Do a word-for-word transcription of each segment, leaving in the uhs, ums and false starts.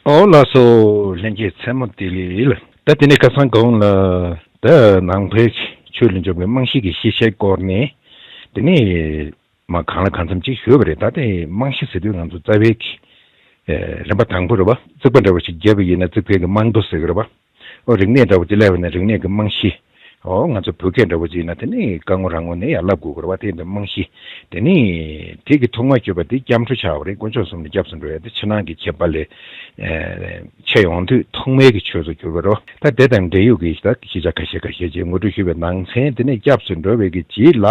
ཨོ་ལགས་སོ། ལྷན་རྒྱས་མཚན་མོ་བདེ་ལེགས། ད་དེ་ནས་ཁ་སང་གོང་ལ་ད་ནང་པའི་ཆོས་ལ་འཇུག་པའི་རྨང་གཞི་གི་ཤེས་བྱའི་སྐོར་ནས་དེ་ནས་མ་གང་ལ་གང་འཚམ་ཅིག་ཞུས་པ་རེད། ད་དེ་རྨང་གཞི་ཟེར་དུས་ང་ཚོ་རྩ་བའི་གི་རིམ་པ་དང་པོ་རེད་བ། རྩིག་པ་འདྲ་བོ་ཞིག་བརྒྱབ་པ་ཡིན་ན་རྩིག་པའི་གི་རྨང་རྡོ་ཟེར་གི་རེད་བ། ཨོ་རིག་གནས་འདྲ་བོ་དེ་སླེབས་པ་ན་རིག་གནས་ཀྱི་རྨང་གཞི། ཨོ་ང་ཚོ་བོད་སྐད་འདྲ་བོ་ཅིག་ཡིན་ན་དེ་ནི་ཀ་ངོ་ར་ངོ་ནས་ཡར་བསླབ་དགོས་ཀྱི་རེད་བ། དེ་འདྲ་རྨང་གཞི། དེ་ནི་དེ་གི་ཐོག་མ་བརྒྱབ་པ་དེ་སྐྱབས་འགྲོ་ཆགས་པ་རེད། དཀོན་མཆོག་གསུམ་ལ་སྐྱབས་སུ་འགྲོ་ཡ་དེ་ཕྱི་ནང་གི་ཁྱད་པར་ལས་ཆེ་ཡོང་དུས་ཐོག་མའི་གི་ཆོས་སུ་གྱུར་པ་རེད་བ། ད་དེ་དང་འབྲེལ་ཡོད་ཀྱི་ད་ཤེས་བྱ་ཁ་ཤས་ཁ་ཤས་ཅིག་ངོ་སྤྲོད་ཞུས་པའི་ནང་ཚན་དེ་ནས་སྐྱབས་སུ་འགྲོ་བའི་གི་རྗེས་ལ།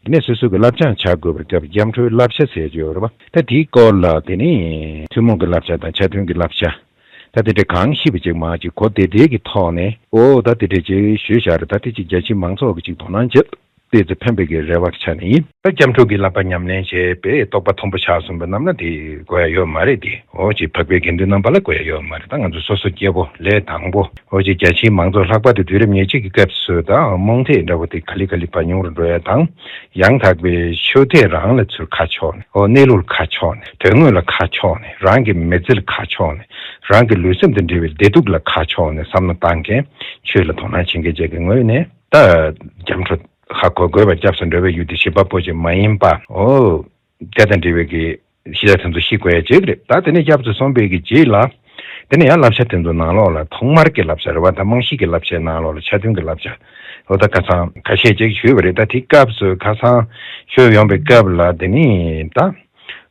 དེ་ནས་སོ་སོ་གི་བསླབ་སྦྱོང་བྱ་དགོས་པའི་སྐབས་སྐྱབས་འགྲོའི་བསླབ་བྱ་ཟེར་གྱི་ཡོད་རེད་བ། ད་དེའི་སྐོར་ལ་དེ་ནི་ཐུན་མོང་གི་བསླབ་བྱ་དང་ཆ་མཐུན་གྱི་བསླབ་བྱ། ད་དེ་འདྲ་གང་ཤེས་པ་ཅིག་མ་ཅིག་གོ་བདེ་བདེ་གི་ཐོག་ནས་ཨོ་ད་དེ་འདྲ་ཅིག་ཞུས་བཞག་རེད། ད་དེ་ཅིག་རྒྱ་ཆེའི་མང་ཚོགས་ཀྱི་ཅིག་དོ་སྣང་བྱེད་ཏོག་ཙམ་ཕན་པའི་གི་རེ་བ་ཆ་ནས་ཡིན། ད་སྐྱབས་འགྲོ་གི་བསླབ་པ་ཉམས་ལེན་བྱས་པས་རྟོགས་པ་མཐོན་པོ་ཆགས་སོང་པ་རྣམས་ལ་དེ་དགོས་ཡ་ཡོད་མ་རེད་དེ། ཨོ་ཅིག་འཕགས་པའི་དགེ་འདུན་རྣམ་པ་ལ་དགོས་ཡ་ཡོད་མ་རེད། ད་ང་ཚོ་སོ་སོ་སྐྱེ་བོ་ལས་དང་པོ་ཨོ་ཅིག་རྒྱ་ཆེའི་མང་ཚོགས་ལྷག་པར་དུ་དུས་རབས་ཉེར་གཅིག་གི་སྐབས་སུ་ད་རྨོངས་དད་འདྲ་བོ་དེ་ག་ལེ་ག་ལེ་ཕར་ཉུང་རུ་འགྲོ་ཡ་དང་། ཡང་དག་པའི་ཆོས་དད་རང་ལ་ཚུར་ཁ་ཕྱོགས་ནས། ཨོ་གནས་ལུགས་ལ་ཁ་ཕྱོགས་ནས། དོན་དངོས་ལ་ཁ་ཕྱོགས་ནས། རང་གི་མི་ཚེ་ལ་ཁ་ཕྱོགས་ནས། རང་གི་ལུས་སེམས་དང་འབྲེལ་བའི་བདེ་སྡུག་ལ་ཁ་ཕྱོགས་ནས་བསམ་བློ་བཏང་མཁན། ཆོས་ལ་དོ་སྣང་བྱེད་མཁན་བཅས་ཀྱི་ངོས་ནས་ད་སྐྱབས་འགྲོ་ཧ་གོ་དགོས་པ། སྐྱབས་སུ་འགྲོ་བའི་ཡུལ་དེ་བྱེད་པ་པོ་ཅིག་མ་ཡིན་པ། ཨོ་དེ་དང་འབྲེལ་བའི་གི་ཤེས་བྱ་དེ་ཚོ་ཤེས་དགོས་ཡ་ཅིག་རེད། ད་དེ་ནས་སྐྱབས་སུ་སོང་བའི་གི་རྗེས་ལ། དེ་ནས་ཡང་བསླབ་བྱ་དེ་ཚོ་ནང་ལོགས་ལ་ཐོག་མར་གྱི་བསླབ་བྱ་རེད་བ། ད་རྨང་གཞི་གི་བསླབ་བྱའི་ནང་ལོགས་ལ་ཆ་མཐུན་གྱི་བསླབ་བྱ། འོ་ད་ཁ་སང་ཁ་ཤས་ཅིག་ཞུས་པ་རེད། ད་དེའི་སྐབས་སུ་ཁ་སང་ཞུས་ཡོང་པའི་སྐབས་ལ་དེ་ནས་ད་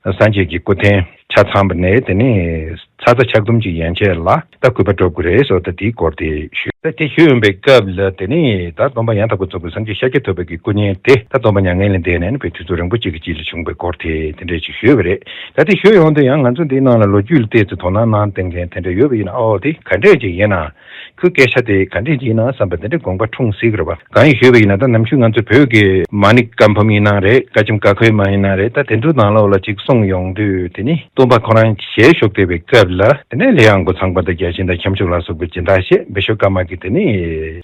སངས་རྒྱས་ཀྱི་སྐུ་རྟེན་ཆ་ཚང་པ་ནས་དེ་ནས་ཚ་ཚ་ཆག་འདོམས་ཀྱི་ཡན་ཆད་ལ་ད་གུས་པ་སྒྲུབ་དགོས་རེད་ཟེར། ད་དེའི་སྐོར་དེ་ཞུས། ད་དེ་ཞུས་ཡོང་པའི་སྐབས་ལ་དེ་ནས་ད་སྟོན་པ་ཡང་དག་པར་རྫོགས་པའི་སངས་རྒྱས་ཤཱཀྱ་ཐུབ་པའི་གི་སྐུ་བརྙན་དེ་ད་སྟོན་པ་མྱ་ངན་ལས་འདས་ནས་ནི་བོད་དུས་ཚོད་རིང་པོ་གཅིག་གི་རྗེས་ལ་བྱུང་བའི་སྐོར་དེ་དེ་འདྲས་ཅིག་ཞུས་པ་རེད། ད་དེ་ཞུས་ཡོང་དུས་ཡང་ང་ཚོ་འདིའི་ནང་ལ་ལོ་རྒྱུས་ལ་བལྟས་ཚེ་དོ་སྣང་གནང་བསྡད་མཁན་དེ་འདྲ་ཡོད་པ་ཡིན་ན། ཨོ་དེ་ག་འདྲས་ཅིག་ཡིན་ན། ཁོའི་སྐད་ཆ་དེ་ག་འདྲས་ཅིག་ཡིན་ན་བསམ་པ་དེ་འདྲས་དགོངས་པ་འཁྲུངས་སྲིད་ཀྱི་རེད་པ། གང་ཡིན་ཞུས་པ་ཡིན་ན། ད་ནམ་རྒྱུན་ང་ཚོ་བོད་ཀྱི་མ་ཎི་བཀའ་འབུམ་ཡིན་ན་རེད། བཀའ་ཆེམས་ཀ་ཁོལ་མ་ཡིན་ན་རེད། ད་དེ་ཚོའི་ནང་ལོགས་ལ་ཅིག་གསུངས་ཡོང་དུས་དེ་ནི་སྟོན་པ་ཁོ་རང་ཞལ་བཞུགས་བསྡད་པའི་སྐབས་ལ་དེ་ནས་ལྷའི་དབང་པོ་ཚངས་པ་དང་བརྒྱ་བྱིན་དང་ཁྱབ་འཇུག་ལ་སོགས་པའི་སྦྱིན་བདག་བྱས། བི་ཤྭ་ཀརྨ་གིས་དེ་ནི་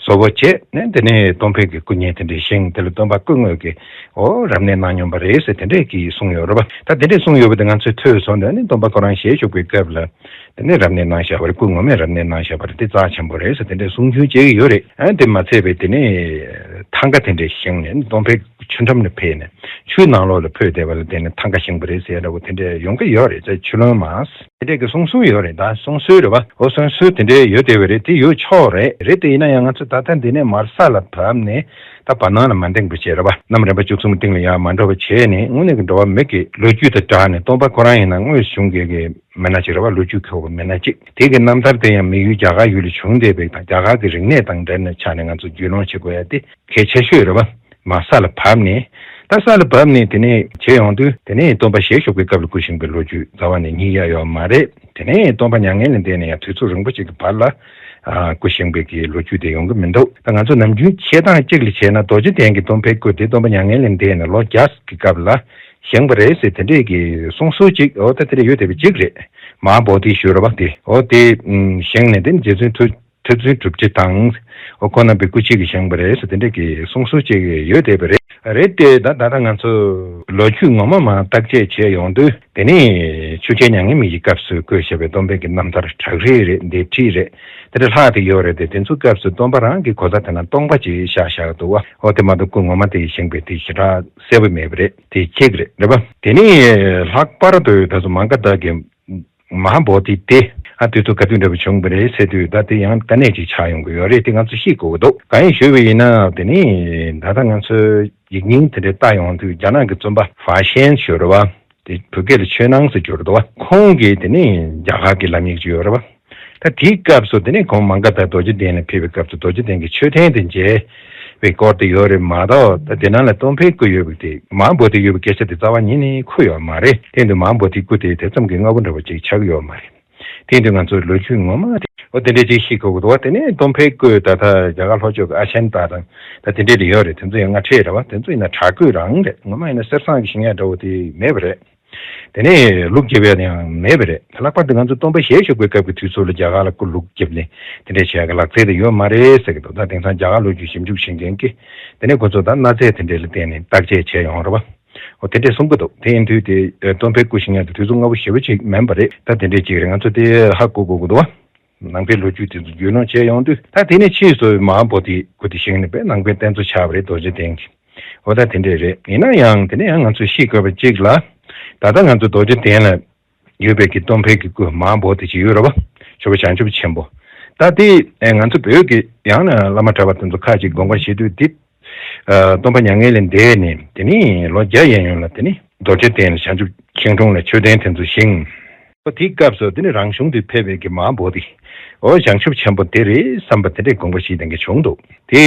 བཟོ་བོ་བྱས་ནས་དེ་ནས་སྟོན་པའི་གི་སྐུ་བརྙན་དེ་འདྲས་བཞེངས། དེ་ལ་སྟོན་པ་སྐུ་དངོས་ཀྱིས་ཨོ་རབ་གནས་གནང་མྱོང་པ་རེད་ཟེར་དེ་འདྲས་ཀྱིས་གསུངས་ཡོད་རེད་པ། ད་དེ་འདྲས་གསུངས་ཡོད་པ་དེ་ང་ཚོས་ཐོས་སོང་། དེ་ནི་སྟོན་པ་ཁོ་རང་ཞལ་བཞུགས་པའི་སྐབས་ལ་དེ་ནས་རབ་གནས་གནང་བཞག་པ་རེད། སྐུ་ངོ་མས་རབ་གནས་གནང་བཞག་པ་རེད། དེ་རྩ་ཆེན་པོ་རེད་ཟེར་དེ་འདྲས་གསུང་རྒྱུན་བྱེད་ཀྱི་ཡོད་རེད། ཨ་དེ་མ་ཚད་པའི་དེ་ནས་ཐང་ག་དེ་འདྲས་བཞེངས་ནས་སྟོན་པའི་ཆུ་འགྲམ་ལ་ཕེབས་ནས་ཆུའི་ནང་ལོགས་ལ་ཕེབས་བསྡད་པ་ལ་བརྟེན་ནས་ཐང་ག་བཞེངས་པ་རེད་ཟེར་ཡ་འདྲ་བོ་དེ་འདྲས་ཡོང་གི་ཡོད་རེད། ཆུ་ལོན་མ་དེ་འདྲས་ཀྱི་གསུང་སྲོལ་ཡོད་རེད། ད་གསུང་སྲོལ་རེད་བ། འོ་གསུང་སྲོལ་དེ་འདྲས་ཡོད་བསྡད་པ་རེད། དེ་ཡོད་ཆོག་རེད། རེད་དེ་ཡིན་ན་ཡང་ང་ཚོ་ད་ལྟ་འདི་ནས་མར་ས་ལ་བབས་ནས་ད་བར་སྣང་ལ་མ་འདེངས་པ་བྱས་རེད་བ། གནམ་རིམ་པ་བཅུ་གསུམ་སྟེང་ལ་ཡང་མ་འགྲོ་བ་བྱས་ནས་དངོས་གནས་ཀྱི་འགྲོ་བ་མི་གི་ལོ་རྒྱུས་དང་སྦྲགས་ནས་སྟོན་པ་ཁོ་རང་ཡིན་ན་དངོས་སུ་བྱུང་མཁན་གྱི་མི་སྣ་ཅིག་རེད་བ། ལོ་རྒྱུས་འཁྱོག་པའི་མི་སྣ་ཅིག་དེ་གི་རྣམ་ཐར་དེ་ཡང་དམིགས་ཡུལ་རྒྱ་གར་ཡུལ་ལ་བྱུང་བསྡད་པའི་དང་རྒྱ་གར་གྱི་རིག་གནས་དང་འབྲེལ་ནས་ཆ་ནས་ང་ཚོ་རྒྱུས་ལོན་བྱེད་དགོས་ཡ་དེ་གལ་ཆེ་ཤོས་རེད་བ། མར་ས་ལ་བབས་ནས། ད་ས་ལ་བབས་ནས་དེ་ནས་བྱེད་ཡོང་དུས་དེ་ནས་སྟོན་པ་ཞལ་བཞུགས་པའི་སྐབས་ལ་སྐུ་བཞེངས་པའི་ལོ་རྒྱུས་རྩ་བ་ནས་རྙེད་ཡ་ཡོད་མ་རེད། དེ་ནས་སྟོན་པ་མྱ་ངན་ལས་འདས་ནས་ཡང་དུས་ཚོད་རིང་པོ་ཅིག་གི་བར་ལ་ཨ་སྐུ་བཞེངས་པའི་གི་ལོ་རྒྱུས་དེ་ཡོང་གི་མི་འདུག་ད་ང་ཚོ་ནམ་རྒྱུན་བྱེད་སྟངས་གཅིག་ལ་བྱས་ན་རྡོ་རྗེ་གདན་གྱི་སྟོན་པའི་སྐུ་དེ་སྟོན་པ་མྱ་ངན་ལས་འདས་ནས་ལོ་བརྒྱ་གི་སྐབས་ལ་བཞེངས་པ་རེད་ཟེར་དེ་འདྲས་ཀྱི་གསུང་སྲོལ་ཅིག་འོ་ད་དེ་འདྲས་ཡོད་བསྡད་པ་ཅིག་རེད། མ་ཧཱ་བོ་དྷི་ཞུ་རེད་བ། དེ་འོ་དེ་བཞེངས་ནས་དེ་ནི་རྗེ་བཙུན་ཐུ། ཐུབ་བསྟན་གྲུབ་རྗེ་དང་། ཨོ་ཁོང་རྣམ་པའི་སྐུ་མཆེད་ཀྱིས་བཞེངས་པ་རེད་ཟེར་དེ་འདྲ་གི་གསུང་སྲོལ་ཅིག་ཡོད་བསྡད་པ་རེད། རེད་དེ་ད་ད་ལྟ་ང་ཚོ་ལོ་རྒྱུས་ངོ་མ་མར་བརྟག་དཔྱད་བྱས་ཡོང་དུས་དེ་ནས་ཆུ་ཆེན་མྱ་ངན་མེད་ཀྱི་སྐབས་སུ་བཀོད་བཞག་པའི་སྟོན་པའི་གི་རྣམ་ཐར་བྲག་རི་རེད། ལྡེབས་བྲིས་རེད། དེ་འདྲ་ལྷག་བསྡད་ཡོད་རེད་དེ། དེ་ཚོའི་སྐབས་སུ་སྟོན་པ་རང་གི་གོ་ས་དེ་ན་སྟོང་པ་ཅིག་བཞག་བཞག་འདུག་བ། ཨོ་དེ་མ་གཏོགས་སྐུ་ངོ་མ་དེ་བཞེངས་པའི་དེ་ཞེ་དྲག་གསལ་པོ་མེད་པ་རེད། དེ་གཅིག་རེད། རེད་པ། དེ་ནས་ལྷག་པར་དུ་ད་ཚོ་མ་ག་དྷ་གི་མ་ཧཱ་བོ་དྷི་དེ་ཨ་དུས་ཚོད་ག་དུས་འདྲ་པོ་བྱུང་བ་རེད་ཟེར་དུས། ད་དེ་ཡང་དཀའ་གནད་ཅིག་ཆགས་ཡོང་གི་ཡོད་རེད། དེ་ང་ཚོ་ཤེས་དགོས་ཀྱི་འདུག་གང་ཡིན་ཞུས་པ་ཡིན་ན་དེ་ནི་ད་ལྟ་ང་ཚོའི་ཡིག་རྙིང་དེ་འདྲ་ལྟ་ཡོང་དུས་རྒྱ་ནག་གི་བཙུན་པ་ཧྥ་ཤན་ཞུ་རེད་བ། དེ་བོད་སྐད་ལ་ཆོས་སྣང་ཟེར་གྱི་ཡོད་རེད་བ། ཁོང་གིས་དེ་ནི་རྒྱ་གར་གྱི་ལམ་ཡིག་ཅིག་ཡོད་རེད་བ། ད་དེའི་སྐབས་སུ་དེ་ནས་ཁོང་མ་ག་དྷ་རྡོ་རྗེ་གདན་ལ་ཕེབས་པའི་སྐབས་སུ་རྡོ་རྗེ་གདན་གྱི་མཆོད་རྟེན་དེ་མཇལ་བའི་སྐོར་དེ་ཡོད་རེད་མ་གཏོགས། ད་དེ་ནང་ལ་སྟོན་པའི་སྐུ་ཡོད་པའི་དེ་མ་ཧཱ་བོ་དྷི་ཡོད་པའི་སྐད་ཆ་དེ་རྩ་བ་ཉིད་ནས་ཁུར་ཡོད་མ་རེད། དེ་འདུག་མ་ཧཱ་བོ་དྷིའི་སྐུ་དེ་དེ་ཙམ་གྱི་སྔ་པོ་འདྲ་བོ་ཅིག་ཆགས་ཀྱི་ཡོད་མ་རེད། དེ་འདུག་ང་ཚོ་ལོ་རྒྱུས་ངོ་མ་དེ་འོ་དེ་འདྲས་ཅིག་ཤེས་དགོས་ཀྱི་འདུག་བ། དེ་ནས་སྟོན་པའི་སྐུ་ད་ལྟ་རྒྱ་གར་ལྷོ་ཕྱོགས་ཀྱི་ཨ་ཤན་ཏ་དང་ད་དེ་འདྲས་དེ་ཡོད་རེད། དེ་ཚོ་ཡང་སྔ་ཕྱི་རེད་བ། དེ་ཚོ་ཡིན་ན་བྲག་བརྐོས་རང་རེད། ངོ་མ་ཡིན་ན་གསེར་ཟངས་ཀྱི་བཞེངས་ཡ་འདྲ་བོ་དེ་མེད་པ་རེད། དེ་ནས་ལུག་རྒྱབ་ཡ་དེ་ཡང་མེད་པ་རེད། ལྷག་པར་དུ་ང་ཚོ་སྟོན་པ་ཞལ་བཞུགས་པའི་སྐབས་ཀྱི་དུས་ཚོད་ལ་རྒྱ་གར་ལ་སྐུ་ལུག་རྒྱབ་ནས་དེ་འདྲས་བྱེད་ཡ་གི་ལག་རྩལ་དེ་ཡོད་མ་རེད་ཟེར་གི་འདུག་ད་དེང་སང་རྒྱ་གར་ལོ་རྒྱུས་ཞིབ་འཇུག་བྱེད་མཁན་གྱིས་དེ་ནས་ཁོ་ཚོ་ད་གནའ་རྫས་དེ་འདྲས་ལ་བརྟེན་ནས་བརྟག་དཔྱད་བྱས་ཡོང་རེད་བ། འོ་དེ་འདྲས་གསུང་གི་འདུག་དེ་ཡིན་དུས་དེ་སྟོན་པའི་སྐུ་བཞེངས་ཡག་དེ་དུས་ཚོད་སྔ་པོ་ཞེ་པོ་ཅིག་མིན་པ་རེད། ད་དེ་འདྲས་ཅིག་རེད། ང་ཚོ་དེ་ཧ་གོ་དགོས་ཀྱི་འདུག་བ། ནང་པའི་ལོ་རྒྱུས་དེ་ཚོ་རྒྱུས་ལོན་བྱས་ཡོང་དུས། ད་དེ་ནས་ཕྱིས་སུ་མ་ཧཱ་བོ་དྷི་སྐུ་དེ་བཞེངས་ནས་པའི་ནང་པའི་རྟེན་གཙོ་ཆགས་པ་རེད། རྡོ་རྗེ་གདན་གྱི། འོ་ད་དེ་འདྲས་རེད། ཡིན་ན་ཡང་དེ་ནས་ཡང་ང་ཚོ་ཤེས་དགོས་པ་གཅིག་ལ། ད་ལྟ་ང་ཚོ་རྡོ་རྗེ་གདན་ལ་ཡོད་པའི་གི་སྟོན་པའི་གི་སྐུ་མ་ཧཱ་བོ་དྷི་ཅིག་ཡོད་རེད་བ། ཇོ་བོ་བྱང་ཆུབ་ཆེན་པོ། ད་དེ་ང་ཚོ་བོད་ཀྱི་ཡང་ན་བླ་མ་གྲྭ་པ་དེ་ཚོ་ཁ་ཅིག་དགོངས་པ་བཞེས་དུས་དེ། ཨ། སྟོན་པ་མྱ་ངན་ལས་འདས་ནས་དེ་ནས་ལོ་བརྒྱ་ཡན་ཡོད་ལ་དེ་ནས་རྡོ་རྗེ་གདན་ལ་བྱང་ཆུབ་ཤིང་དྲུང་ལ་མཆོད་རྟེན་དེ་ཚོ་བཞེངས། ཨོ་དེའི་སྐབས་སུ་དེ་ནས་རང་གཞུང་དུ་ཕེབས་པའི་གི་མ་ཧཱ་བོ་དྷི། ཨོ་བྱང་ཆུབ་ཆེན་པོ་དེ་རེད་བསམ་པ་དེ་འདྲའི་དགོངས་པ་བཞེས་ལྡན་གྱི་བྱུང་འདུག་དེ།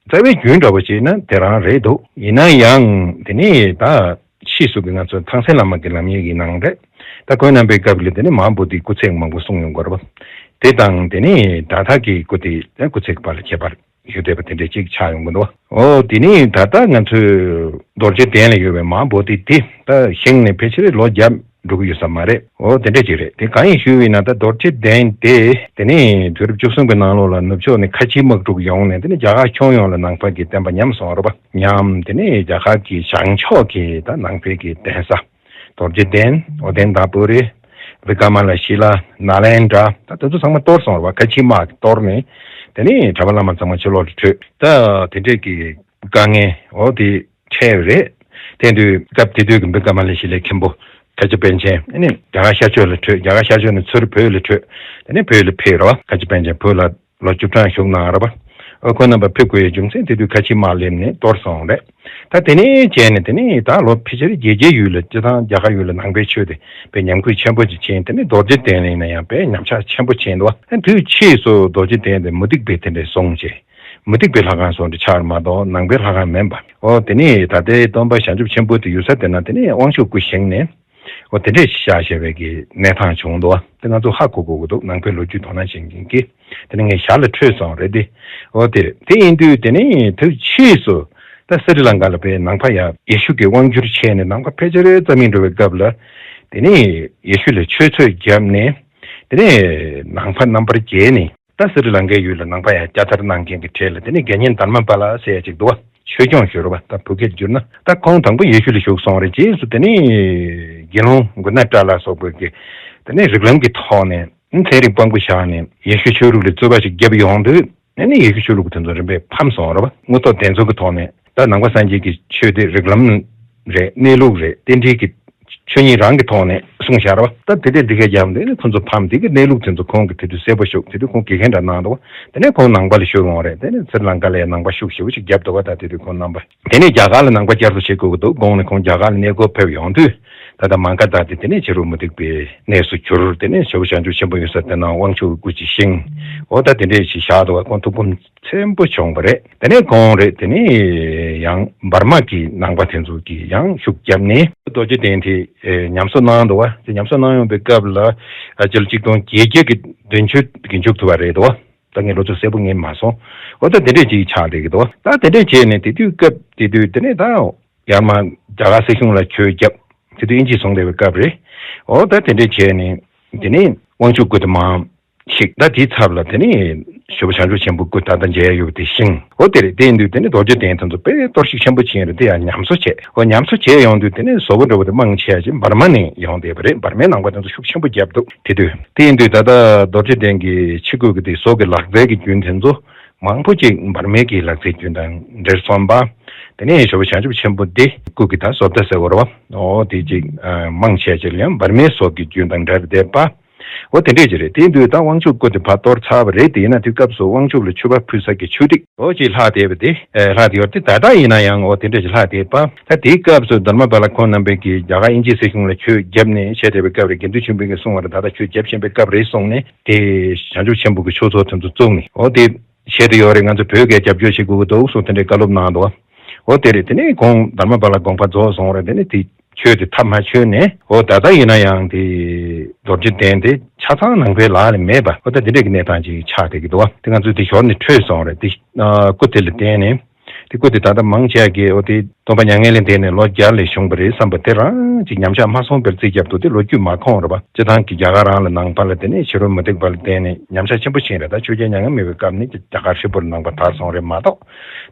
རྩ་བའི་རྒྱུན་འདྲ་བོ་བྱས་ན་དེ་རང་རེད་འདུག་ཡིན་ན་ཡང་དེ་ནས་ད་ཕྱིས་སུ་གི་ང་ཚོ་ཐང་སན་བླ་མ་གི་ལམ་ཡིག་གི་ནང་རེད། ད་ཁོང་རྣམ་པའི་སྐབས་ལ་དེ་ནས་མ་ཧཱ་བོ་དྷིའི་སྐུ་ཚེགས་མང་པོ་གསུངས་ཡོང་གི་རེད་པ། དེ་དང་དེ་ནས་ད་ལྟ་གི་སྐུ་དེ་སྐུ་ཚེགས་བར་ལ་ཁྱད་པར་ཡོད་བསྡད་པ་དེ་འདྲའི་གཅིག་ཆགས་ཡོང་གི་འདུག་ཨོ་དེ་ནས་ད་ལྟ་ང་ཚོའི་རྡོ་རྗེ་གདན་ལ་ཡོད་པའི་མ་ཧཱ་བོ་དྷི་དེ་ད་བཞེངས་ནས་ཕལ་ཆེར་ལོ་བརྒྱ་འགྲོ་གི་ཡོད་ས་མ་རེད། འོ་དེ་འདྲ་ཅིག་རེད། དེ་གང་ཡིན་ཞུས་པ་ཡིན་ན། ད་རྡོ་རྗེ་གདན་དེ་དེ་ནས་དུས་རབས་བཅུ་གསུམ་པའི་ནང་ལོགས་ལ་ནུབ་ཕྱོགས་ནས་ཁ་ཆེ་དམག་འཁྲུག་ཡོང་ནས་དེ་ནས་རྒྱ་གར་ཁྱོན་ཡོངས་ལ་ནང་པ་གི་བསྟན་པ་ཉམས་སོང་བ་རེད་པ། ཉམས། དེ་ནས་རྒྱ་གར་གྱི་བྱང་ཕྱོགས་ཀྱི་ད་ནང་པའི་གི་གདན་ས་རྡོ་རྗེ་གདན། ཨོ་དན་དྷ་པུ་རི། བི་ཀ་མ་ལ་ཤི་ལ། ནཱ་ལེནྡྲ། ད་དེ་ཚོ་ཚང་མ་གཏོར་སོང་བ་རེད་པ། ཁ་ཆེ་དམག་གིས་གཏོར་ནས་དེ་ནས་གྲྭ་པ་བླ་མ་ཚང་མ་ཕྱི་ལོགས་ལ་བྲོས། ད་དེ་འདྲས་ཀྱི་དཀའ་ངལ་འོ་དེ་འཕྲད་པ་རེད། དེ་དུས་སྐབས་དེ་དུས་ཀྱི་བི་ཀ་མ་ལ་ཤི་ལའི་མཁན་པོ་ཁ་ཆེ་པཎ་ཆེན་ཨ་ནི་རྒྱ་གར་ཤར་ཕྱོགས་ལ་བྲོས། རྒྱ་གར་ཤར་ཕྱོགས་ནས་ཚུར་བོད་ལ་བྲོས། དེ་ནས་བོད་ལ་ཕེབས་རེད་པ། ཁ་ཆེ་པཎ་ཆེན་བོད་ལ་ལོ་བཅུ་གྲངས་བཞུགས་གནང་རེད་པ། ཨ་ཁོང་རྣམ་པ་ཕེབས་དགོས་ཡའི་རྒྱུ་མཚན་དེ་དུས་ཁ་ཆེ་དམག་སླེབས་ནས་གཏོར་སོང་རེད། ད་དེ་ནས་བྱས་ནས་དེ་ནས་ད་ལོ་ཕལ་ཆེར་བརྒྱད་བརྒྱའི་ཡུལ་ལ་སྤྱི་བཏང་རྒྱ་གར་ཡུལ་ལ་ནང་པའི་ཆོས་དེ་དཔེ་ཉམས་རྒུད་ཆེན་པོ་ཅིག་ཕྱིན། དེ་ནས་རྡོ་རྗེ་གདན་ལ་ཡིན་ན་ཡང་དཔེ་ཉམས་ཆག་ཆེན་པོ་ཕྱིན་འདུག་ཨ་དུས་ཕྱིས་སུ་རྡོ་རྗེ་གདན་དེ་མུ་སྟེགས་པས་དེ་འདྲས་བཟུང་བྱས། མུ་སྟེགས་པའི་ལྷ་ཁང་བཟོ་འདྲ་ཆགས་མ་གཏོགས་ནང་པའི་ལྷ་ཁང་མིན་པ། ཨོ་དེ་ནས་ད་ལྟའི་སྟོན་པ་བྱང་ཆུབ་ཆེན་པོ་དེ་ཡོད་ས་དེ་ན་དེ་ནས་དབང་ཕྱུག་སྐུ་བཞེངས་ནས། ཨོ་དེ་འདྲས་བཞག་བཞག་པའི་གི་གནས་སྟངས་བྱུང་འདུག་བ། དེ་ང་ཚོ་ཧ་གོ་དགོས་ཀྱི་འདུག་ནང་པའི་ལོ་རྒྱུས་དོ་སྣང་བྱེད་མཁན་གྱིས། དེ་ནས་ངས་ཞར་ལ་འཕྲོས་སོང་རེད་དེ། ཨོ་དེ་རེད། དེ་ཡིན་དུས་དེ་ནས་དུས་ཕྱིས་སུ་ད་སི་རི་ལང་ཀ་ལ་དཔེ་ནང་པ་ཡ་ཡེ་ཤུ་གི་དབང་བསྒྱུར་བྱས་ནས་ནང་པ་ཕལ་ཆེར་རྩ་མེད་འགྲོ་བའི་སྐབས་ལ། དེ་ནས་ཡེ་ཤུ་ལ་ཆོས་ཚོད་བརྒྱབ་ནས། དེ་ནས་ནང་པ་རྣམ་པར་རྒྱལ་ནས། ད་སི་རི་ལང་ཀའི་ཡུལ་ལ་ནང་པ་ཡང་བསྐྱར་དར་གནང་མཁན་གྱི་གྲས་ལ་དེ་ནས་དགེ་བསྙེན་དྷརྨ་པཱ་ལ་ཟེར་ཡ་ཅིག་འདུག་བ། ཆོས་སྐྱོང་ཞུ་རུ་བ། ད་བོད་སྐད་བསྒྱུར་ན། ད་ཁོང་དང་པོ་ཡེ་ཤུ་ལ་ཞུགས་སོང་རེད། རྗེས་སུ་དེ་ནས་དགེ་སློང་གུ་ན་ཏྲ་ལ་སོགས་པའི་གི་དེ་ནས་རིགས་ལམ་གྱི་ཐོག་ནས་ཚན་རིག་དཔང་པོ་བཞག་ནས་ཡེ་ཤུ་ཆོས་ལུགས་ལ་རྩོད་པ་ཞིག་བརྒྱབ་ཡོང་དུས། དེ་ནས་ཡེ་ཤུ་ཆོས་ལུགས་ཀྱི་དེ་ཚོ་རིམ་པས་ཕམ་སོང་རུ་བ། དངོས་ཐོག་བདེན་འཚོལ་གྱི་ཐོག་ནས། ད་ནང་པ་སངས་རྒྱས་ཀྱི་ཆོས་དེ་རིགས་ལམ་རེད། གནས་ལུགས་རེད། རྟེན་འབྲེལ་གྱི་ཆོས་ཉིད་རང་གི་ཐོག་ནས་གསུངས་བཞག་ར་བ། ད་དེ་དེ་འདི་གའི་རྒྱབ་འདི་ནི་ཁོ་ཚོ་ཕམ། དེ་གི་གནས་ལུགས་དེ་ཚོ་ཁོང་གི་དེ་དུས་གསལ་པོ་ཤོག་དེ་དུས་ཁོང་དགེ་རྒན་འདྲ་གནང་འདུག་དེ་ནས་ཁོང་ནང་པ་ལ་ཤོར་ཡོང་རེད། དེ་ནས་སི་རི་ལང་ཀ་ལ་ཡང་ནང་པ་ཤུགས་ཞེ་པོ་ཞིག་བརྒྱབ་འདུག་བ། ད་དེ་དུས་ཁོང་རྣམ་པ། དེ་ནས་རྒྱ་གར་ལ་ནང་པ་བསྐྱར་གསོ་བྱེད་དགོས་ཀྱི་འདུག་དགོངས་ནས་ཁོང་རྒྱ་གར་ལ་གནས་སྐོར་ཕེབས་ཡོང་དུས། ད་ལྟ་མ་ག་དྷ་དེ་དེ་ནས་ཕྱི་རོལ་མུ་སྟེགས་པའི་གནས་སུ་གྱུར། དེ་ནས་ཇོ་བོ་བྱང་ཆུབ་ཆེན་པོ་ཡོད་ས་དེ་ན་དབང་ཕྱུག་གི་སྐུ་ཅིག་བཞེངས། འོ་ད་དེ་འདྲས་ཞིག་བཞག་འདུག་བ། ཁོང་ཐུགས་ཕམ་ཆེན་པོ་བྱུང་བ་རེད། དེ་ནས་ཁོང་རེད། དེ་ནས་ཡང་འབར་མ་གི་ནང་པ་དེ་ཚོ་གིས་ཡང་ཤུགས་བརྒྱབ་ནས་རྡོ་རྗེ་གདན་དེ་ཨེ་ཉམས་གསོ་གནང་འདུག་བ། དེ་ཉམས་གསོ་གནང་ཡོང་པའི་སྐབས་ལ་ཨ་སྤྱི་ལོ་ཆིག་སྟོང་བརྒྱད་བརྒྱ་གི་བདུན་ཅུ་གི་མཇུག་ཐུབ་པ་རེད་འདུག་བ། ད་ངས་ལོ་ཚོད་གསལ་པོ་ངས་མ་སོང་། འོ་ད་དེ་འདྲས་ཅིག་ཆགས་བསྡད་ཀྱི་འདུག་བ། ད་དེ་འདྲས་བྱས་ནས་དེ་དུས་སྐབས་དེ་དུས་དེ་ནས་ད་ཡར་མར་རྒྱ་གར་སྲིད་གཞུང་ལ་ཆོས་བརྒྱབ། དེ་དུས་དབྱིན་ཇི་བཟུང་བསྡད་པའི་སྐབས་རེད། འོ་ད་དེ་འདྲས་བྱས་ནས་དེ་ནས་དབང་ཕྱུག་སྐུ་དེ་མར་བཤིག་ད་དེའི་ཚབ་ལ་དེ་ནས་ཇོ་བོ་བྱང་ཆུབ་ཆེན་པོ་སྐུ་ད་ལྟ་མཇལ་ཡ་ཡོད་པ་དེ་བཞེངས། འོ་དེ་རེད། དེ་ཡིན་དུས་དེ་ནས་རྡོ་རྗེ་གདན་དེ་ཚོ་དཔེ་གཏོར་བཤིག་ཆེན་པོ་ཕྱིན་རེད། དེ་ཡང་ཉམས་གསོ་བྱས། འོ་ཉམས་གསོ་བྱས་ཡོང་དུས་དེ་ནས་བཟོ་པོ་འདྲ་བོ་དེ་མང་ཆེ་བ་ཅིག་འབར་མ་ནས་ཡོང་བསྡད་པ་རེད། འབར་མའི་ནང་པ་དེ་ཚོ་ཤུགས་ཆེན་པོ་བརྒྱབ་འདུག་དེ་དུས། དེ་ཡིན་དུས་ད་ལྟ་རྡོ་རྗེ་གདན་གྱི་ཕྱི་སྐུ་གི་དེ་བཟོ་གི་ལག་རྩལ་གྱི་རྒྱུན་དེ་ཚོ་མང་པོ་ཅིག་འབར་མའི་གི་ལག་རྩལ་རྒྱུན་དང་འབྲེལ་སོང་པ། དེ་ནས་ཇོ་བོ་བྱང་ཆུབ་ཆེན་པོ་འདི་སྐུ་གི་ད་བཟོ་ལྟ་ཟེར་བ་རེད་བ། འོ་དེ་ཅིག་ཨ་མང་ཆེ་ཅིག་ལ་ཡང་འབར་མའི་བཟོ་གི་རྒྱུན་དང་འབྲེལ་བསྡད་པ། འོ་དེ་འདྲས་ཅིག་རེད། དེ་དུས་ད་དབང་ཕྱུག་སྐུ་དེ་ཕར་གཏོར་ཚར་བ་རེད། དེ་ཡིན་ན་དེ་སྐབས་སུ་དབང་ཕྱུག་ལ་མཆོད་པ་ཕུལ་ས་གི་ཆུ་ཐིགས་འོ་ཅིག་ལྷག་བསྡད་པ་དེ། ཨེ་ལྷག་བསྡད་ཡོད་དེ། ད་ལྟ་ཡིན་ན་ཡང་འོ་དེ་འདྲས་ཅིག་ལྷག་བསྡད་པ། ད་དེའི་སྐབས་སུ་དྷརྨ་པཱ་ལ་ཁོང་རྣམ་པས་ཀྱིས་རྒྱ་གར་དབྱིན་ཇིའི་སྲིད་གཞུང་ལ་ཆོས་བརྒྱབ་ནས་བྱས་བསྡད་པའི་སྐབས་རེད། དགེ་འདུན་ཆོས་འཕེལ་གྱིས་གསུངས་པ་རེད། ད་ལྟ་ཁྱོད་རྒྱབ་བཞིན་པའི་སྐབས་རེད་གསུངས་ནས། དེ་བྱང་ཆུབ་ཆེན་པོ་གི་ཆོས་ཚོགས་དེ་ཚོ་བཙུགས་ནས། འོ་དེ་བྱས་ཏེ་ཡོད་རེད། ང་ཚོ་བོད་སྐད་རྒྱབ་སྐྱོར་བྱེད་དགོས་ཀྱི་འདུག་གསུངས་དེ་འདྲའི་བཀའ་སློབ་གནང་འདུག་འོ་དེ་རེད། དེ་ནས་ཁོང་དྷརྨ་པཱ་ལ་དགོངས་པ་རྫོགས་སོང་རེད། དེ་ནས་དེ་ཆོས་དེ་མཐའ་མ་ཆོད་ནས། འོ་ད་ལྟ་ཡིན་ན་ཡང་དེ་རྡོ་རྗེ་གདན་དེ་ཆ་ཚང་ནང་པའི་ལག་ལ་མེད་པ། འོ་ད་དེ་འདྲའི་གི་གནས་སྟངས་ཅིག་ཆགས་བསྡད་ཀྱི་འདུག་བ། དེ་ང་ཚོས་དེ་ཞོར་ནས་འཕྲོས་སོང་རེད། དེ་ཨ་སྐུ་དེ་ལ་བརྟེན་ནས། དེ་སྐུ་དེ་ད་ལྟ་མང་ཆེ་གིས་འོ་དེ་སྟོན་པ་མྱ་ངན་ལས་འདས་ནས་ལོ་བརྒྱ་ལས་བྱུང་བ་རེད་བསམ་པ་དེ་རང་ཅིག་ཉམས་ཆག་མ་སོང་བར་རྩིས་བརྒྱབ་འདུག་དེ་ལོ་རྒྱུས་མ་ཁོང་རེད་པ། སྤྱི་བཏང་གི་རྒྱ་གར་རང་ལ་ནང་པ་ལ་བརྟེན་ནས་ཕྱི་རོལ་མུ་སྟེགས་པ་ལ་བརྟེན་ནས་ཉམས་ཆག་ཆེན་པོ་ཕྱིན་རེད། ད་ཆོས་རྒྱལ་མྱ་ངན་མེད་པའི་སྐབས་ནས་རྒྱ་གར་ཧྲིལ་པོར་ནང་པ་དར་སོང་རེད་མ་གཏོགས།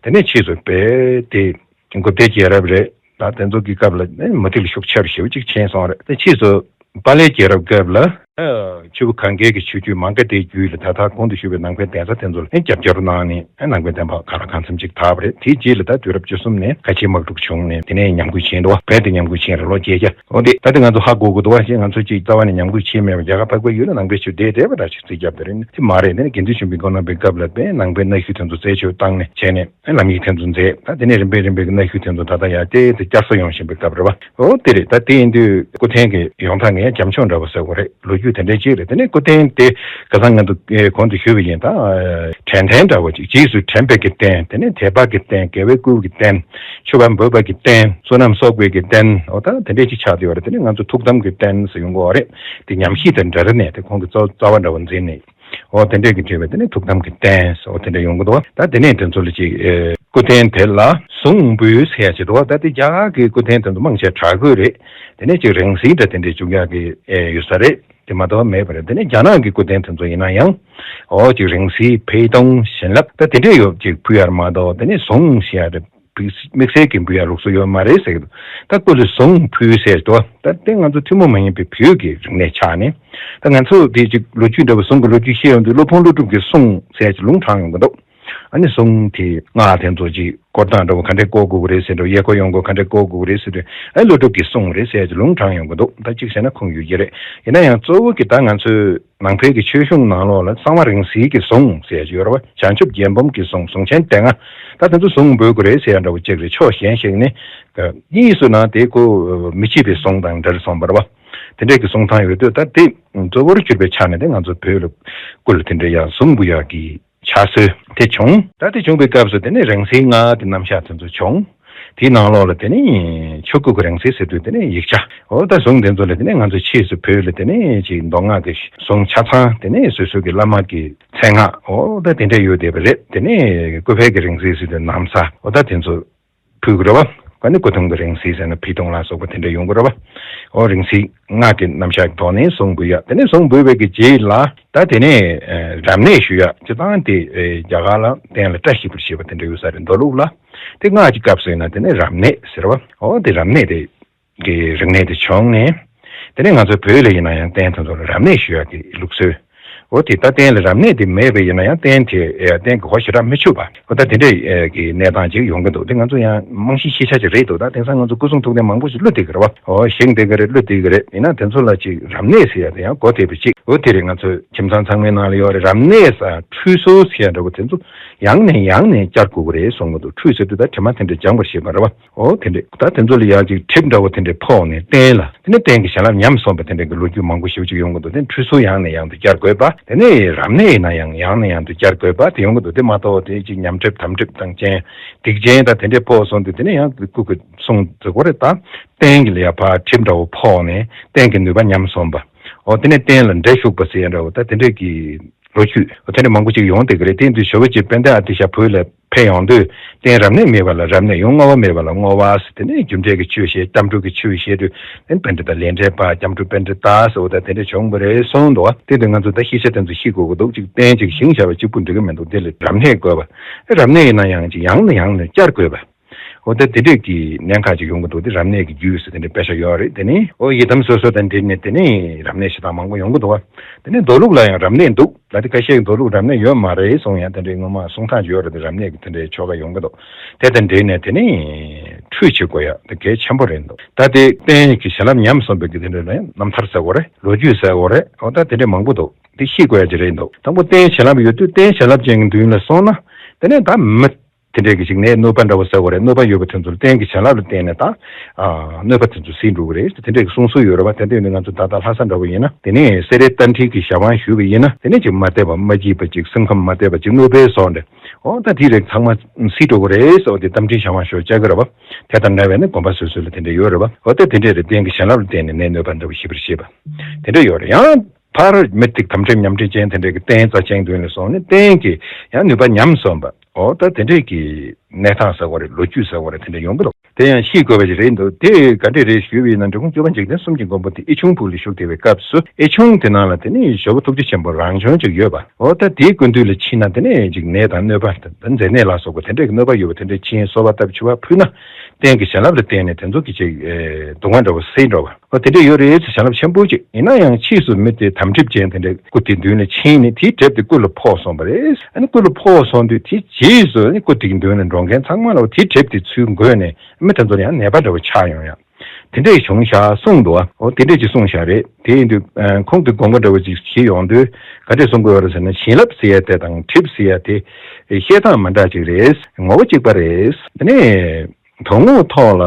དེ་ནས་ཕྱིས་སུ་དཔེ་དེ་འགོ་བདེ་རྒྱལ་རབས་རེད། ད་དེ་ཚོ་གི་སྐབས་ལ་ནི་མུ་ཏིག་ལ་ཤུགས་ཆེ་རུ་ཞེ་པོ་ཅིག་ཕྱིན་སོང་རེད། དེ་ཕྱིས་སུ་དཔལ་ལྡན་རྒྱལ་རབས་སྐབས་ལ་ཆུ་བོ་གངྒཱའི་གི་ཆུ་རྒྱུད་མ་ག་དྷའི་རྒྱུད་ལ་ད་ལྟ་གོང་དུ་ཞུས་པའི་ནང་པའི་གདན་ས་དེ་ཚོ་ལ་ནི་རྒྱབ་སྐྱོར་གནང་ནས་ནང་པའི་བསྟན་པ་གང་ལ་གང་འཚམ་ཅིག་དར་བ་རེད། དེའི་རྗེས་ལ་ད་དུས་རབས་བཅུ་གསུམ་ནས་ཁ་ཆེ་དམག་འཁྲུག་བྱུང་ནས་དེ་ནས་ཉམས་རྒུད་ཕྱིན་འདུག་བ། བོད་དེ་ཉམས་རྒུད་ཕྱིན་རེད། ལོ་བརྒྱད་བརྒྱ། འོ་དེ་ད་དེ་ང་ཚོ་ཧ་གོ་དགོས་འདུག་བ། ཞེས་ང་ཚོ་ཅིག་རྩ་བ་ནས་ཉམས་རྒུད་ཕྱིན་མེད་པ། རྒྱ་གར་འཕགས་པའི་ཡུལ་ལ་ནང་པའི་ཆོས་བསྡད་བསྡད་པ་འདྲ་ཞིག་རྩིས་རྒྱབ་དེ་རེད། དེ་མ་རེད། དེ་ནི་དགེ་འདུན་ཆོས་འཕེལ་མགོན་རྣམ་པའི་སྐབས་ལ་དཔེ་ནང་པའི་གནའ་ཤུལ་དེ་ཚོ་རྩད་གཅོད་བཏང་ནས་བྱས་ནས། ལམ་ཡིག་དེ་ཚོ་མཛད། ད་དེ་ནས་རིམ་པས་རིམ་པས་ཀྱི་གནའ་ཤུལ་དེ་ཚོ་ད་ལྟ་ཡར་བལྟས་ཏེ་བསྐྱར་གསོ་ཡོང་བཞིན་པའི་སྐབས་རེད་བ། འོ་དེ་རེད། ད་དེ་ཡིན་དུས་སྐུ་རྟེན་གྱི་ཡོང་སྟངས་ངས་རྒྱབ་ལྗོངས་འདྲ་བོ་ཟེར་དགོས་རེད། ལོ་རྒྱུས་དེ་འདྲའི་ཅིག་རེད། དེ་ནས་སྐུ་རྟེན་དེ་ཁ་སང་ང་ཚོ་གོང་དུ་ཞུས་པ་ཡིན། ད་དྲན་རྟེན་འདྲ་བོ་ཅིག་རྗེས་སུ་དྲན་པའི་གི་རྟེན། དེ་ནས་དད་པ་གི་རྟེན། དགེ་བའི་བསྐུལ་གྱི་རྟེན། མཆོད་པ་འབུལ་བ་གི་རྟེན། བསོད་ནམས་གསོག་པའི་གི་རྟེན། འོ་ད་དེ་འདྲའི་ཅིག་ཆགས་བསྡད་ཡོད་རེད། དེ་ནས་ང་ཚོ་ཐུགས་དམ་གྱི་རྟེན་ཟེར་ཡོང་གི་ཡོད་རེད། དེ་ཉམས་ཞིབ་དང་འབྲེལ་ནས་དེ་ཁོང་གི་རྩ་རྩ་བ་འདྲ་བོ་འཛིན་ནས། འོ་དེ་འདྲས་ཀྱི་འབྲེལ་བའི་དེ་ནས་ཐུགས་དམ་གྱི་རྟེན་ཟེར་འོ་དེ་འདྲས་ཡོང་གི་འདུག་ད་དེ་ནས་དེ་ཚོ་ལ་ཅིག་ཨེ། སྐུ་རྟེན་དེ་ལ་གཟུངས་འབུལ་ཟེར་ཡ་ཅིག་འདུག་ད་དེ་རྒྱ་གར་གྱི་སྐུ་རྟེན་དེ་ཚོ་མང་ཆེ་བྲག་བརྐོས་རེད། དེ་ནས་ཅིག་རིང་བསྲེལ་འདྲ་དེ་འདྲས་བཅུག་ཡ་གི་ཨེ་ཡོད་ས་རེད། དེ་མ་གཏོགས་མེད་པ་རེད། དེ་ནས་རྒྱ་ནག་གི་སྐུ་རྟེན་དེ་ཚོ་ཡིན་ན་ཡང་འོ་ཅིག་རིང་བསྲེལ་འཕེལ་གཏོང་བྱིན་རླབས་ད་དེ་འདྲས་ཡོད་ཅིག་ཕུལ་ཡ་རེད་མ་གཏོགས། དེ་ནས་གཟུངས་ཟེར་ཡ་རེད། དམིགས་བསལ་གྱི་འབུལ་ཡ་ལུགས་སྲོལ་ཡོད་མ་རེད་ཟེར་གྱི་འདུག་ད་སྐུ་ལ་གཟུངས་ཕུལ་ཟེར་དུས་ད་དེ་ང་ཚོ་ཐུན་མོང་མ་ཡིན་པའི་བོད་ཀྱི་རིག་གནས་ཆགས་ནས། ད་ང་ཚོ་དེ་ཅིག་ལོ་རྒྱུས་འདྲ་བོ་གཟུངས་ཀྱི་ལོ་རྒྱུས་བཤད་ཡོང་དུས་སློབ་དཔོན་ཀླུ་སྒྲུབ་ཀྱི་གསུང་ཟེར་ཅིག་ལུང་དྲངས་ཡོང་གི་འདུག་ཨ་ནི་གཟུངས་དེ་སྔགས་དེ་ཚོ་ཅིག་བསྐོར་སྟངས་འདྲ་བོ་ག་འདྲས་བསྐོར་དགོས་ཀྱི་རེད་ཟེར་འདྲ་བོ། གཡས་སྐོར་གཡོན་སྐོར་ག་འདྲས་བསྐོར་དགོས་ཀྱི་རེད་ཟེར་དུས་ཨ་ཀླུ་སྒྲུབ་ཀྱི་གསུང་རེད་ཟེར་ཅིག་ལུང་དྲངས་ཡོང་གི་འདུག་ད་གཅིག་བྱས་ན་ཁུངས་ཡོད་ཀྱི་རེད། ཡིན་ན་ཡང་གཙོ་བོ་གི་ད་ང་ཚོའི་ནང་པའི་གི་ཆོས་གཞུང་ནང་ལོགས་ལ་གསང་བ་རིང་བསྲེལ་གྱི་གཟུངས་ཟེར་ཡ་ཅིག་ཡོད་རེད་བ། བྱང་ཆུབ་རྒྱལ་འབུམ་གྱི་གཟུངས། གཟུངས་ཆེན་སྡེ་ལྔ། ད་དེ་ཚོ་གཟུངས་འབུལ་དགོས་རེད་ཟེར་ཡ་འདྲ་བོ་ཅིག་རེད། ཕྱོགས་གཞན་ཞིག་ནས་གཉིས་སུ་ན་དེ་ཁོ་མི་ཕྱེད་པའི་གཟུངས་དང་འབྲེལ་སོང་བ་རེད་བ། དེ་འདྲས་ཀྱི་གཟུངས་ཐང་ཡོད་དུས་ད་དེ་གཙོ་བོར་གྱུར་པའི་ཆ་ནས་དེ་ང་ཚོ་བོད་ལ་སྐུ་ལ་དེ་འདྲས་ཡ་གཟུངས་འབུལ་ཡག་གི་ཕྱག་སྲོལ་དེ་བྱུང་། ད་དེ་བྱུང་བའི་སྐབས་སུ་དེ་ནས་རིང་བསྲེལ་ལྔ་དེ་རྣམ་གཞག་དེ་ཚོ་བྱུང་། དེའི་ནང་ལོགས་ལ་དེ་ནས་ཆོ་ག་གི་རིང་བསྲེལ་ཟེར་དུས་དེ་ནས་ཡིག་ཆ་འོ་ད་གཟུངས་དེ་ཚོ་ལ་དེ་ནས་ང་ཚོ་ཕྱིས་སུ་བོད་ལ་དེ་ནས་ཅིག་མདོ་སྔགས་ཀྱི་གཟུངས་ཆ་ཚང་དེ་ནས་སོ་སོ་གི་བླ་མ་གི་མཚན་སྔགས་འོ་ད་དེ་འདྲ་ཡོད་བསྡད་པ་རེད། དེ་ནས་སྐུ་ཕེབས་ཀྱི་རིང་བསྲེལ་ཟེར་དུས་ན་བཟའ་འོ་ད་དེ་ཚོ་ཕུལ་གི་རེད་བ། ཨ་ནི་སྐུ་གདུང་གི་རིང་བསྲེལ་ཟེར་ན་འཕེལ་གཏོང་ལ་སོགས་པ་དེ་འདྲ་ཡོང་གི་རེད་བ། འོ་རིང་བསྲེལ་ལྔ་གི་རྣམ་གཞག་གི་ཐོག་ནས་གཟུངས་འབུལ་ཡ། དེ་ནས་གཟུངས་འབུལ་བའི་གི་རྗེས་ལ་ད་དེ་ནས་ཨ་རབ་གནས་ཞུ་ཡ། སྤྱིར་བཏང་དེ་ཨ་རྒྱ་གར་ལ་རྟེན་ལ་བཀྲ་ཤིས་པར་བྱེད་པ་དེ་འདྲ་ཡོད་ས་རེད། མདོ་ལུགས་ལ། དེ་སྔགས་ཀྱི་སྐབས་སུ་ཡིན་ན་དེ་ནས་རབ་གནས་ཟེར་བ། འོ་དེ་རབ་གནས་དེ་གི་རིག་གནས་དེ་བྱུང་ནས། དེ་ནས་ང་ཚོ་བོད་ལ་ཡིན་ན་ཡང་རྟེན་དེ་ཚོ་ལ་རབ་གནས་ཞུ་ཡ་གི་ལུགས་སྲོལ། འོ་དེ་ད་རྟེན་ལ་རབ་གནས་དེ་མེད་པ་ཡིན་ན་ཡང་རྟེན་དེ་ཨེ་རྟེན་གྱི་སྒོ་ཞེ་དྲག་མི་ཕྱུག་པ་འོ་ད་དེ་འདྲའི་ཨེ་གི་གནས་སྟངས་ཅིག་ཡོང་གི་འདུག་དེ་ང་ཚོ་ཡང་རྨང་གཞི་ཤེས་བྱ་ཅིག་རེད་འདུག་ད་དེང་སང་ང་ཚོ་སྐུ་གསུང་ཐུགས་རྟེན་མང་པོ་ཞིག་བླུགས་བསྡད་ཀྱི་རེད་བ། འོ་བཞེངས་བསྡད་ཀྱི་རེད། བླུགས་བསྡད་ཀྱི་རེད། ཡིན་ན་དེ་ཚོ་ལ་ཅིག་རབ་གནས་ཟེར་ཡ་དེ་ཡང་གོ་བདེ་བ་ཅིག་འོ་དེ་རེད། ང་ཚོའི་ཁྱིམ་ཚང་ཚང་མའི་ནང་ལ་ཡོད་རེད། རབ་གནས་ཟེར་ཁྲུས་གསོལ་ཟེར་ཡ་འདྲ་བོ་དེ་ཚོ་ཡང་ནས་ཡང་ནས་བསྐྱར་དགོས་ཀྱི་རེད་གསུང་གི་འདུག་ཁྲུས་ཟེར་དུས་ད་དྲི་མ་དེ་འདྲ་སྦྱང་བར་བྱེད་པ་རེད་བ། འོ་དེ་འདྲས་ད་དེ་ཚོ་ལ་ཡང་ཅིག་གྲིབ་འདྲ་བོ་དེ་འདྲས་ཕོག་ནས་རྟེན་ལ་དེ་ནས་རྟེན་གྱི་བྱིན་རླབས་ཉམས་སོང་བ་དེ་འདྲས་ཀྱི་ལོ་རྒྱུས་མང་པོ་ཞེ་པོ་ཅིག་ཡོང་གི་འདུག་དེ་ཁྲུས་གསོལ་ཡང་ནས་ཡང་དུ་བསྐྱར་དགོས་པ། དེ་ནས་རབ་གནས་ཡིན་ན་ཡང་ཡང་ནས་ཡང་དུ་བསྐྱར་དགོས་པ་དེ་ཡོང་གི་འདུག་དེ་མ་གཏོགས་དེ་ཅིག་ཉམས་གྲིབ་དམ་གྲིབ་དང་རྐྱེན་སྡིག་ཅན་དང་དེ་འདྲས་ཕོག་སོང་དུས་དེ་ནས་ཡང་སྐུ་གི་གསུང་དུ་གོ་རེ་ད་རྟེན་གྱི་ལ་ཡ་ཕར་གྲིབ་འདྲ་བོ་ཕོག་ནས་རྟེན་གྱི་ནུས་པ་ཉམས་སོང་བ། འོ་དེ་ནས་རྟེན་ལ་འདྲེ་ཞུགས་པ་ཟེར་ཡ་འདྲ་བོ་ད་དེ་འདྲས་ཀྱི་ལོ་རྒྱུས་དེ་འདྲ་མང་པོ་ཅིག་ཡོང་བསྡད་ཀྱི་རེད། དེ་ཡིན་དུས་ཞོལ་པ་ཅིག་དཔལ་ལྡན་ཨ་ཏི་ཤ་བོད་ལ་ཕེབས་ཡོང་དུས་རྟེན་རབ་གནས་མེད་པ་ལ་རབ་གནས་ཡང་བསྔོ་བ་མེད་པ་ལ་བསྔོ་བ་ཟེར། དེ་ནས་རྒྱུ་འབྲས་ཀྱི་ཆོས་བཤད། སྐྱབས་འགྲོ་གི་ཆོས་བཤད་དུས་དེ་པཎྜི་ཏ་ལས་འབྲས་པ་སྐྱབས་འགྲོ་པཎྜི་ཏ་ཟེར་བ་ད་དེ་འདྲ་བྱུང་བ་རེད་གསུངས་འདུག་དེ་དུས་ང་ཚོ་ད་ཤེས་བྱ་དེ་ཚོ་ཤེས་དགོས་ཀྱི་འདུག་ཅིག་རྟེན་ཅིག་བཞེངས་བཞག་པ་གཅིག་པུ་འགྲིག་གི་མི་འདུག་དེ་ལ་རབ་གནས་དགོས་པ། རབ་གནས་ཡིན་ན་ཡང་ཅིག་ཡང་ནས་ཡང་ནས་བསྐྱར་དགོས་པ། འོ་ད་དེ་འདྲས་ཀྱི་གནད་འགག་ཅིག་ཡོང་གི་འདུག་དེ་རབ་གནས་ཀྱི་རྒྱུས་སུ་དེ་འདྲའི་དཔེ་ཆ་ཡོད་རེད། དེ་ནི་འོ་ཡི་དམ་སོ་སོ་དང་འབྲེལ་ནས་དེ་ནི་རབ་གནས་ཞེ་དྲག་མང་པོ་ཡོང་གི་འདུག་བ། དེ་ནི་མདོ་ལུགས་ལ་ཡང་རབ་གནས་འདུག་ད་དེ་ཁ་ཤས་ཀྱི་མདོ་ལུགས་རབ་གནས་ཡོད་མ་རེད་གསུང་ཡང་དེ་འདྲའི་ངོ་མ་གསུང་སྟངས་ཅིག་ཡོད་རེད། དེ་རབ་གནས་ཀྱི་དེ་འདྲའི་ཆོ་ག་ཡོང་གི་འདུག་དེ་དང་འབྲེལ་ནས་དེ་ནི་ཁྲུས་བྱེད་དགོས་ཡ་དེ་གལ་ཆེན་པོ་རེད་འདུག་ད་དེ་རྟེན་གྱི་བྱིན་རླབས་ཉམས་སོང་བའི་གི་དེ་འདྲ་ལ་ཡང་རྣམ་ཐར་ཟེར་དགོས་རེད། ལོ་རྒྱུས་ཟེར་དགོས་རེད། འོ་ད་དེ་འདྲའི་མང་པོ་འདུག་དེ་ཤེས་དགོས་ཡ་ཅིག་རེད་འདུག་དང་པོ་རྟེན་བྱིན་རླབས་ཡོད་དུས་རྟེན་བྱིན་རླབས་ཅན་གྱི་མདུན་ལ་སོང་ན་དེ་ནས་ད་མི་དེ་འདྲས་ཀྱི་ཅིག་ནས་གནོད་པ་འདྲ་བོ་ཟེར་དགོས་རེད། གནོད་པ་ཡོད་པ་དེ་ཚོ་ལ་རྟེན་གྱི་བྱིན་རླབས་ལ་བརྟེན་ནས་ད་ཨ་གནོད་པ་དེ་ཚོ་སེལ་འགྲོ་གི་རེད། དེ་འདྲས་ཀྱི་གསུང་སྲོལ་ཡོད་རེད་བ། དེ་འདྲས་ཡིན་དུས་ང་ཚོ་ད་ལྟ་ལྷ་ས་འདྲ་བོ་ཡིན་ན་དེ་ནས་སེ་རའི་རྟ་མགྲིན་གྱི་ཞལ་དབང་ཞུས་པ་ཡིན་ན་དེ་ནས་ཅིག་མ་བདེ་བ་མ་སྐྱིད་པ་ཅིག་སེམས་ཁམས་མ་བདེ་བ་ཅིག་གནོད་པའི་བཟོ་འདྲ་འོ་ད་དེ་རིགས་ཚང་མ་སེལ་འགྲོ་གི་རེད་ཟེར་བ་དེ་རྟ་མགྲིན་ཞལ་དབང་ཞུ་བྱ་གི་རེད་བ། དེ་དང་འདྲ་བའི་ནི་དགོན་པ་སོ་སོ་ལ་དེ་འདྲས་ཡོད་རེད་བ། འོ་ད་དེ་འདྲས་རེད། རྟེན་གྱི་བྱིན་རླབས་ལ་བརྟེན་ནས་ནད་གནོད་པ་འདྲ་བོ་ཞི་བར་བྱེད་པ་དེ་འདྲས་ཡོད་རེད། ཡང་ཕར་མི་དེ་དམ་གྲིབ་ཉམས་གྲིབ་ཅན་དེ་འདྲས་ཀྱི་རྟེན་རྩ་ཅན་མདུན་ལ་སོང་ནས་རྟེན་གྱི་ཡང་ནུས་པ་ཉམས་སོང་བ། འོ་ད་དེ་འདྲས་ཀྱི་གནས་སྟངས་ཟེར་བ་རེད། ལོ་རྒྱུས་ཟེར་བ་རེད། དེ་འདྲས་ཡོང་གི་འདུག་དེ་ཡང་ཤེས་དགོས་པ་ཞིག་རེད་འདུག་དེ་ག་འདྲས་རེད་ཞུས་པ་ཡིན་ན་འབྲི་གུང་སྐྱོབ་པ་འཇིག་རྟེན་གསུམ་གྱི་མགོན་པོ་དེ་ཨེ་ཆུང་ཕུག་ལ་བཞུགས་བསྡད་པའི་སྐབས་སུ་ཨེ་ཆུང་དེ་ནང་ལ་དེ་ནས་ཞོལ་པ་ཐུགས་རྗེ་ཆེན་པོ་རང་བྱོན་ཅིག་ཡོད་པ། འོ་ད་དེའི་སྐུ་མདུན་ལ་ཕྱིན་ན་དེ་ནས་ཅིག་ནད་དང་གནོད་པ་དང་མཛེ་ནད་ལ་སོགས་པ་དེ་འདྲས་ཀྱི་གནོད་པ་ཡོད་པ་དེ་འདྲས་ཕྱིན་གསོལ་བ་བཏབ་མཆོད་པ་ཕུལ་ན་ རྟེན་གྱི་བྱིན་རླབས་ལ་བརྟེན་ནས་དེ་ཚོ་གི་ཅིག་ཨེ་སྡུག་བསྔལ་འདྲ་བོ་སེལ་འགྲོ་བ། ཨོ་དེ་འདྲ་ཡོད་རེད་ཟེར། བྱིན་རླབས་ཆེན་པོ་ཅིག་ཡིན་ན་ཡང་ཕྱིས་སུ་མི་དེ་དམ་གྲིབ་ཅན་དེ་འདྲའི་སྐུ་དེ་མདུན་ལ་ཕྱིན་ནས་དེའི་གྲིབ་དེ་སྐུ་ལ་ཕོག་སོང་བ་རེད། ཨ་ནི་སྐུ་ལ་ཕོག་སོང་དུས་དེའི་རྗེས་སུ་ཨ་ནི་སྐུ་དེའི་མདུན་ལ་འགྲོ་མཁན་ཚང་མ་ལ་དེའི་གྲིབ་དེ་ཚུར་འགོས་ནས་མི་དེ་ཚོར་ཡང་ནད་པ་འདྲ་བོ་ཆགས་ཡོང་ཡ། དེ་འདྲས་བྱུང་ཤག་གསུངས་འདུག་ཨོ་དེ་འདྲས་ཅིག་གསུངས་ཤག་རེད། དེ་ཡིན་དུས་ཨ་ཁོང་གིས་དགོངས་པ་འདྲ་བོ་ཅིག་བཞེས་ཡོང་དུས་ག་འདྲས་གསུང་གི་ཡོད་རེད་ཟེར་ན། བྱིན་རླབས་ཟེར་ཡ་དེ་དང་གྲིབ་ཟེར་ཡ་དེ་བཤད་སྟངས་མ་འདྲ་ཅིག་རེད། ངོ་བོ་གཅིག་པ་རེད། དེ་ནས་དོན་དངོས་ཐོག་ལ་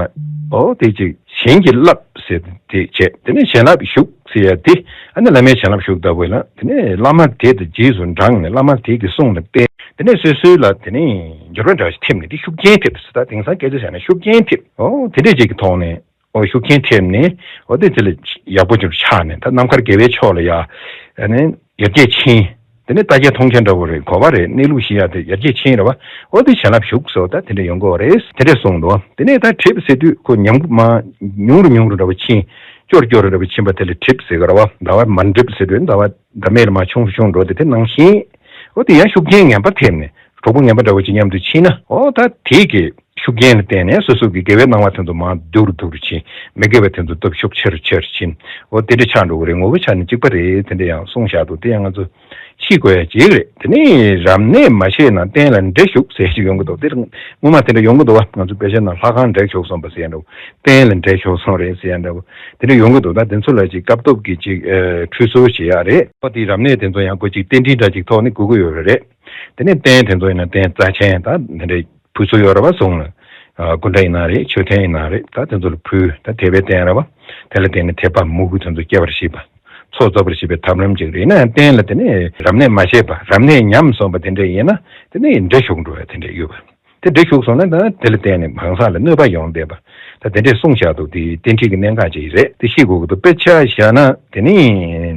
ཨོ་དེ་ཅིག་བྱིན་གྱིས་བརླབས་ཟེར་དེ་བྱས། དེ་ནས་བྱིན་རླབས་ཞུགས་ཟེར་ཡ་དེ་ཨ་ནི་བླ་མའི་བྱིན་རླབས་ཞུགས་ལྟ་བུ་ཡིན་ན། དེ་ནས་བླ་མ་དེ་དང་རྗེས་སུ་འབྲངས་ནས་བླ་མ་དེ་གི་གསུང་ལ་བརྟེན། དེ་ནས་སོ་སོའི་ལ་དེ་ནས་འགྱུར་བ་འདྲ་ཞིག་ཐེབས་ནས་དེ་ཤུགས་རྐྱེན་ཐེབས་ཟེར། ད་དེང་སང་སྐད་ཆ་བཤད་ན་ཤུགས་རྐྱེན་ཐེབས། ཨོ་དེ་འདྲས་ཅིག་གི་ཐོག་ནས། ཨོ་ཤུགས་རྐྱེན་ཐེབས་ནས་ཨོ་དེ་དེ་ལ་ཡག་པོ་ཅིག་ཆགས་ནས། ད་ནམ་མཁར་དགེ་བའི་ཕྱོགས་ལ་ཡ་ཨ་ནི་ཡར་རྒྱས་ཕྱིན། དེ་ནས་ལྟ་རྒྱ་མཐོང་རྒྱ་འདྲ་བོ་རེད། གོ་བ་རེད། གནས་ལུགས་ཤེས་ཡ་དེ་ཡར་རྒྱས་ཕྱིན་རེད་བ། ཨོ་དེ་བྱིན་རླབས་ཞུགས་སོ། ད་དེ་འདྲ་ཡོང་གི་ཡོད་རེད། དེ་འདྲས་གསུངས་འདུག་དེ་ནས་ད་གྲིབ་ཟེར་དུས་ཁོ་ཉམས་མ་ཉུང་རུ་ཉུང་རུ་འདྲ་བོ་ཕྱིན། སྐྱོ་རུ་སྐྱོ་རུ་འདྲ་བོ་ཕྱིན་པ་དེ་ལ་གྲིབ་ཟེར་གི་རེད་བ། ཟླ་བ་མར་འགྲིབ་ཟེར་དུས་ཟླ་བ་ཟླ་མེད་ལ་མར་ཆུང་རུ་ཆུང་རུ་འགྲོ་དེ་དེ་ནང་བཞིན། ཨོ་དེ་ཡང་ཤུགས་རྐྱེན་ངན་པ་ཐེབས་ནས་གྲོགས་པོ་ངན་པ་འདྲ་བོ་ཅིག་མཉམ་དུ་ཕྱིན་ན། ཨོ་ད་དེ་གི་ཤུགས་རྐྱེན་ལ་བརྟེན་ནས་སོ་སོ་གི་དགེ་བའི་སྣང་བ་དེ་ཚོ་མར་སྡུག་རུ་སྡུག་རུ་ཕྱིན། མི་དགེ་བ་དེ་ཚོ་སྟོབས་ཤུགས་ཆེ་རུ་ཆེ་རུ་ཕྱིན། འོ་དེ་འདྲ་ཆགས་འགྲོ་གི་རེད། ངོ་བོ་ཆ་ནས་གཅིག་པ་རེད། དེ་འདྲ་ཡང་གསུངས་བཞག་འདུག་དེ་ཡང་ང་ཚོ་ཤེས་དགོས་ཡ་གཅིག་རེད། དེ་ནས་རབ་གནས་མ་བྱས་ན་རྟེན་ལ་འདྲེ་ཞུགས་ཟེར་ཞིག་ཡོང་གི་འདུག་དེ་སྔོན་མ་དེ་འདྲ་ཡོང་གི་འདུག་བ། ང་ཚོ་དཔེ་ཆ་ནང་ལྷ་ཁང་འདྲེ་ཞུགས་སོང་བ་ཟེར་ཡ་འདྲ་བོ། རྟེན་ལ་འདྲེ་ཞུགས་སོང་རེད་ཟེར་ཡ་འདྲ་བོ། དེ་འདྲ་ཡོང་གི་འདུག་ད་དེ་ཚོ་ལ་ཅིག་སྐབས་ཐོབ་ཀྱི་ཅིག་ཨ་ཁྲུས་གསོལ་བྱེད་ཡ་རེད། ཨོ་དེ་རབ་གནས་དེ་ཚོ་ཡང་ཁོ་ཅིག་རྟེན་འབྲེལ་འདྲ་ཅིག་ཐོག་ནས་དགོས་ཀྱི་ཡོད་རེད། རེད། དེ་ནས་རྟེན་དེ་ཚོ་ཡིན་ན་རྟེན་རྩ་ཆེན་ད་དེ་འདྲའི་ཕུལ་སྲོལ་ཡོད་རེད་བ། གསུང་ལ། ཨ་སྐུ་འདྲ་ཡིན་ན་རེད། མཆོད་རྟེན་ཡིན་ན་རེད། ད་དེ་ཚོ་ལ་ཕུལ། ད་དད་པའི་རྟེན་རེད་བ། དེ་ལ་བརྟེན་ནས་དད་པ་མོས་གུས་དེ་ཚོ་སྐྱེ་བར་བྱེད་པ། ཚོགས་རྫོགས་པར་བྱེད་པའི་ཐབས་ལམ་ཅིག་རེད། ཡིན་ན་ཡང་རྟེན་ལ་དེ་ནས་རབ་གནས་མ་བྱས་པ། རབ་གནས་ཉམས་སོང་བ་དེ་འདྲ་ཡིན་ན་དེ་ནས་འདྲེ་ཞུགས་འགྲོ་བ་དེ་འདྲ་ཡོད་པ། དེ་འདྲེ་ཞུགས་སོང་ན་ད་དེ་ལ་བརྟེན་ནས་གང་ཟག་ལ་གནོད་པ་ཡོང་བསྡད་པ། ད་དེ་འདྲས་གསུངས་བཞག་འདུག་དེ་རྟེན་འབྲེལ་གྱི་གནད་འགག་ཅིག་རེད། དེ་ཤེས་དགོས་ཀྱི་འདུག་དཔེ་ཆ་བཞག་ན་དེ་ནི་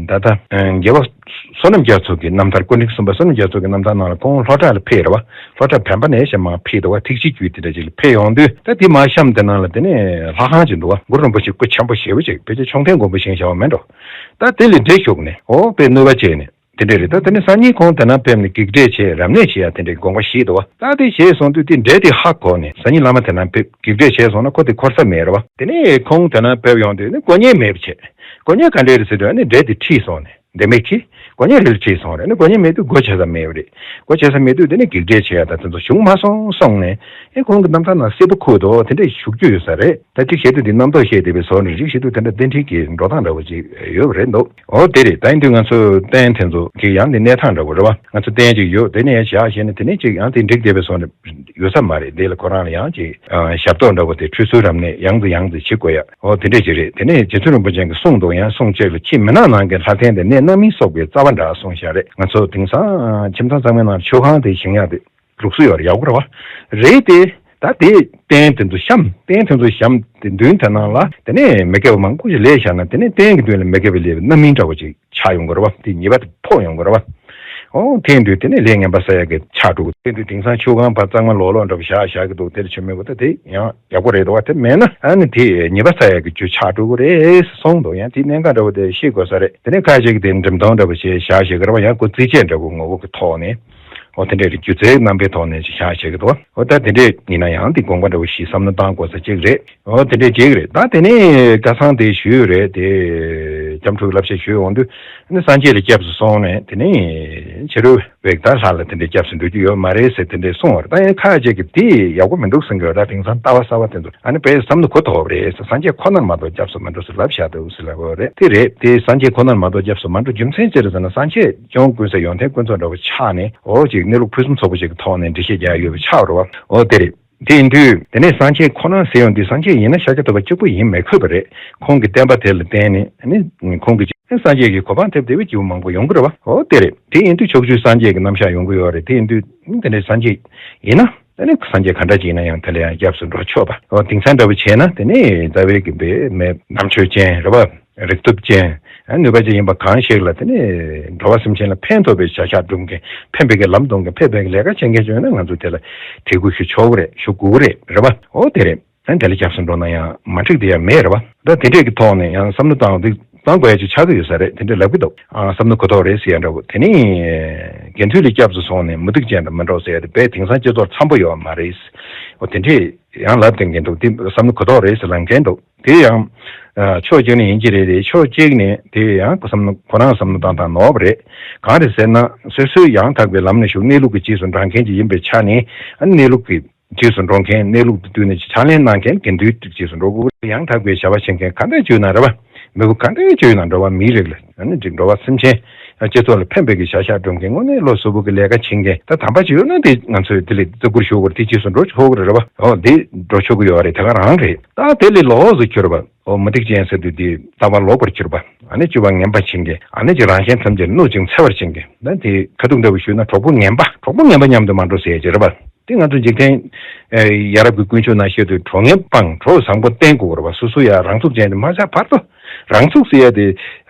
ད་ལྟ་རྒྱལ་བ་བསོད་ནམས་རྒྱ་མཚོ་གི་རྣམ་ཐར། སྐུ་ཕྲེང་གསུམ་པ་བསོད་ནམས་རྒྱ་མཚོ་གི་རྣམ་ཐར་ནང་ལ་ཁོང་ལྷོ་བྲག་ལ་ཕེབས་རེད་བ། ལྷོ་བྲག་བོད་པ་ནས་ཞེས་མར་ཕེབས་འདུག་བ། ཐེག་ཆེན་རྒྱུད་དེ་འདྲ་ཅིག་ལ་ཕེབས་ཡོང་དུས་ད་དེ་མར་གཤམ་དེ་ནང་ལ་དེ་ནས་ལྷ་ཁང་ཅིག་འདུག་བ། གུ་རུ་རིན་པོ་ཆེ་སྐུ་ཆེན་པོ་ཞེ་པོ་ཅིག་ཕལ་ཆེར་མཆོད་རྟེན་དགོན་པ་བཞེངས་བཞག་པ་མིན་འགྲོ། ད་དེ་ལ་འདྲེ་ཞུགས་ནས་ཨོ་དཔེ་གནོད་པ་བྱས་ནས། དེ་འདྲ་རེད། ད་དེ་ནས་སང་ཉིན་ཁོང་དེ་ན་ཕེབས་ནས་བགེགས་བསྐྲད་བྱས། རབ་གནས་བྱེད་ཡ་དེ་འདྲའི་དགོངས་པ་བཞེས་འདུག་བ། ད་དེ་བྱས་སོང་དུས་དེ་འདྲ་དེ་ཧ་གོ་ནས་སང་ཉིན་བླ་མ་དེ་ན་ཕེབས། བགེགས་བསྐྲད་བྱས་སོང་ན་ཁོ་དེ་འཁོར་ས་མེད་རེད་བ། དེ་ནས་ཁོང་དེ་ན་ཕེབས་ཡོང་དུས་ནི་དཀོན་གཉེར་མེད་པ་བྱས། དཀོན་གཉེར་ག་འདྲ་རེད་ཟེར་དུས་ཨ་ནི་འདྲ་དེ་ཁྲིད་སོང་ནས་འདྲ་མེད་ཁི། དཀོན་གཉེར་རེ་ཁྲིད་སོང་རེད། ཨ་ནི་དཀོན་གཉེར་མེད་དུས་སྒོ་ཕྱེ་ས་མེད་པ་རེད། སྒོ་ཕྱེ་ས་མེད་དུས་དེ་ནས་བགེགས་བསྐྲད་བྱེད་ཡ་ད་དེ་ཚོ་བྱུང་མ་སོང་གསུངས་ནས། ཨེ་ཁོང་གི་རྣམ་ཐར་ནང་གསལ་པོ་འཁོད་འདུག་དེ་འདྲ་ཞུགས་རྒྱུ་ཡོད་ས་རེད། ད་གཅིག་བྱས་དུས་འདི་རྣམ་རྟོག་བཤད་བསྡད་པའི་བཟོ་འདྲ། གཅིག་བྱས་དུས་དེ་འདྲ་གདན་ཁྲི་གི་འགྲོ་སྟངས་འདྲ་བོ་ཅིག་ཡོད་པ་རེད་འདུག་འོ་དེ་རེད། ད་ཡིན་དུས་ང་ཚོ་རྟེན་དེ་ཚོ་གི་ཡང་དེ་གནས་སྟངས་འདྲ་བོ་རེད་བ། ང་ཚོ་རྟེན་ཅིག་ཡོད། དེ་ནས་བཞག་བྱས་ནས་དེ་ནས་ཅིག་ཡང་དེ་འགྲིག་བསྡད་པའི་བཟོ་འདྲ་ཡོད་ས་མ་རེད། དེ་ལ་ཁོ་རང་ལ་ཡང་ཅིག་ཨ་ཞབས་ཏོག་འདྲ་བོ་དེ་ཁྲུས་གསོལ་རབ་གནས་ཡང་དུ་ཡང་དུ་བྱེད་དགོས་ཡ། འོ་དེ་འདྲས་ཅིག་རེད། དེ་ནས་རྗེ་བཙུན་རིན་པོ་ཆེ་གིས་གསུངས་འདུག་ཡང་གསུང་གཅིག་ལ་ཁྱེད་མི་ནག་ནང་གི་ལྷ་རྟེན་དེ་གནས་རྣམ་སྨིན་སོགས་ཀྱི་རྩ་བ་འདྲ་གསུངས་བཞག་རེད། ང་ཚོ་དེང་སང་ཁྱིམ་ཚང་ཚང་མའི་ནང་མཆོད་ཁང་དེ་བཞེངས་ཡ་དེ། ལུགས་སྲོལ་ཡོད་རེད། ཡག་པོ་རེད་བ། རེད་དེ། ད་དེ་རྟེན་དེ་ཚོ་བཤམས། རྟེན་དེ་ཚོ་བཤམས་དེ་མདུན་དེ་ནང་ལ་དེ་ནས་མི་དགེ་བ་མང་པོ་ཞིག་ལས་བཞག་ན་དེ་ནས་རྟེན་གྱི་མདུན་ལ་མི་དགེ་བའི་ལས་རྣམ་སྨིན་འདྲ་བོ་ཅིག་ཆགས་ཡོང་གི་རེད་བ། དེ་ཉེས་པ་དེ་ཕོག་ཡོང་གི་རེད་བ། ཨོ་དེ་དུས་དེ་ནས་ལས་ངན་པ་བསགས་ཡག་གི་ཆགས་འགྲོ་གི། དེ་དུས་དེང་སང་མཆོད་ཁང་ཕར་གཙང་མ་ལོག་ལོག་འདྲ་བོ་བཞག་བཞག་གི་འདུག་དེར་མཆོད་མེ་འབུལ། ད་དེ་ཡང་ཡག་པོ་རེད་འདུག་བ། དེ་མེད་ན་ཨ་ནི་དེ་ཉེས་པ་བསགས་ཡག་གི་རྒྱུ་ཆགས་འགྲོ་གི་རེད་གསུངས་འདུག་ཡང་དེ་གནད་འགག་འདྲ་བོ་དེ་ཤེས་དགོས་ས་རེད། དེ་ནས་ཁ་ཅིག་གིས་དེ་འགྲེམས་སྟོན་འདྲ་བོ་བྱས་བཞག་བཞག་གི་རེད་བ། ཡང་ཁོ་རྩིས་དཔྱད་འདྲ་བོ་ངོ་བོ་གི་ཐོག་ནས། ཨོ་དེ་འདྲའི་སྒྱུ་རྩལ་རྣམ་པའི་ཐོག་ནས་ཅིག་བཞག་བྱེད་ཀྱི་འདུག་ཨོ་ད་དེ་འདྲས་ཡིན་ན་ཡང་དེ་དགོངས་པ་འདྲ་བོ་ཞིག་བསམ་བློ་བཏང་དགོས་ས་གཅིག་རེད། ཨོ་དེ་འདྲས་གཅིག་རེད། ད་དེ་ནས་ཁ་སང་དེ་ཞུས་རེད་དེ། སྐྱབས་འགྲོ་གི་བསླབ་བྱ་ཞུས་ཡོང་དུས་ནི་སངས་རྒྱས་ལ་སྐྱབས་སུ་སོང་ནས་དེ་ནས་ཕྱི་རོལ་བའི་ད་ལྷ་ལ་དེ་འདྲས་སྐྱབས་སུ་འགྲོ་རྒྱུ་ཡོད་མ་རེད་ཟེར་དེ་འདྲས་གསུངས་པ་རེད། ད་ཡང་ཁ་ཅིག་གིས་དེ་ཡག་པོ་མི་འདུག་གསུང་གི་ཡོད། ད་དེང་སང་ལྟ་བ་གསར་བ་དེ་ཚོ་ཨ་ནི་དཔེ་བསམ་བློ་གོ་ཐོག་རེད་ཟེར། སངས་རྒྱས་ཁོ་ནར་མ་གཏོགས་སྐྱབས་སུ་མ་འགྲོ་ཟེར་ལབ་བཞག་འདུག་ཟེར་ལབ་ཡོད་རེད། དེ་རེད་དེ། སངས་རྒྱས་ཁོ་ནར་མ་གཏོགས་སྐྱབས་སུ་མ་འགྲོ་རྒྱུ་མཚན་ཅི་རེད་ཟེར་ན། སངས་རྒྱས་སྐྱོན་ཀུན་ཟད་ཡོན་ཏན་ཀུན་རྫོབ་འདྲ་བོ་ཆགས་ནས། འོ་ཅིག་གནས་ལུགས་ཕུན་སུམ་ཚོགས་པོ་ཞིག་གི་ཐོག་ནས་འགྲེལ་བཤད་རྒྱག་ཡོད་པ་ཆགས་རེད་བ། འོ་དེ་རེད། དེ་ཡིན་དུས་དེ་ནས་སངས་རྒྱས་ཁོ་ན་ཟེར་ཡོང་དུས་སངས་རྒྱས་ཡིན་ན་ཤཱཀྱ་ཐུབ་པ་གཅིག་པུ་ཡིན་མི་དགོས་པ་རེད། ཁོང་གི་བསྟན་པ་དེ་ལ་བརྟེན་ནས་ཨ་ནི་ཁོང་གི་སངས་རྒྱས་ཀྱི་གོ་འཕང་ཐེབས་བསྡད་པའི་སྐྱེས་བུ་མང་པོ་ཡོང་གི་རེད་བ། འོ་དེ་རེད། དེ་ཡིན་དུས་ཕྱོགས་བཅུའི་སངས་རྒྱས་ཀྱི་རྣམ་གཞག་ཡོང་གི་ཡོད་རེད། དེ་ཡིན་དུས་དེ་འདྲའི་སངས་རྒྱས་ཡིན་ན་ཨ་ནི་སངས་རྒྱས་ག་འདྲ་ཅིག་ཡིན་ན་ཡང་དེ་ལ་ཡང་སྐྱབས་སུ་འགྲོ་ཆོག་པ། འོ་དེང་སང་འདྲ་བོ་བྱས་ན་དེ་ནི་རྩ་བའི་གི་བའི་མེ་རྣམ་དཔྱོད་ཅན་རེད་བ། རིག་སྟོབས་ཅན། ནུས་པ་ཅན་ཡིན་པ་གང་ཞིག་ལ་དེ་ནི་འགྲོ་བ་སེམས་ཅན་ལ་ཕན་ཐོགས་པའི་བྱ་གཞག་སྒྲུབ་མཁན། ཕན་པའི་གི་ལམ་སྟོན་མཁན། ཕན་པའི་གི་ལས་ཀ་བྱེད་མཁན་ཅིག་ཡོད་ན་ང་ཚོ་དེ་ལ་དད་གུས་ཞུ་ཆོག་གི་རེད། ཞུ་དགོས་ཀྱི་རེད། རེད་པ། འོ་དེ་རེད། ཨ་དེ་ལ་སྐྱབས་སུ་འགྲོ་ན་ཡང་མ་འགྲིག་དེ་ཡང་མེད་རེད་པ། ད་དེ་འདྲས་ཀྱི་ཐོག་ནས་ཡང་བསམ་བློ་བཏང་དེ་བཏང་དགོས་ཡ་ཅིག་ཆགས་ཀྱི་ཡོད་ས་རེད། དེ་འདྲས་ལབ་ཀྱི་འདུག་ཨ་བསམ་བློ་གོ་ཐོག་རེད་ཟེར་ཡ་འདྲ་བོ། དེ་ནི་ དགེ་འདུན་ལ་སྐྱབས་སུ་སོང་ནས་མུ་སྟེགས་ཅན་དང་མི་འགྲོགས་ཟེར་ཡ་དེ་དཔེ་དེང་སང་སྤྱི་ཚོགས་འཚམ་པོ་ཡོད་མ་རེད། འོ་དེ་འདྲས་ཡང་ལབ་བསྡད་མཁན་འདུག་དེ་བསམ་བློ་གོ་ལྡོག་རེད་ཟེར་ལབ་མཁན་འདུག་དེ་ཡང་། ཕྱོགས་གཅིག་ནས་ཡིན་གྱི་རེད་དེ་ཕྱོགས་གཅིག་ནས་དེ་ཡང་བསམ་བློ་ཁོ་རང་བསམ་བློ་བཏང་སྟངས་ནོར་བ་རེད། གང་རེད་ཟེར་ན་སོ་སོའི་ཡང་དག་པའི་ལམ་ནས་ཞུགས་གནས་ལུགས་ཀྱི་རྗེས་སུ་འབྲང་མཁན་ཅིག་ཡིན་པའི་ཆ་ནས་ཨ་ནི་གནས་ལུགས་ཀྱི་རྗེས་སུ་འགྲོ་མཁན་གནས་ལུགས་དེ་བསྟུན་ནས་ཕྱག་ལེན་གནང་མཁན་དགེ་འདུན་རྗེས་སུ་འགྲོ་དགོས། ཡང་དག་པའི་བྱ་བ་བྱེད་མཁན་ག་འདྲ་བྱུང་ན་རེད་བ། མི་བུ་ག་འདྲ་བྱུང་ན་འགྲོ་བ་མིའི་རིགས་ལ་ཨ་ནི་འགྲོ་བ་སེམས་ཅན་སྤྱི་ཚོགས་ལ་ཕན་པའི་གི་བྱ་བཞག་སྒྲུབ་མཁན་དངོས་གནས་བློ་གཟུ་བོ་གི་ལས་ཀ་བྱེད་མཁན་ད་དམ་པ་བྱུང་ན་དེ་ང་ཚོས་དེ་ལ་བརྩི་བཀུར་ཞུ་དགོས་རེད། དེ་རྗེས་སུ་འགྲོ་ཆོག་གི་རེད་བ། འོ་དེ་འགྲོ་ཆོག་གི་ཡོད་རེད། དེ་ག་རང་རེད། ད་དེ་ལས་ལོགས་སུ་གྱུར་པ། འོ་མུ་སྟེགས་ཅན་ཟེར་དུས་དེ་ལྟ་བ་ལོག་པར་གྱུར་པ། ཨ་ནི་སྤྱོད་པ་ངན་པ་བྱེད་མཁན། ཨ་ནི་ཅིག་རང་གཞན་ཐམས་ཅད་གནོད་ཅིང་འཚེ་བར་བྱེད་མཁན། ད་དེ་ཁ་ཐུག་འདྲ་བོ་ཞུས་ན་གྲོགས་པོ་ངན་པ། གྲོགས་པོ་ངན་པ་མཉམ་དུ་མ་འགྲོ་ཟེར་ཡ་ཅིག་རེད་པ། དེ་ང་ཚོ་འཇིག་རྟེན་ཡ་རབས་ཀྱི་ཀུན་སྤྱོད་ནང་བཤད་དུས་གྲོགས་ངན་སྤང་གྲོགས་བཟང་པོ་བསྟེན་དགོས་རེད་པ། སོ་སོ་ཡ་རང་ཚུགས་ཅན་དེ་མ་ཆགས་བར་དུ་རང་ཚུགས་ཟེར་ཡ་དེ་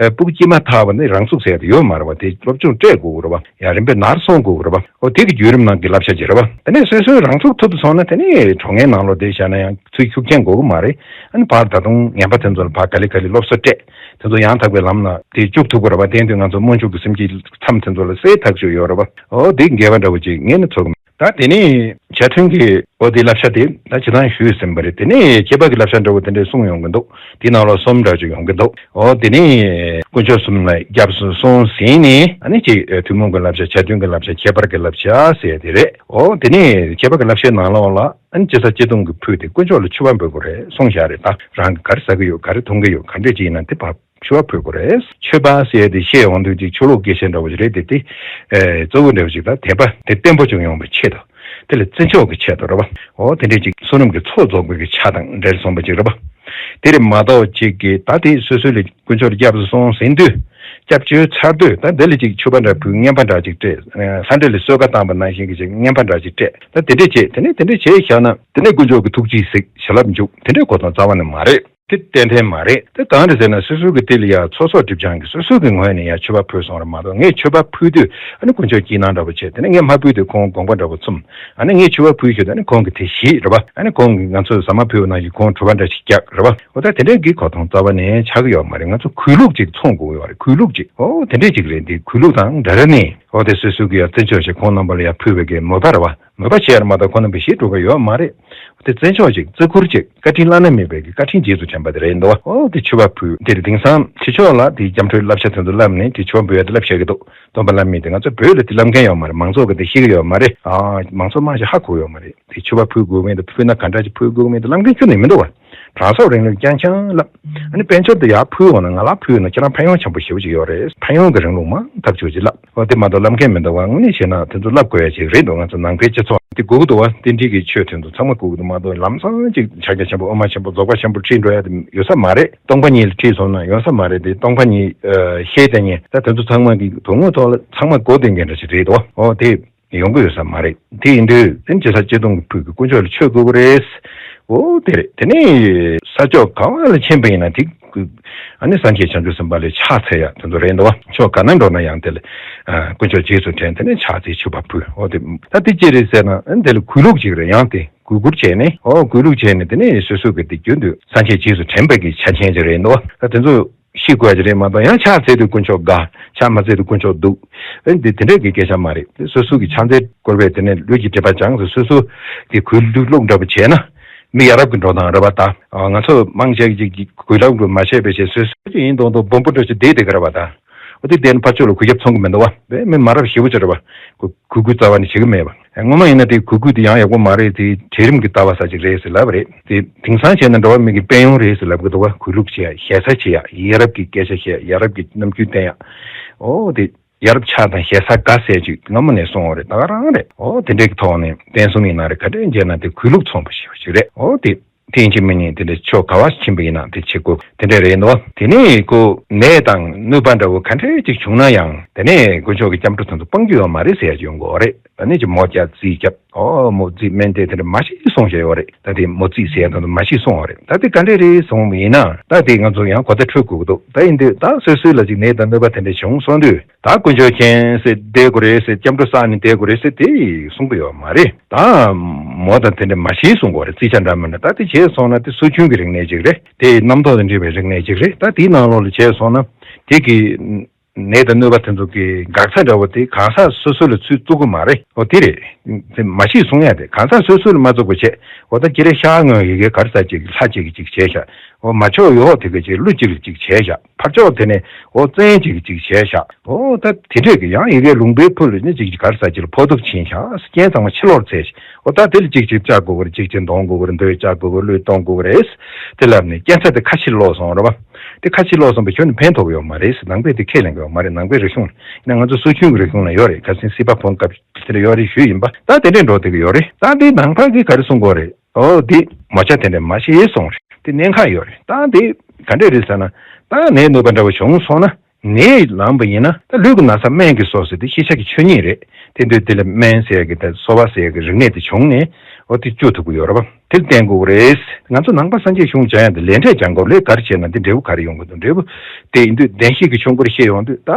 སྤུ་གུ་སྐྱེས་མ་ཐག་པ་ནས་རང་ཚུགས་ཟེར་ཡ་དེ་ཡོད་མ་རེད་པ། དེ་སློབ་སྦྱོང་སྤྲད་དགོས་རེད་པ། ཡ་རིམ་པས་ནར་སོན་དགོས་རེད་པ། འོ་དེ་གི་བརྒྱུད་རིམ་ནང་གི་བསླབ་བྱ་ཅིག་རེད་པ། དེ་ནས་སོ་སོའི་རང་ཚུགས་ཐུབ་སོང་ན་དེ་ནས་གྲོགས་ངན་ནང་ལོགས་དེ་བཞག་ན་ཡང་ཚུར་ཤུགས་རྐྱེན་དགོས་ཀྱི་མ་རེད། ཨ་ནི་ཕར་ད་དུང་ངན་པ་དེ་ཚོ་ལ་ཕར་ག་ལེ་ག་ལེ་སློབ་གསོ་སྤྲད། དེ་ཚོ་ཡང་དག་པའི་ལམ་ལ་དེ་བཅུག་ཐུབ་ཀྱི་རེད་པ། དེ་དུས་ང་ཚོ་སྨོན་ཆུང་གི་སེམས་ཀྱི་མཚམས་དེ་ཚོ་ལ་སེལ་ཐག་ཆོད་ཡོད་རེད་པ། འོ་དེ་འགལ་བ་འདྲ་བོ་ཅིག་ངས་ནི་ཚོར་གི་མེད། ད་དེ་ནས་ཆ་མཐུན་གྱི་འོ་དེ་བསླབ་བྱ་དེ་ད་ཇི་ལྟར་ཞུས་ཟིན་པ་རེད། དེ་ནས་བཅས་པ་གི་བསླབ་བྱ་འདྲ་བོ་དེ་འདྲས་གསུངས་ཡོང་གི་འདུག་དེ་ནང་ལོགས་གསུམ་འདྲ་ཅིག་ཡོང་གི་འདུག་འོ་དེ་ནས་དཀོན་མཆོག་གསུམ་ལ་སྐྱབས་སུ་སོང་ཟིན་ནས་ཨ་ནི་ཅིག་ཐུན་མོང་གི་བསླབ་བྱ། ཆ་མཐུན་གྱི་བསླབ་བྱ། ཁྱད་པར་གྱི་བསླབ་བྱ་ཟེར་དེ་རེད། འོ་དེ་ནས་ཁྱད་པར་གྱི་བསླབ་བྱའི་ནང་ལོགས་ལ་ཨ་ནི་ཅི་ཟ་ཅི་འཐུང་གི་ཕུད་དེ་དཀོན་མཆོག་ལ་མཆོད་པ་འབུལ་དགོས་རེད་གསུངས་བཞག་རེད། ད་རང་གིས་ག་རེ་ཟ་གི་ཡོད། ག་རེ་འཐུང་གི་ཡོད། ག་འདྲས་ཅིག་ཡིན་ན་དེ་ཕར་མཆོད་པ་ཕུལ་དགོས་རེད། མཆོད་པ་ཟེར་དེ་བཤད་ཡོང་དུས་ཅིག་ཆོ་ལོ་སྐད་ཆ་འདྲ་བོ་ཞིག་རེད་དེ། དེ་ཨེ་གཙོ་བོ་འདྲ་བོ་ཞིག་ད་དད་པ་དེ་བརྟན་པོ་ཅིག་ཡོང་བའི་ཆེད་དུ། དེ་ལ་བརྩི་འཇོག་གི་ཆེད་དུ་རེད་པ། འོ་དེ་འདྲས་ཅིག་བསོད་ནམས་ཀྱི་ཚོགས་རྫོགས་པའི་གི་ཆ་དང་འབྲེལ་སོང་བ་ཅིག་རེད་པ། དེ་རེད་མ་གཏོགས་ཅིག་གི་ད་དེ་སོ་སོ་ལ་དཀོན་མཆོག་ལ་སྐྱབས་སུ་སོང་ཟིན་དུས། སྐྱབས་བཅོལ་ཚར་དུས་ད་འདི་ལ་ཅིག་མཆོད་པ་འདྲ་ཕུལ། རྔན་པ་འདྲ་ཅིག་སྤྲད། ལྷ་འདྲེ་ལ་གསོལ་ཁ་བཏང་པ་ནང་བཞིན་གྱི་ཅིག་རྔན་པ་འདྲ་ཅིག་སྤྲད། ད་དེ་འདྲས་བྱས། དེ་ནས་དེ་འདྲས་བྱས་བཞག་ན་དེ་ནས་དཀོན་མཆོག་གི་ཐུགས་རྗེས་གཟིགས། བྱིན་རླབས་འཇུག་དེ་འདྲས་གོ་དོན་རྩ་བ་ནས་མ་རེད། དེ་ཏན་ཏན་མ་རེད། དེ་གང་རེད་ཟེར་ན་སོ་སོ་གི་དེ་ལ་ཡ་ཚོགས་གསོག་སྒྲིབ་སྦྱང་གི་སོ་སོ་གི་ངོས་ནས་ཡ་མཆོད་པ་ཕུལ་སོང་རེད་མ་གཏོགས། ངས་མཆོད་པ་ཕུལ་དུས་ཨ་ནི་དཀོན་མཆོག་སྐྱིད་སྣང་འདྲ་པོ་བྱས། དེ་ནས་ངས་མ་ཕུལ་དུས་ཁོང་དགོངས་པ་འདྲ་པོ་ཚུམས། ཨ་ནི་ངས་མཆོད་པ་ཕུལ་ཞུས་དུས་ཨ་ནི་ཁོང་གིས་དེ་ཞུས་རེད་པ། ཨ་ནི་ཁོང་གིས་ང་ཚོས་ཟ་མ་ཕུལ་བ་ནང་བཞིན་ཁོང་གྲུ་པ་འདྲ་ཞིག་བཀྱགས་རེད་པ། འོ་ད་དེ་འདྲའི་གི་གོ་མཐོང་རྩ་བ་ནས་ཆགས་ཀྱི་ཡོད་མ་རེད། ང་ཚོ་གུས་ལུགས་ཅིག་ཚང་དགོས་ཡོད་རེད། གུས་ལུགས་ཅིག་འོ་དེ་འདྲས་ཅིག་རེད། འདི་གུས་ལུགས་དང་འདྲ་ར་ནས་འོ་དེ་སོ་སོ་གི་ཡ་བརྩི་འཇོག་ཞིག་ཁོང་རྣམ་པ་ལ་ཡ་ཕུལ་བའི་གི་མོས་པ་རེད་པ། མོས་པ་བྱས་ར་མ་གཏོགས་ཁོང་རྣམ་པས་ཞེ་དྲག་གི་ཡོད་མ་རེད། དེ་བརྩི་འཇོག་ཅིག་བརྩི་བཀུར་ཅིག་བཀའ་དྲིན་བླ་ན་མེད་པའི་གི་བཀའ་དྲིན་རྗེས་སུ་དྲན་པ་དེ་རེད་འདུག་འོ་དེ་མཆོད་པ་ཕུལ། དེ་རེད། དེང་སང་ཕྱི་ཕྱོགས་ལ་དེ་སྐྱབས་འགྲོའི་བསླབ་བྱ་དེ་ཚོ་བསླབས་ནས་དེ་མཆོད་པ་འབུལ་ཡ་དེ་བསླབ་བྱེད་ཀྱི་འདུག་སྟོན་པ་བླ་མས་དེ་ང་ཚོ་བོད་ལ་དེ་བསླབ་མཁན་ཡོད་མ་རེད། མང་ཚོགས་ཀྱིས་དེ་ཤེས་ཀྱི་ཡོད་མ་རེད། ཨ་མང་ཚོགས་མང་ཆེ་ཧ་གོ་ཡོད་མ་རེད། དེ་མཆོད་པ་ཕུལ་དགོས་མིན་དང་ཕུལ་ན་ག་འདྲ་ཅིག་ཕུལ་དགོས་མིན་དེ་བསླབ་མཁན་ཁྱོན་ནས་མི་འདུག་བ། གྲངས་གསོག་རིང་ལུགས་རྐྱང་རྐྱང་བསླབ། ཨ་ནི་དཔལ་འབྱོར་དེ་ཡར་ཕུལ་འོང་ན་ང་ལ་ཕུལ་ན་ཁྱེད་རང་ཕན་ཡོན་ཆེན་པོ་ཞེ་པོ་ཅིག་ཡོད་རེད། ཕན་ཡོན་གྱི་རིང་ལུགས་མང་ཐག་ཆོད་ཅིག་བསླབ། འོ་དེ་མ་གཏོགས་བསླབ་མཁན་མི་འདུག་བ། དངོས་གནས་བྱས་ན་དེ་ཚོ་བསླབ་དགོས་ཡ་ཅིག་རེད་འདུག་ང་ཚོ་ནང་པའི་སྤྱི་ཚོགས་དེ་དགོས་ཀྱི་འདུག་བ། དེ་འདྲའི་གི་ཆོས་དེ་ཚོ་ཚང་མ་དགོས་ཀྱི་འདུག་མ་གཏོགས་ལམ་སང་ཅིག་ཕྱག་རྒྱ་ཆེན་པོ་དབུ་མ་ཆེན་པོ་རྫོགས་པ་ཆེན་པོ་ཁྲིད་འགྲོ་ཡ་དེ་ཡོད་ས་མ་རེད། སྟོང་པ་ཉིད་ལ་ཁྲིད་སོང་ན་ཡོད་ས་མ་རེད། དེ་སྟོང་པ་ཉིད་ཨ་ཤེས་ལྟ་ཉན་ད་དེ་ཚོ་ཚང་མ་གི་དོན་དངོས་ཐོག་ལ་ཚང་མ་གོ་བདེ་མཁན་འདྲ་ཞིག་རེད་དོ། འོ་དེ་ཡོང་གི་ཡོད་ས་མ་རེད། དེ་ཡིན་དུས་དེ་ཇི་ལྟར་སྤྱི་སྟོང་གི་ཕུགས་ཀྱི་དཀོན་མཆོག་ལ་མཆོད་དགོས་ཀྱི་རེད། འོ་དེ་རེད། དེ་ནས་ས་ཕྱོགས་ག་བ་ལ་ཕྱིན་པ་ཡིན་ན་དེ་ཨ་ནི་སངས་རྒྱས་བྱང་ཆུབ་སེམས་དཔའ་ལ་ཕྱག་འཚལ་ཡ་དེ་ཚོ་རེད་འདུག་བ། ཕྱོགས་ག་ན་འགྲོ་ན་ཡང་དེ་ལ་ཨ་དཀོན་མཆོག་རྗེས་སུ་དྲན། དེ་ནས་ཕྱག་འཚལ་མཆོད་པ་ཕུལ། འོ་དེ་ད་དེ་ཅི་རེད་ཟེར་ན་ཨ་ནི་དེ་ལ་གུས་ལུགས་ཅིག་རེད། ཡང་དེ་གུས་བཀུར་བྱས་ནས་འོ་གུས་ལུགས་བྱས་ནས་དེ་ནས་སོ་སོ་གི་དེ་རྒྱུན་དུ་སངས་རྒྱས་རྗེས་སུ་དྲན་པ་གི་ཆ་རྐྱེན་ཅིག་རེད་འདུག་བ། ད་དེ་ཚོ་ཤེས་དགོས་ཀྱི་རེད་མ་གཏོགས་ཡང་ཕྱག་འཚལ་དུས་དཀོན་མཆོག་དགའ། ཕྱག་མ་འཚལ་དུས་དཀོན་མཆོག་སྡུག་ཨེ་འདི་དེ་འདྲས་ཀྱི་སྐད་ཆ་མ་རེད། དེ་སོ་སོ་གི་ཕྱག་འཚལ་དགོས་པས་དེ་ནས་ལུས་ཀྱི་སྒྲིབ་པ་སྦྱངས་ཏེ་སོ་སོ་གི་གུས་ལུགས་སློབ་འདྲ་པོ་བྱས་ན་མི་ཡ་རབས་ཀྱི་འགྲོ་སྟངས་རེད་པ། ད་ང་ཚོ་མང་ཆེ་གི་གུས་ལུགས་མ་བྱས་པའི་ཆེད་སོ་སོ་ཅི་ཡིན་མདོག་མདོག་སྦོམ་པོ་འདྲ་ཞིག་བསྡད་བསྡད་ཀྱི་རེད་པ། ད་འོ་དེ་བསྡད་ན་ཕར་ཕྱོགས་ལ་གུས་ཞབས་ཚང་གི་མི་འདུག་བ། བས་མི་མ་རབས་ཞེ་པོ་ཅིག་རེད་པ། གུས་གུས་རྩ་བ་ནས་བྱེད་ཀྱི་མེད་པ། སྔོན་མ་ཡིན་ན་དེ་གུས་གུས་དེ་ཡང་ཡག་པོ་མ་རེད། དེ་གྲལ་རིམ་གྱི་ལྟ་བ་ཟེར་ཅིག་རེད་ཟེར་ལབ་པ་རེད། དེ་དེང་སང་བྱས་ན་འགྲོ་བ་མི་གི་དཔལ་ཡོན་རེད་ཟེར་ལབ་ཀྱི་འདུག་བ། གུས་ལུགས་བྱེད་ཡ། ཞེ་ས་བྱེད་ཡ། ཡ་རབས་ཀྱི་སྐད་ཆ་བཤད། ཡ་རབས་ཀྱི་རྣམ་འགྱུར་བསྟན་ཡ། འོ་དེ་ཡ་རབས་ཕྱག་དང་ཞེ་ས་དགའ་ཟེར་ཅིག་སྔ་མོ་ནས་གསུངས་པ་རེད། ད་ག་རང་རེད། འོ་དེ་འདྲའི་གི་ཐོག་ནས་བསྟན་སྲུང་ཡིན་ན་རེད། ག་འདྲས་བྱས་ན་དེ་གུས་ལུགས་མཚོན་པ་ཞེ་པོ་ཅིག་རེད། འོ་དེ། དེ་ཡིན་གཅིག་མིན་གཉིས་དེ་འདྲའི་ཕྱོགས་ག་བ་ཕྱིན་པ་ཡིན་ན་དེ་བྱེད་དགོས་དེ་འདྲ་རེད་འདུག་དེ་ནས་ཁོ་ནད་དང་གནོད་པ་འདྲ་བོ་ག་འདྲ་ཅིག་བྱུང་ན་ཡང་དེ་ནས་དཀོན་མཆོག་གི་སྐྱབས་འགྲོ་དེ་ཚོ་སྤང་རྒྱུ་ཡོད་མ་རེད་ཟེར་ཡ་ཡོང་གི་ཡོད་རེད། ཨ་ནི་ཅིག་མོ་སྐྱ་རྩིས་རྒྱབ། ཨོ་མོ་རྩིས་སྨན་དེ་དེ་འདྲ་མ་ཤེས་གསུངས་བཞག་ཡོད་རེད། ད་དེ་མོ་རྩིས་ཟེར་ཡ་དེ་ཚོ་མ་ཤེས་གསུངས་ཡོད་རེད། ད་དེ་ག་འདྲ་རེད་གསུངས་པ་ཡིན་ན་ད་དེ་ང་ཚོ་ཡང་གོ་བརྡ་འཕྲོད་དགོས་ཀྱི་འདུག་ད་ཡིན་དུས་ད་སོ་སོའི་ལ་ཅིག་ནད་དང་གནོད་པ་དེ་འདྲ་བྱུང་སོང་དུས། ད་དཀོན་མཆོག་མཁྱེན་ཟེར་བསྡད་དགོས་རེད་ཟེར། སྐྱབས་འགྲོ་བསགས་ནས་བསྡད་དགོས་རེད་ཟེར་དེ་གསུང་གི་ཡོད་མ་རེད། ད་མོ་དང་དེ་འདྲ་མ་ཤེས་གསུང་དགོས་རེད། རྩིས་ཆ་འདྲ་མི་འདྲ་ད་དེ་བྱས་སོང་ན་དེ་སྲོལ་རྒྱུན་གྱི་རིག་གནས་ཅིག་རེད། དེ་རྣམ་རྟོག་དང་འདྲེས་པའི་རིག་གནས་ཅིག་རེད། ད་དེའི་ནང་ལོགས་ལ་བྱས་སོང་ན་དེ་གི་ ནད་དང་གནོད་པ་དེ་ཚོ་གི་འགག་རྩ་འདྲ་བོ་དེ་གང་ཟག་སོ་སོ་ལ་ཚུར་གཏུག་གི་མ་རེད། འོ་དེ་རེད། དེ་མ་ཤེས་གསུང་ཡ་དེ་གང་ཟག་སོ་སོ་ལ་མ་གཏུག་པ་བྱས། འོ་ད་ཁྱེད་རང་ཤ་ངོས་ཡི་གེ་ག་རེ་ཟ་ཅིག་ལྷ་ཅིག་གི་ཅིག་བྱས་ཤག་འོ་མ་ཕྱོགས་ཡོག་དེ་གི་ཅིག་ཀླུ་ཅིག་ལ་ཅིག་བྱས་ཤག་ཕར་ཕྱོགས་དེ་ནས་འོ་བཙན་ཅིག་གི་ཅིག་བྱས་ཤག་འོ་ད་དེ་འདྲས་ཀྱི་ཡང་ཡི་གེ་ལུང་པའི་ཕུ་ལ་ནི་ཅིག་ག་རེ་ཟ་ཅིག་ལ་ཕོག་ཐུག་ཕྱིན་ཤག་རྐྱེན་ཚང་མ་ཕྱིར་ལོག་ཚར་ཤག་འོ་ད་དེ་ལ་ཅིག་ཅིག་བཅག་དགོས་ཀྱི་རེད། ཅིག་ཅིག་འདོན་དགོས་ཀྱི་རེད། འདོད་བཅག་དགོས་ཀྱི་རེད། གླུད་གཏོང་དགོས་ཀྱི་རེད། དེ་ལབ་ནས་རྐྱེན་ཚ་དེ་ཁ་ཕྱིར་ལོག་སོང་རེད་བ། དེ་ཁ་ཕྱིར་ལོག་སོང་པ་ཁྱོན་ནས་ཕན་ཐོགས་ཡོད་མ་རེད། ནང་པས་དེ་ཁས་ལེན་གྱི་ཡོད་མ་རེད། ནང་པའི་རིག་གཞུང་ལ་ཡིན་ན་ང་ཚོ་སྲོལ་རྒྱུན་གྱི་རིག་གཞུང་ལ་ཡོད་རེད། ཁ་སང་སྲིད་པ་ཕུང་སྐབས་དེ་ལ་ཡོད་རེད་ཞུས་ཡིན་པ། ད་དེ་འདྲས་འགྲོ་བསྡད་ཀྱི་ཡོད་རེད། ད་དེ་ནང་པ་གིས་ག་རེ་གསུང་གི་ཡོད་རེད། འོ་དེ་མོ་ཅག་དེ་འདྲས་མ་བྱེད་གསུང་རེད། དེ་གནད་འགག་ཡོད་རེད། ད་དེ་ག་འདྲས་རེད་ཟེར་ན། ད་ནད་གནོད་པ་འདྲ་བོ་བྱུང་སོང་ན། ནད་ལངས་པ་ཡིན་ན་ད་ལུས་ཀྱི་ན་ཚ་སྨན་གྱི་གསོ་ཟེར་དེ་ཤེས་བྱ་གི་ཆོས་ཉིད་རེད། དེ་དུས་དེ་ལ་སྨན་ཟེར་ཡ་གི་དེ་གསོ་བ་ཟེར་ཡ་གི་རིག་གནས་དེ་བྱུང་ནས་འོ་དེ་བཅོས་ཐུབ་ཀྱི་ཡོད་རེད་བ། དེ་ལ་བརྟེན་དགོས་ཀྱི་རེད། ང་ཚོ་ནང་པ་སངས་རྒྱས་གཞུང་སྦྱང་ཡ་དེ་ལས་འབྲས་སྦྱང་དགོས་ལས་ག་རེ་བྱས་ན་དེ་འབྲས་བུ་ག་རེ་ཡོང་གི་འདུག་འབྲས་བུ་དེ་ཡིན་དུས་བདེན་བཞི་གི་ཆོས་འཁོར་ཤེས་ཡོང་དུས་ད་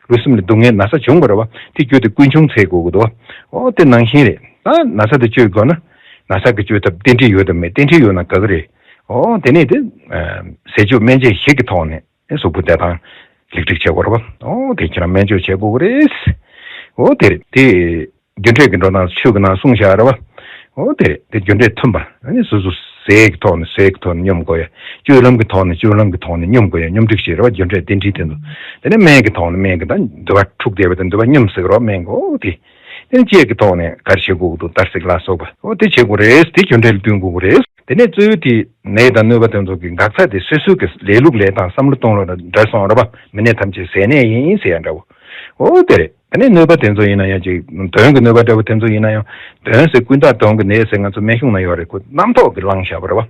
ལུས་སེམས་ལ་སྡུག་བསྔལ་ན་ཚ་བྱུང་དགོས་རེད་བ། དེ་བཅོས་དེ་ཀུན་འབྱུང་འཚོལ་དགོས་ཀྱི་འདུག་བ། འོ་དེ་ནང་བཞིན་རེད། ད་ན་ཚ་དེ་བཅོས་དགོས་ན་ན་ཚ་གི་བཅོས་ཐབས་རྟེན་འབྲེལ་ཡོད་དམ་མེད། རྟེན་འབྲེལ་ཡོད་ན་དགའ་གི་རེད། འོ་དེ་ནས་དེ་ཟས་བཅུད་སྨན་དཔྱད་བཞི་གི་ཐོག་ནས། ཨེ་གཟུགས་པོ་བདེ་ཐང་ལེགས་སྒྲིག་བྱེད་དགོས་རེད་བ། ཨོ་དེ་ཁྱེད་རང་སྨན་བཅོས་བྱེད་དགོས་ཀྱི་རེད། ཨོ་དེ་རེད། དེ་རྒྱུ་འབྲས་ཀྱི་འགྲོ་སྟངས་ཆོས་ཀྱི་ནང་གསུངས་བཞག་རེད་བ། ཨོ་དེ་རེད། དེ་རྒྱུ་འབྲས་མཐུན་པ། ཨ་ནི་སོ་སོ་ཟས་ཀྱི་ཐོག་ནས་ཟས་ཀྱི་ཐོག་ནས་སྙོམས་དགོས་ཡ། སྤྱོད་ལམ་གྱི་ཐོག་ནས་སྤྱོད་ལམ་གྱི་ཐོག་ནས་སྙོམས་དགོས་ཡ། སྙོམས་སྒྲིག་བྱེད་རེད་བ། རྒྱུ་འབྲས་རྟེན་འབྲེལ་དེ་ཚོ། དེ་ནས་སྨན་གྱི་ཐོག་ནས་སྨན་གྱི་ད་འདུལ་བ་འཁྲུགས་བསྡད་པ་དང་འདུལ་བ་སྙོམས་སེ་རོ་སྨན་གྱི་ཨོ་དེ། དེ་ནས་དཔྱད་ཀྱི་ཐོག་ནས་ག་རེ་བྱེད་དགོས་ཀྱི་འདུག་གཏར་སྲེག་ལ་སོགས་པ། ཨོ་དེ་བྱེད་དགོས་རེད། དེ་རྒྱུ་འབྲས་ལ་བསྟུན་དགོས་ཀྱི་རེད། དེ་ནས་གཙོ་བོ་དེ་ནད་དང་གནོད་པ་དེ་ཚོ་གི་འགག་རྩ་དེ་སོ་སོའི་གི་ལས་ལུགས་ལས་དང་བསམ་བློ་གཏོང་ལུགས་དང་འདྲ་སོང་རེད་པ། མི་ནད་ཐམས་ཅད་ཟས་ནད་ཡིན་ཟེར་ཡ་འདྲ་བོ། ཨོ་དེ་རེད། དེ་ནས་གནོད་པ་དེ་ཚོ་ཡིན་ན་ཡང་ཅིག་གདོན་གྱི་གནོད་པ་འདྲ་བོ་དེ་ཚོ་ཡིན་ན་ཡང་གདོན་ཟེར་ཀུན་བརྟགས་གདོན་གྱི་ནད་ཟེར་ང་ཚོ་སྨན་གཞུང་ན་ཡོད་རེད། ཁོ་རྣམ་རྟོག་གི་བསླངས་བཞག་པ་རེད་པ།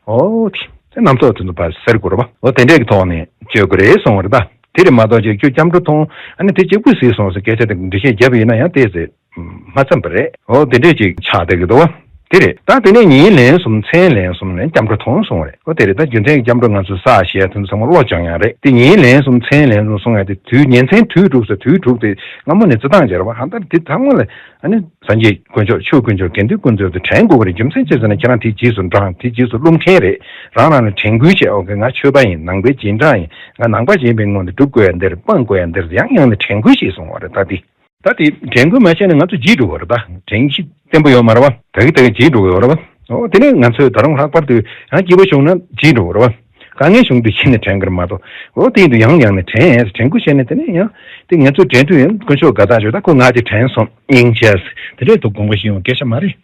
ཨོ་དེ་རྣམ་རྟོག་དེ་ཚོ་ཕར་སེལ་དགོས་རེད་པ། ཨོ་དེ་འདྲས་ཀྱི་ཐོག་ནས་བཅོས་དགོས་རེད་གསུངས་པ་རེད་ད། དེ་རེད་མ་གཏོགས་ཅིག་ཁྱོད་སྐྱབས་འགྲོ་ཐོངས་ཨ་ནི་དེ་གཅིག་པུ་ཟིག་སོང་ཟེར་སྐད་ཆ་དེ་འགྲེལ་བཤད་བརྒྱབ་ཡིན་ན་ཡང་ཏོག་ཙམ་མ་འཚམས་པ་རེད། འོ་དེ་འདྲས་ཅིག་ཆགས་བསྡད་ཀྱི་འདུག་བ། དེ་རེད། ད་དེ་ནས་ཉིན་ལན་གསུམ་མཚན་ལན་གསུམ་ནས་སྐྱབས་འགྲོ་ཐོངས་གསུངས་པ་རེད། འོ་དེ་རེད། ད་རྒྱུ་མཚན་གྱི་སྐྱབས་འགྲོ་ང་ཚོས་བསགས་ཞེས་དེ་ཚོ་ཚང་མ་བློ་སྦྱང་ཡག་རེད། དེ་ཉིན་ལན་གསུམ་མཚན་ལན་གསུམ་གསུང་ཡག་དེ་དུས་ཉིན་མཚན་དུས་དྲུག་ཟེར་དུས་དྲུག་དེ་སྔ་མོ་ནས་རྩི་སྟངས་བྱས་རེད་བ། ཧ་ད་དེ་ཚང་མ་ལ་ཨ་ནི་སངས་རྒྱས་དཀོན་མཆོག་ཆོས་དཀོན་མཆོག་དགེ་འདུན་ཀུན་གསལ་དུ་དྲན་དགོས་པ་རེད། རྒྱུ་མཚན་ཅི་ཟེར་ན་ཁྱེད་རང་དེ་རྗེས་སུ་འབྲངས། དེ་རྗེས་སུ་བསླུ་མཁན་རེད། རང་རང་ལ་དྲན་སྐུལ་བྱས། འོ་གི་ང་ཆོས་པ་ཡིན། ནང་པའི་རྗེས་འབྲང་ཡིན། ང་ནང་པ་ཡིན་པའི་ངོས་ནས་སྒྲུབ་དགོས་ཡ་འདིར། སྤང་དགོས་ཡ་འདིར་ཡང་ཡང་ནས་དྲན་སྐུལ་བྱས་སོང་བ་རེད། ད་དེ་ད་དེ་དྲན་སྐུལ་མ་བྱས་ན་ང་ཚོ་བརྗེད་འགྲོ་བ་རེད། ད་དྲན་གཞི་བརྟན་པོ་ཡོད་མ་རེད་བ། ད་གི་ད་གི་བརྗེད་འགྲོ་གི་ཡོད་རེད་བ། འོ་དེ་ནས་ང་ཚོས་ད་རུང་ལྷག་པར་དུ་ཡང་སྐྱིད་པོ་བྱུང་ན་བརྗེད་འགྲོ་གི་རེད་བ། དཀའ་ངལ་བྱུང་དུས་ཕྱི་ནས་དྲན་གི་རེད་མ་གཏོགས། འོ་དེ་ཡིན་དུས་ཡང་ཡང་ནས་དྲན་ཡས་དྲན་སྐུལ་བྱས་ནས། དེ་ནས་ཡང་དེ་ང་ཚོས་དྲན་དུས་ཡང་དཀོན་མཆོག་དགའ་ཐག་ཆོད། ད་ཁོ་ང་དེ་དྲན་སོང་ཡིན་ཅེས་དེ་འདྲས་འདུག་དགོངས་པ་བཞེས་ཡོང་སྐད་ཆ་མ་རེད།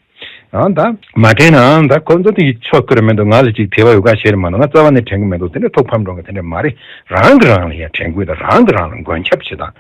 ཨང་ད་མ་དྲན་ནའང་ད་ཁོ་ཚོ་དེ་ཆོག་གི་རེད་མི་འདུག་ང་ལ་ཅིག་དད་པ་ཡོད་ག་བྱེད་རེད་མ་གཏོགས་ང་རྩ་བ་ནས་དྲན་གི་མི་འདུག་དེ་འདྲ་ཐུགས་ཕམ་འགྲོ་གི་དེ་འདྲ་མ་རེད། རང་གི་རང་ལ་ཡང་དྲན་དགོས་དང་། རང་གི་རང་ལ་མགོན་སྐྱབས་བྱེད་དང་།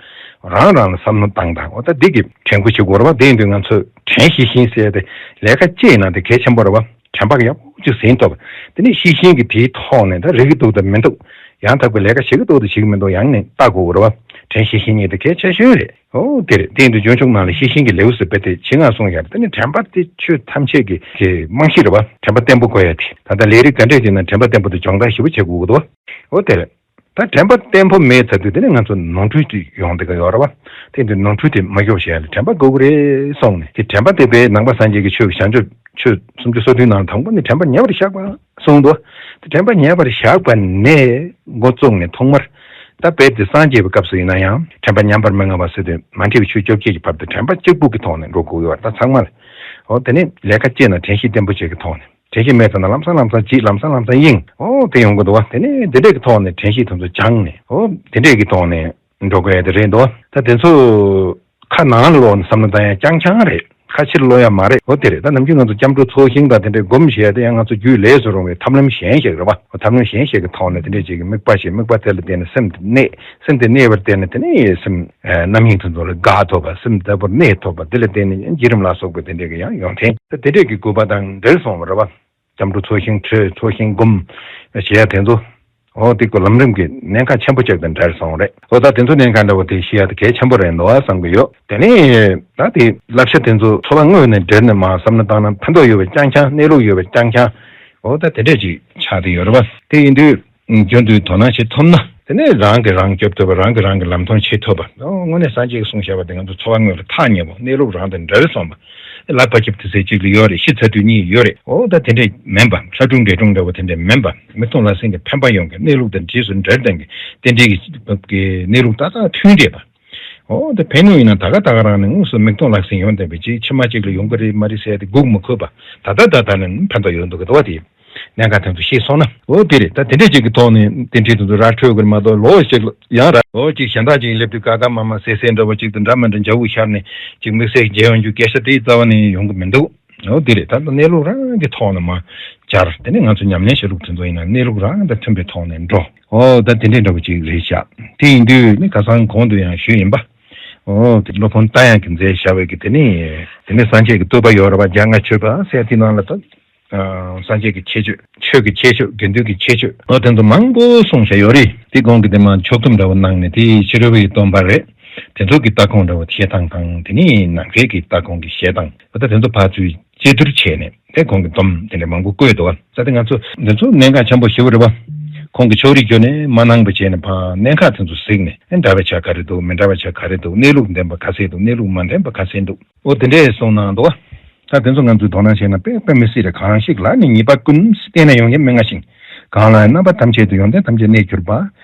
རང་རང་ལ་བསམ་བློ་བཏང་དང་། འོ་ད་འདི་གི་དྲན་སྐུལ་བྱེད་དགོས་རེད་བ། དེ་ཡིན་དུས་ང་ཚོས་དྲན་ཤེས་བཞིན་ཟེར་ཏེ་ལས་ཀ་ཅི་ཡིན་ན་དེ་གལ་ཆེན་པོ་རེད་བ། དྲན་པ་ཡག་པོ་ཅིག་ཟིན་ཐུབ། དེ་ནས་ཤེས་བཞིན་གྱི་དེའི་ཐོག་ནས་ད་རེག་གི་འདུག་དང་མི་འདུག་ཡང་དག་པའི་ལས་ཀ་བྱེད་ཀྱི་འདུག་དང་བྱེད་ཀྱི་མི་འདུག་ཡང་ནས་ལྟ་དགོས་རེད་བ། དྲན་ཤེས་བཞིན་གཉིས་དེ་གལ་ཆེ་ཤོས་རེད། ཨོ་དེ་རེད། དེ་ཡིན་དུས་སྤྱོད་འཇུག་ནང་ལ་ཤེས་བཞིན་གྱི་ལེའུ་ཟེར་བའི་དེ་ཆེད་མངགས་གསུངས་ཡོད་རེད། དེ་ནི་དྲན་པ་དེ་ཆོས་ཐམས་ཅད་ཀྱི་གི་རྨང་གཞི་རེད་བ། དྲན་པ་བརྟན་པོ་དགོས་ཡ་དེ། ད་ལྟ་ལས་རིགས་ག་འདྲས་བྱས་ན་དྲན་པ་བརྟན་པོ་དེ་སྦྱོང་བརྡར་ཞེ་པོ་བྱེད་དགོས་ཀྱི་འདུག་ཨོ་དེ་རེད། ད་དྲན་པ་བརྟན་པོ་མེད་ཚར་དུས་དེ་ནི་ང་ཚོ་ནོར་འཁྲུལ་དེ་ཡོང་བསྡད་ཀྱི་ཡོད་རེད་བ། དེ་ཡིན་དུས་ནོར་འཁྲུལ་དེ་མ་ཤོར་བྱེད་ཡ་ལ་དྲན་པ་དགོས་ཀྱི་རེད་གསུངས་ནས། དེ་དྲན་པ་དེ་བས་ནང་པ་སངས་རྒྱས་ཀྱི་ཆོས་ཀྱི་བྱང་ཆུབ་ཆོས་སུམ་ཅུ་སོ་བདུན་ནང་དང་པོ་ནི་དྲན་པ་ཉེ་བར་བཞག་པ་གསུངས་འདུག་དེ་དྲན་པ་ཉེ་བར་བཞག་པ་ནས་འགོ་བཙུགས་ནས་ཐོག་མར། ད་དཔེ་དེ་སངས་རྒྱས་པའི་སྐབས་སུ་ཡིན་ན་ཡང་དྲན་པ་ཉམས་པར་མི་དགའ་བ་ཟེར་དུས་མ་འདྲིས་པའི་ཆོས་བཅོ་བརྒྱད་ཀྱི་བར་དུ་དྲན་པ་གཅིག་པུ་གི་ཐོག་ནས་འགྲོ་དགོས་ཡོད་རེད། ད་ཚང་མ་ལ། འོ་དེ་ནས་ལས་ཀ་ཅི་ན་དྲན་ཤེས་བརྟན་པོ་བྱེད་ཀྱི་ཐོག་ནས། དྲན་ཤེས་མེད་ཙང་ན་ལམ་སང་ལམ་སང་བརྗེད། ལམ་སང་ལམ་སང་གཡེང་། འོ་དེ་ཡོང་གི་འདུག་བ། དེ་ནས་དེ་འདྲས་ཀྱི་ཐོག་ནས་དྲན་ཤེས་དེ་ཚོ་སྦྱངས་ནས། འོ་དེ་འདྲས་ཀྱི་ཐོག་ནས་འགྲོ་དགོས་ཡ་དེ་རེད་འདུག་ད་དེ་ཚོ་ཁ་ནང་ལ་ལོག་ནས་བསམ་བློ་བཏང་ཡ་རྐྱང་རྐྱང་རེད། ཁ་ཕྱིར་ལོག་ཡ་མ་རེད། འོ་དེ་རེད། ད་ནམ་རྒྱུན་ང་ཚོ་སྐྱབས་འགྲོ་ཚོགས་ཞིང་དང་དེ་འདྲས་སྒོམ་བྱེད་ཡ་དེ་ཡང་ང་ཚོ་རྒྱུད་ལས་སུ་རུང་བའི་ཐབས་ལམ་གཞན་ཞིག་རེད་བ། འོ་ཐབས་ལམ་གཞན་ཞིག་གི་ཐོག་ནས་དེ་འདྲས་ཅིག་གི་དམིགས་པ་ཞིག་དམིགས་པ་དེ་ལ་བརྟེན་ནས་སེམས་དེ་གནས། སེམས་དེ་གནས་པར་བརྟེན་ནས་དེ་ནས་སེམས། ཨ་རྣམ་གཡེང་དེ་ཚོ་ལ་དགག་ཐུབ་པ། སེམས་བདེ་པོར་གནས་ཐུབ་པ། དེ་ལ་བརྟེན་ནས་བརྒྱུད་རིམ་ལ་སོགས་པའི་དེ་འདྲས་ཀྱི་ཡང་ཡོང་ཐེངས་དེ་འདྲས་ཀྱི་དགོས་པ་དང་འབྲེལ་སོང་བ་རེད་བ། སྐྱབས་འགྲོ་ཚོགས་ཞིང་ཁྲིད། ཚོགས་ཞིང་སྒོམ་བྱེད་ཡ་དེ་ཚོ། འོ་དེ་ཀོ་ལམ་རིམ་གྱི་གནད་འགག་ཆེན་པོ་གཅིག་དང་འབྲེལ་སོང་བ་རེད། འོ་ད་དེ་ཚོ་གནད་འགག་འདྲ་བོ་དེ་ཤེས་ཡ་དེ་གལ་ཆེན་པོ་རེད་འདུག་བསམ་གྱི་ཡོད། དེ་ནས་ད་དེ་བསླབ་བྱ་དེ་ཚོ་འཚོ་བ་དངོས་ནས་འབྲེལ་ནས་མར་བསམ་བློ་བཏང་ན་ཕན་ཐོགས་ཡོད་པ་རྐྱང་རྐྱང་། གནས་ལུགས་ཡོད་པ་རྐྱང་རྐྱང་། འོ་ད་དེ་འདྲས་ཅིག་ཆགས་བསྡད་ཡོད་རེད་བ། དེ་ཡིན་དུས། རྒྱུན་དུ་དོ་སྣང་བྱེད་ཐུབ་ན། དེ་ནས་རང་གིས་རང་སྐྱོབ་ཐུབ་པ། རང་གིས་རང་གི་ལམ་སྟོན་བྱེད་ཐུབ་པ། དངོས་གནས་སངས་རྒྱས་ཀྱིས་གསུངས་བཞག་པ་དེ་ང་ཚོ་འཚོ་བ་དངོས་ལ་ཐག་ཉེ་པོ། གནས་ལུགས་རང་དང་འདྲ་བས་སོང་བ། ལག་པ་ཁྱབ་དུས་ཚོད་གཅིག་ལ་ཡོད་རེད། ཤི་ཚར་དུས་གཉིད་ཡོད་རེད། འོ་ད་དེ་འདྲས་མིན་པ། ལྷ་སྒྲུང་འདྲེ་སྒྲུང་འདྲ་བོ་དེ་འདྲས་མིན་པ། མིག་མཐོང་ལག་ཟིན་གྱི་ཕན་པ་ཡོང་མཁན། གནས་ལུགས་དང་རྗེས་སུ་འབྲེལ་ལྡན་གྱི་རྟེན་འབྲེལ་གྱི་གནས་ལུགས་ཏག་ཏག་མཐུན་བསྡད་པ། འོ་དེ་ཕན་ནུས་ཡིན་ན་ད་ག་ད་ག་རང་ནས་དངོས་སུ་མིག་མཐོང་ལག་ཟིན་ཡོང་བསྡད་པའི་ཅིག་ཕྱི་མ་གཅིག་ལ་ཡོང་གི་རེད་མ་རེད་ཟེར་ཏེ་སྒུག་མི་དགོས་པ། ད་ལྟ་ད་ལྟ་ནས་ཕན་ཐོགས་ཡོང་འདུག་གི་འདུག་བ། དེ་གནད་འགག་དེ་ཚོ་ཤེས་སོང་ན། འོ་དེ་རེད། ད་དེ་འདྲས་ཅིག་གི་ཐོག་ནས་རྟེན་འབྲེལ་དེ་ཚོ་ར་འཕྲོད་དགོས་མ་གཏོགས། ལོ་ཅིག་ལ་ཡང་ར་ལོ་ཅིག་གཞན་དག་ཅིག་སླེབས་དུས་ཀ་ཀ་མ་མ་སེ་སེ་འདྲ་བོ་ཅིག་དང་འདྲ་མི་འདྲ་འཇའ་འུ་ཤར་ནས་ཅིག་དམིགས་བསལ་མཇལ་ཡོང་རྒྱུ་སྐད་ཆ་དེ་རྩ་བ་ནས་ཡོང་གི་མི་འདུག་འོ་དེ་རེད། ད་ལྟ་གནས་ལུགས་རང་གི་ཐོག་ནས་མར་སྦྱར། དེ་ནས་ང་ཚོ་ཉམས་ལེན་བྱེད་ལུགས་དེ་ཚོ་ཡིན་ན་གནས་ལུགས་རང་དང་མཐུན་པའི་ཐོག་ནས་འགྲོ། འོ་ད་དེ་འདྲའི་འདྲ་བོ་ཅིག་རེད་ཤག་དེ་ཡིན་དུས་ནི་ཁ་སང་གོང་དུ་ཡང་ཞུས་ཡིན་པ། འོ་དེ་སློབ་དཔོན་རྟ་དབྱངས་ཀྱིས་མཛད་བཞག་པའི་གི་དེ་ནི་དེ་ནི་སངས་རྒྱས་ཀྱི་བསྟོད་པ་ཡོད་རེད་པ། འཇམ་དབྱངས་སྤྱོད་པ་ཟེར་དེ་ནང་ལ་ད། ཨ། སངས་རྒྱས་ཀྱི་ཁྱད་ཆོས། ཆོས་ཀྱི་ཁྱད་ཆོས། དགེ་འདུན་གྱི་ཁྱད་ཆོས། འོ་དེ་ཚོ་མང་པོ་གསུངས་བཞག་ཡོད་རེད། དེ་གོང་གི་དེ་མ་ཕྱོགས་བསྡོམས་འདྲ་བོ་གནང་ནས། དེ་ཕྱི་རོལ་པའི་སྟོན་པ་རེད། དེ་ཚོ་གི་ལྟ་ཁུངས་འདྲ་བོ་བཤད་སྟངས་དང་། དེ་ནས་ནང་པའི་གི་ལྟ་ཁུངས་ཀྱི་བཤད་སྟངས། འོ་ད་དེ་ཚོ་ཕར་ཚུར་དཔྱད་བསྡུར་བྱས་ནས། དེ་གོང་གི་སྡོམ་དེ་འདྲ་མང་པོ་བཀོད་འདུག་བ། ས་དེ་ང་ཚོ་འདི་ཚོ་གནད་འགག་ཆེན་པོ་ཞེ་པོ་རེད་བ། གོང་གི་ཕྱོགས་རིས་བརྒྱུད་ནས་མ་གནང་བ་བྱས་ནས་ཕར་གནད་འགག་དེ་ཚོ་གཟིགས་ནས། ཨེ་འདྲ་བའི་ཆ་ག་རེ་འདུག་མི་འདྲ་བའི་ཆ་ག་རེ་འདུག་གནས་ལུགས་ལྡན་པ་ག་ཚད་འདུག་གནས་ལུགས་མ་ལྡན་པ་ག་ཚད་འདུག་འོ་དེ་འདྲས་གསུངས་གནང་འདུག་བ། ད་དེ་ཚོ་ང་ཚོས་དོ་སྣང་བྱས་ན་དཔེ་དཔེ་མི་སྲིད་རེད། གང་ཞིག་ལ་ནི་ཉེས་པ་ཀུན། བལྟས་ན་ཡོངས་དགེ་མི་མངའ་ཞིང་། གང་ལ་ཡང་རྣམ་པ་ཐམས་ཅད་དུ། ཡོན་ཏན་ཐམས་ཅད་གནས་གྱུར་པ།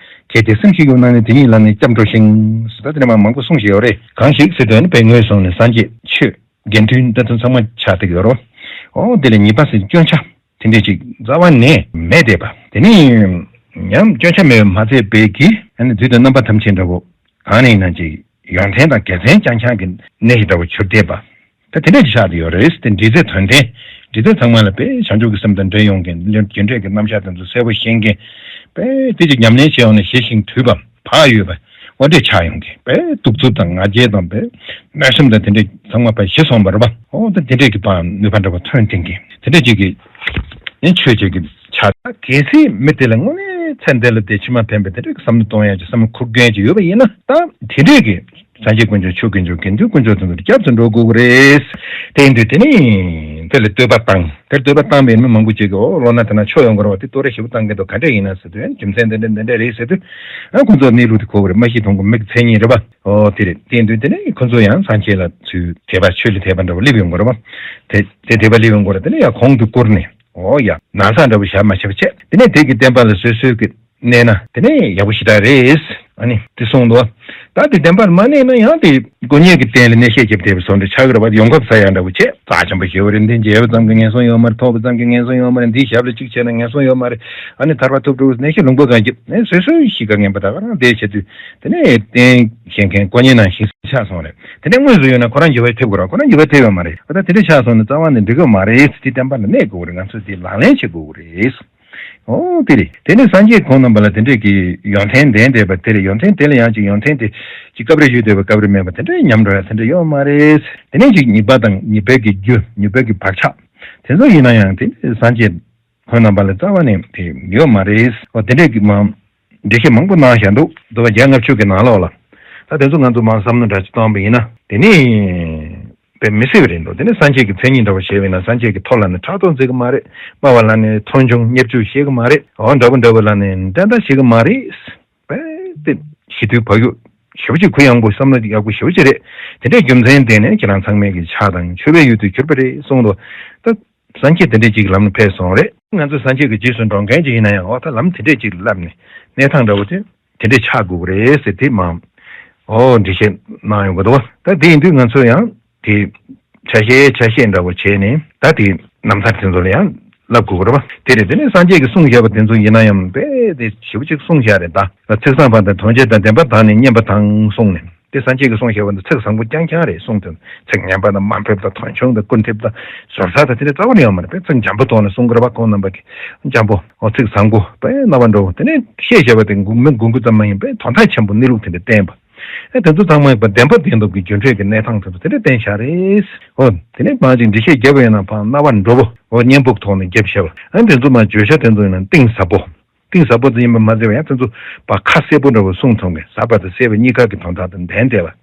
གལ་ཏེ་སེམས་ཤིག་ཡོད་ན་ནི། དེ་ཉིད་ལ་ནི་སྐྱབས་འགྲོ་ཞིང་། ཟེར་ད་དེ་འདྲ་མ་མང་པོ་གསུངས་བཞག་ཡོད་རེད། གང་ཞིག་ཟེར་དུས་ནི་དཔེ་ངོས་བཟུང་ནས་སངས་རྒྱས་ཆོས་དགེ་འདུན་ད་དུང་ཚང་མ་ཆགས་བསྡད་ཀྱི་ཡོད་རེད། འོ་དེ་ལ་ཉེས་པ་ཟེར་སྐྱོན་ཆ་དེ་འདྲས་ཅིག་རྩ་བ་ནས་མེད་བསྡད་པ། དེ་ནི་ཡང་སྐྱོན་ཆ་མེད་པ་མ་ཚད་པའི་གི། ཨ་ནི་དུས་དང་རྣམ་པ་ཐམས་ཅད་འདྲ་བོ། གང་ནས་ཡིན་ན་ཅིག་ཡོན་ཏན་དང་དགེ་མཚན་རྐྱང་རྐྱང་གི་གནས་ཤིག་འདྲ་བོ་གྱུར་བསྡད་པ། ད་དེ་འདྲས་ཅིག་ཆགས་བསྡད་ཡོད་རེད། དེ་འབྲས་རྩེ་དོན་ལྡན། འབྲས་རྩེ་ཚང་མ་ལ་དཔེ་བྱང་ཆུབ་ཀྱི་སེམས་དང་འབྲེལ་ཡོང་མཁན། རྒྱུ་འབྲས་ཀྱི་རྣམ་གཞག་དེ་ཚོ་གསལ་པོ་ཤེས་མཁན། དཔེ་དེ་ཅིག་ཉམས་ལེན་བྱས་ཡོང་ན་ཞི་ཞིང་དུལ་བ། བག་ཡོད་པ། འོ་འདྲས་ཆགས་ཡོང་གི། དཔེ་གདུག་རྩུབ་དང་ང་རྒྱལ་དང་། དཔེ་གནོད་སེམས་དང་དེ་འདྲས་ཚང་མ་དཔེ་ཞི་སོང་བ་རེད་པ། འོ་ད་དེ་འདྲས་ཀྱི་པ་ནུས་པ་འདྲ་བ་ཐོན་བསྡད་མཁན། དེ་འདྲས་ཅིག་གི་ནི་ཆོས་ཅིག་གི་ཆགས། ད་གལ་སྲིད་མི་དེ་ལ་དངོས་གནས་ཚེ་འདི་ལ་དེ་ཕྱི་མ་ཕན་པའི་དེ་འདྲས་ཀྱི་བསམ་བློ་གཏོང་ཡག་གི་བསམ་བློ་འཁོར་མཁན་ཅིག་ཡོད་པ་ཡིན་ན། ད་དེ་འདྲས་ཀྱི་སངས་རྒྱས་དཀོན་མཆོག་ཆོས་དཀོན་མཆོག་དགེ་འདུན་དཀོན་མཆོག་དེ་ཚོ་སྐྱབས་སུ་འགྲོ་དགོས་ཀྱི་རེད། དེ་ཡིན་དུས་དེ་ནི་དེ་ལ་བསྟོད་པ་བཏང་། དེར་བསྟོད་པ་བཏང་བའི་མི་མང་པོ་ཅིག་གིས། འོ་ལོ་ན་དེ་ན་ཆོས་ཡོང་གི་རེད་པ། དེ་བསྟོད་ར་ཞེ་པོ་བཏང་གི་འདུག་ག་འདྲས་ཡིན་ན་ཟེར་དུས། རྒྱུ་མཚན་འདི་འདྲ་འདི་འདྲ་རེད་ཟེར་དུས། ཨ་ཁོ་ཚོ་གནས་ལུགས་དེ་གོ་གི་རེད། མ་གཞི་གདོང་གི་མིག་གི་མཚན་ཉིད་རེད་པ། འོ་དེ་རེད། དེ་ཡིན་དུས་དེ་ནི་ཁོ་ཚོ་ཡང་སངས་རྒྱས་ལ་ཚུར་དད་པ། ཆོས་ལ་དད་པ་འདྲ་བོ་སླེབས་ཡོང་གི་རེད་པ། དེ་དེ་དད་པ་སླེབས་ཡོང་གི་རེད། དེ་ནི་ཡང་གོང་དུ་བཀུར་ནས། འོ་ཡ། ན་ཚ་འདྲ་བོ་བཞག་མ་བྱས་པ་བྱས། དེ་ནས་དེ་གི་བསྟན་པ་ལ་བཟོད་གསོལ་གྱི་གནས་ན་དེ་ནས་ཡག་པོ་ཞེ་དྲག་རེད། ཨ་ནི་དེ་གསུངས་འདུག་ད་དེ་བསྟན་པར་མ་གནས་ན་ཡང་དེ་དཀོན་གཉེར་གྱི་རྟེན་ལ་གནས་བཤད་རྒྱབ་བསྡད་པའི་བཟོ་འདྲ་ཆགས་ཀྱི་རེད་པ། ཡོངས་ཁབ་ཟ་ཡག་འདྲ་བོ་བྱས། རྩ་ཆེན་པོ་ཞེ་པོ་རེད། འདི་མཇལ་བ་ཙམ་གྱིས་ངན་སོང་ཡོད་མ་རེད། ཐོས་པ་ཙམ་གྱིས་ངན་སོང་ཡོད་མ་རེད། འདི་ཞབས་ལ་གཅིག་བྱས་ན་ངན་སོང་ཡོད་མ་རེད། ཨ་ནི་ཐར་པ་ཐོབ་འགྲོ་གནས་ཤེས་ལུང་པ་གང་བྱེད་ནས་སོ་སོའི་གཤིས་ཀ་ངན་པ་ད་ག་རང་བསྡད་བྱེད་དུས། དེ་ནས་རྟེན་བཞེངས་མཁན་དཀོན་གཉེར་ནང་བཞིན་ཆགས་སོང་རེད། དེ་ནས་དངོས་སུ་ཡོད་ན་ཁོ་རང་འགྱུར་བ་ཐེབས་དགོས་རེད། ཁོ་རང་འགྱུར་བ་ཐེབས་ཡོད་མ་རེད། ཨ་ད་དེ་འདྲ་ཆགས་སོང་ན་རྩ་བ་ནས་འགྲིག་གི་མ་རེད། དེ་བསྟན་པ་ལ་གནས་དགོས་རེད། ང་ཚོས་དེ་ལག་ལེན་བྱེད་དགོས་རེད། འོ་དེ་རེད། དེ་ནས་སངས་རྒྱས་ཁོང་རྣམ་པ་ལ་དེ་འདྲས་ཀྱི་ཡོན་ཏན་ལྡན་བསྡད་པ་དེ་རེད། ཡོན་ཏན་དེ་ལ་ཡང་ཅིག་ཡོན་ཏན་དེ་ཅིག་སྐབས་རེ་ཡོད་བསྡད་པ་སྐབས་རེ་མེད་པ་དེ་འདྲས་ཉམས་འགྲོ་ཡ་དེ་འདྲས་ཡོད་མ་རེད། དེ་ནས་ཅིག་ཉེས་པ་དང་ཉེས་པའི་གི་རྒྱུ། ཉེས་པའི་གི་བག་ཆགས་དེ་ཚོ་ཡིན་ན་ཡང་དེ་སངས་རྒྱས་ཁོང་རྣམ་པ་ལ་རྩ་བ་ནས་དེ་ཡོད་མ་རེད། འོ་དེ་འདྲས་ཀྱི་མ་འགྲེལ་བཤད་མང་པོ་གནང་བཞག་འདུག་འདུག་བ། བརྒྱ་ལྔ་བཅུ་གི་ནང་ལོགས་ལ། ད་དེ་ཚོ་ང་ཚོ་མར་བསམ་བློ་འདྲ་ཅིག་གཏོང་བ་ཡིན་ན་དེ་ནི་དཔེ་མི་སྲིད་པ་རེད་འདུག་དེ་ནི་སངས་རྒྱས་ཀྱི་མཚན་ཉིད་འདྲ་བོ་བྱས་པ་ཡིན་ན། སངས་རྒྱས་ཀྱི་ཐོག་ལ་ནི་ཕྲག་དོག་མཛད་ཀྱི་མ་རེད། སྨྲ་བ་ལ་ནི་མཐོང་ཆུང་བརྙས་བཅོས་བྱེད་ཀྱི་མ་རེད། འོ་འདྲ་པོ་འདྲ་པོ་ལ་ནི་འགྲན་ཟླ་བྱེད་ཀྱི་མ་རེད། དཔེ་དེ་ཞི་དུལ་བག་ཡོད་ཞེ་པོ་ཅིག། གུ་ཡངས་པོ། བསམ་བློ་ཡག་པོ་ཞེ་པོ་ཅིག་རེད། དེ་འདྲའི་རྒྱུ་མཚན་བརྟེན་ནས་ཁྱེད་རང་ཚང་མས་ཀྱི་ཕྱག་དང་མཆོད་པའི་ཡུལ་དུ་གྱུར་པ་རེད་གསུངས་འདུག་ད་སངས་རྒྱས་དེ་འདྲའི་ཅིག་ལམ་ལ་ཕེབས་སོང་རེད། ང་ཚོ་སངས་རྒྱས་ཀྱི་རྗེས་སུ་འགྲོ་མཁན་ཅིག་ཡིན་ན་ཡང་། འོ་ད་ལམ་དེ་འདྲའི་ཅིག་བསླབས་ནས་གནས་སྟངས་འདྲ་བོ་དེ་དེ་འདྲའི་ཆགས་དགོས་ཀྱི་རེད་ཟེར་དེ་མ། འོ་འགྲེལ་བཤད་གནང་ཡོང་གི་འདུག་ད་དེ་ཡིན་དུས་ང་ཚོ་ཡང་དེ་ཆ་ཤས་ཆ་ཤས་འདྲ་བོ་བྱས་ནས། ད་དེ་རྣམ་ཐར་དེ་ཚོ་ལ་ཡང་བསླབ་དགོས་ཀྱི་རེད་པ། དེ་རེད། དེ་ནས་སངས་རྒྱས་ཀྱིས་གསུངས་བཞག་པ་དེ་ཚོ་ཡིན་ན་ཡང་དཔེ་དེ་ཞེ་པོ་ཅིག་གསུངས་བཞག་རེད། ད་ཚིག་བཟང་བ་དང་དོན་བྱེད་དང་བདེན་པ་དག་ནི་སྙན་པ་དང་གསུངས་ནས། དེ་སངས་རྒྱས་ཀྱིས་གསུངས་བཞག་པ་འདི་ཚིག་བཟང་པོ་རྐྱང་རྐྱང་རེད་གསུངས་དོན། ཚིག་ངན་པ་དང་དམའ་འབེབས་དང་མཐོང་ཆུང་དང་སྐུར་འདེབས་དང་ཟོར་ཟ་དང་དེ་འདྲ་རྩ་བ་ནས་ཡོད་མ་རེད། དཔེ་ཚིག་འཇམ་པོ་ཐོག་ནས་གསུང་གི་རེད་པ། ཁོང་རྣམ་པ་གིས་འཇམ་པོ། འོ་ཚིག་བཟང་པོ། དཔེ་རྣ་བར་འགྲོ། དེ་ནས་བཤད་བྱས་པ་དེ་མགོ་མི་མགོ་མགུ་ཙམ་མ་ཡིན་པའི་དོན་དག་ཆེན་པོ་གནས་ལུགས་དེ་འདྲ་བསྟན་པ། ཨེ་དེ་ཚོ་ཚང་མ་བདེན་པ་བདེན་སྟོབས་ཀྱི་རྒྱུ་འབྲས་ཀྱི་གནས་སྟངས་དེ་ཚོ་དེ་འདྲ་བསྟན་བཞག་རེད། འོ་དེ་ནས་མང་ཅིག་འགྲེལ་བཤད་བརྒྱབ་པ་ཡིན་ན་ཕར་རྣ་བར་འགྲོ་བོ། འོ་སྙན་པོ་ཐོག་ནས་བརྒྱབ་བཞག་པ། ཨེ་དེ་ཚོ་མ་བརྗོད་བྱ་དེ་ཚོ་ཡིན་ན་གཏིང་ཟབ་པོ། གཏིང་ཟབ་པོ་དེ་ཡིན་པ་མ་ཟད་པ་ཡང་དེ་ཚོ་ཕར་ཁ་གསལ་པོ་འདྲ་བོ་གསུང་ཐུབ་མཁན། ཟབ་པ་དང་གསལ་བ་གཉིས་ཀ་གི་དོན་དག་དང་ལྡན་བསྡད་པ།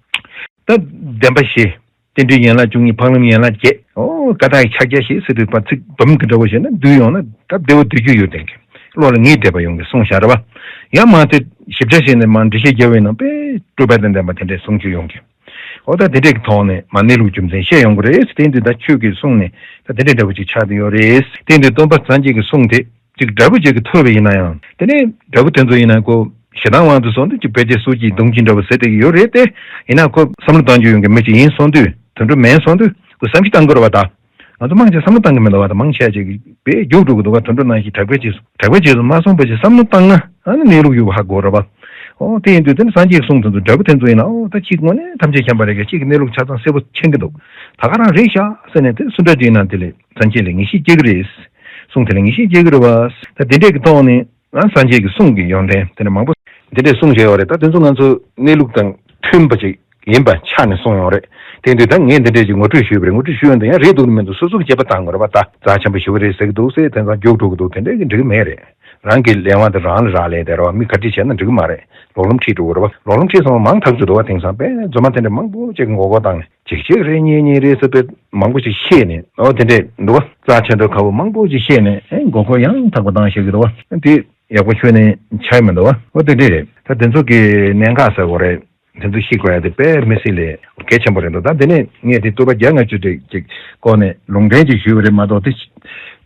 ད་བདེན་པ་བཞི། རྟེན་འབྲེལ་ཡན་ལག་བཅུ་གཉིས། འཕགས་ལམ་ཡན་ལག་བརྒྱད། འོ་ཀ་དག་གི་ཕྱག་རྒྱ་བཞི་ཟེར་དུས་ཕར་ཚིག་སྡོམ་གྱི་འདྲ་བོ་བྱས་ན་བསྡུས་ཡོང་ན་ད་བདེ་བོ་སྡོད་རྒྱུ་ཡོད་དེ་གི། བློ་ལ་ངེས་བསྡད་པ་ཡོང་གི་གསུངས་བཞག་རེད་པ། ཡང་མ་དེ་ཞིབ་ཆ་བྱས་ནས་མ་འགྲེལ་བཤད་རྒྱབ་པ་ཡིན་ན་དཔེ་སྤྲོས་པ་དང་ལྡན་པ་དེ་འདྲའི་གསུང་རྒྱུ་ཡོང་གི། འོ་ད་དེ་འདྲའི་གི་ཐོག་ནས་མ་གནས་ལུགས་རྒྱུ་མཚན་བཤད་ཡོང་གི་རེད། དེ་འདི་ད་ཁྱོད་ཀྱིས་གསུངས་ནས་ད་དེ་འདྲའི་འདྲ་པོ་ཅིག་ཆགས་བསྡད་ཡོད་རེད། དེ་འདི་སྟོན་པ་སངས་རྒྱས་ཀྱི་གསུང་དེ་ཅིག་འདྲ་པོ་ཅིག་གི་ཐོས་པ་ཡིན་ན་ཡང་དེ་ནས་འདྲ་པོ་དེ་ཚོ་ཡིན་ན་ཁོ་ཞེ་སྡང་དབང་དུ་སོང་དུས་ཅིག་དཔེ་ཆ་སུ་གཅིག་གདུང་གཅིག་འདྲ་པོ་ཟེར་བསྡད་ཀྱི་ཡོད་རེད་དེ། ཡིན་ན་ཁོ་བསམ་བློ་གཏོང་རྒྱུ་ཡོང་གི་མི་ཅིག་ཡིན་སོང་དུས་དུད་འགྲོ་མིན་སོང་དུས་ཁོ་བསམ་གཞིག་གཏང་དགོས་རེད་པ་ད། ང་ཚོ་མང་ཆེ་བསམ་བློ་བཏང་གི་མི་འདུག་བ་དང་མང་ཆེ་ཅིག་དཔེ་རྒྱུགས་འགྲོ་གི་འདུག་བ། དུད་འགྲོ་ནང་བཞིན་དྲེགས་པ་ཅིག་དྲེགས་པ་ཅིག་མ་སོང་བ་ཅིག་བསམ་བློ་བཏང་ན་ཨ་ནི་གནས་ལུགས་ཡོད་པ་ཧ་གོ་རེད་བ། ཨོ་དེ་ཡིན་དུས་དེ་ནི་སངས་རྒྱས་གསུང་དེ་ཚོ་འདྲ་པོ་དེ་ཚོ་ཡིན་ན་ཨོ་ད་ཅིག་དངོས་གནས་ཐམས་ཅད་མཁྱེན་པ་རེད་ཀྱི་ཅིག་གི་གནས་ལུགས་ཆ་ཚང་གསལ་པོ་མཁྱེན་གི་འདུག་ད་ག་རང་རེད་ཤག་ཟེར་ནས་དེ་སུ་འདྲ་ཅིག་ཡིན་ན་དེ་ལས་སངས་རྒྱས་ལ་ངེས་ཤེས་སྐྱེ་གི་རེད། གསུང་དེ་ལ་ངེས་ཤེས་སྐྱེ་གི་རེད་བ། ད་དེ་འདྲས་ཀྱི་ཐོག་ནས་ཨ་སངས་རྒྱས་ཀྱི་གསུང་གི་ཡོན་ཏན་དེ་འདྲ་མང་པོ་དེ་འདྲས་གསུང་བཞག་ཡོད་རེད། ད་དེ་ཚོ་ང་ཚོ་གནས་ལུགས་དང་མཐུན་པ་ཅིག་ཡིན་པ་ཆ་ནས་གསུངས་ཡོང་རེད། དེ་དུས་ད་ངས་འདི་འདྲས་ཀྱི་ངོ་སྤྲོད་ཞུས་པ་རེད། ངོ་སྤྲོད་ཞུས་ཡོང་དུས་ཡང་རེད་འདུག་ནི་མི་འདུག་སོ་སོ་གི་དཔྱད་པ་བཏང་དགོས་རེད་པ། ད་རྩ་ཆེན་པོ་ཞེ་པོ་རེད་ཟེར་གི་འདུག་ཟེར་དེང་སང་རྒྱུགས་འགྲོ་གི་འདུག་དེ་འདྲས་ཀྱི་འགྲིག་གི་མེད་རེད། རང་གི་ལས་དབང་དེ་རང་ལ་རག་ལས་དེ་རེད་བ། མི་ག་འདྲས་བྱས་ན་འགྲིག་གི་མ་རེད། ལོག་ལམ་ཁྲིད་འགྲོ་གི་རེད་བ། ལོག་ལམ་ཁྲིད་སོང་བ་མང་ཐག་ཆོད་འདུག་བ། དེང་སང་དཔེ་རྫུན་མ་དེ་འདྲས་མང་པོ་ཅིག་མགོ་སྐོར་བཏང་ནས་གཅིག་གཅིག་རེད་གཉིས་གཉིས་རེད་ཟེར་དཔེ་མང་པོ་ཅིག་བཤད་ནས་ཨོ་དེ་འདྲས་འདུག་བ། རྩ་ཆེན་པོའི་ཁ་བོ་མང་པོ་ཅིག་བཤད་ནས་ཨེ་མགོ་སྐོར་ཡང་དག་པ་བཏང་བཤད་གི་འདུག་བ། དེ་ཡག་པོ་ཁྱོན་ནས་ཆགས་མི་འདུག་བ། ཨོ་དེ་འདྲས་རེད། ད་དེ་ཚོ་གི་གནད་འགག་ཟེར་དགོས་རེད། དེ་ཚོ་ཤེས་དགོས་ཡ་དེ་དཔེ་མི་སྲིད་ལས་གལ་ཆེན་པོ་རེད་འདུག་ད་དེ་ནས་ངས་དེ་བསྟོད་པ་བརྒྱ་ལྔ་བཅུ་དེ་ཅིག་བསྐོར་ནས་ལུང་འདྲེན་ཅིག་ཞུས་པ་རེད་མ་གཏོགས་དེ་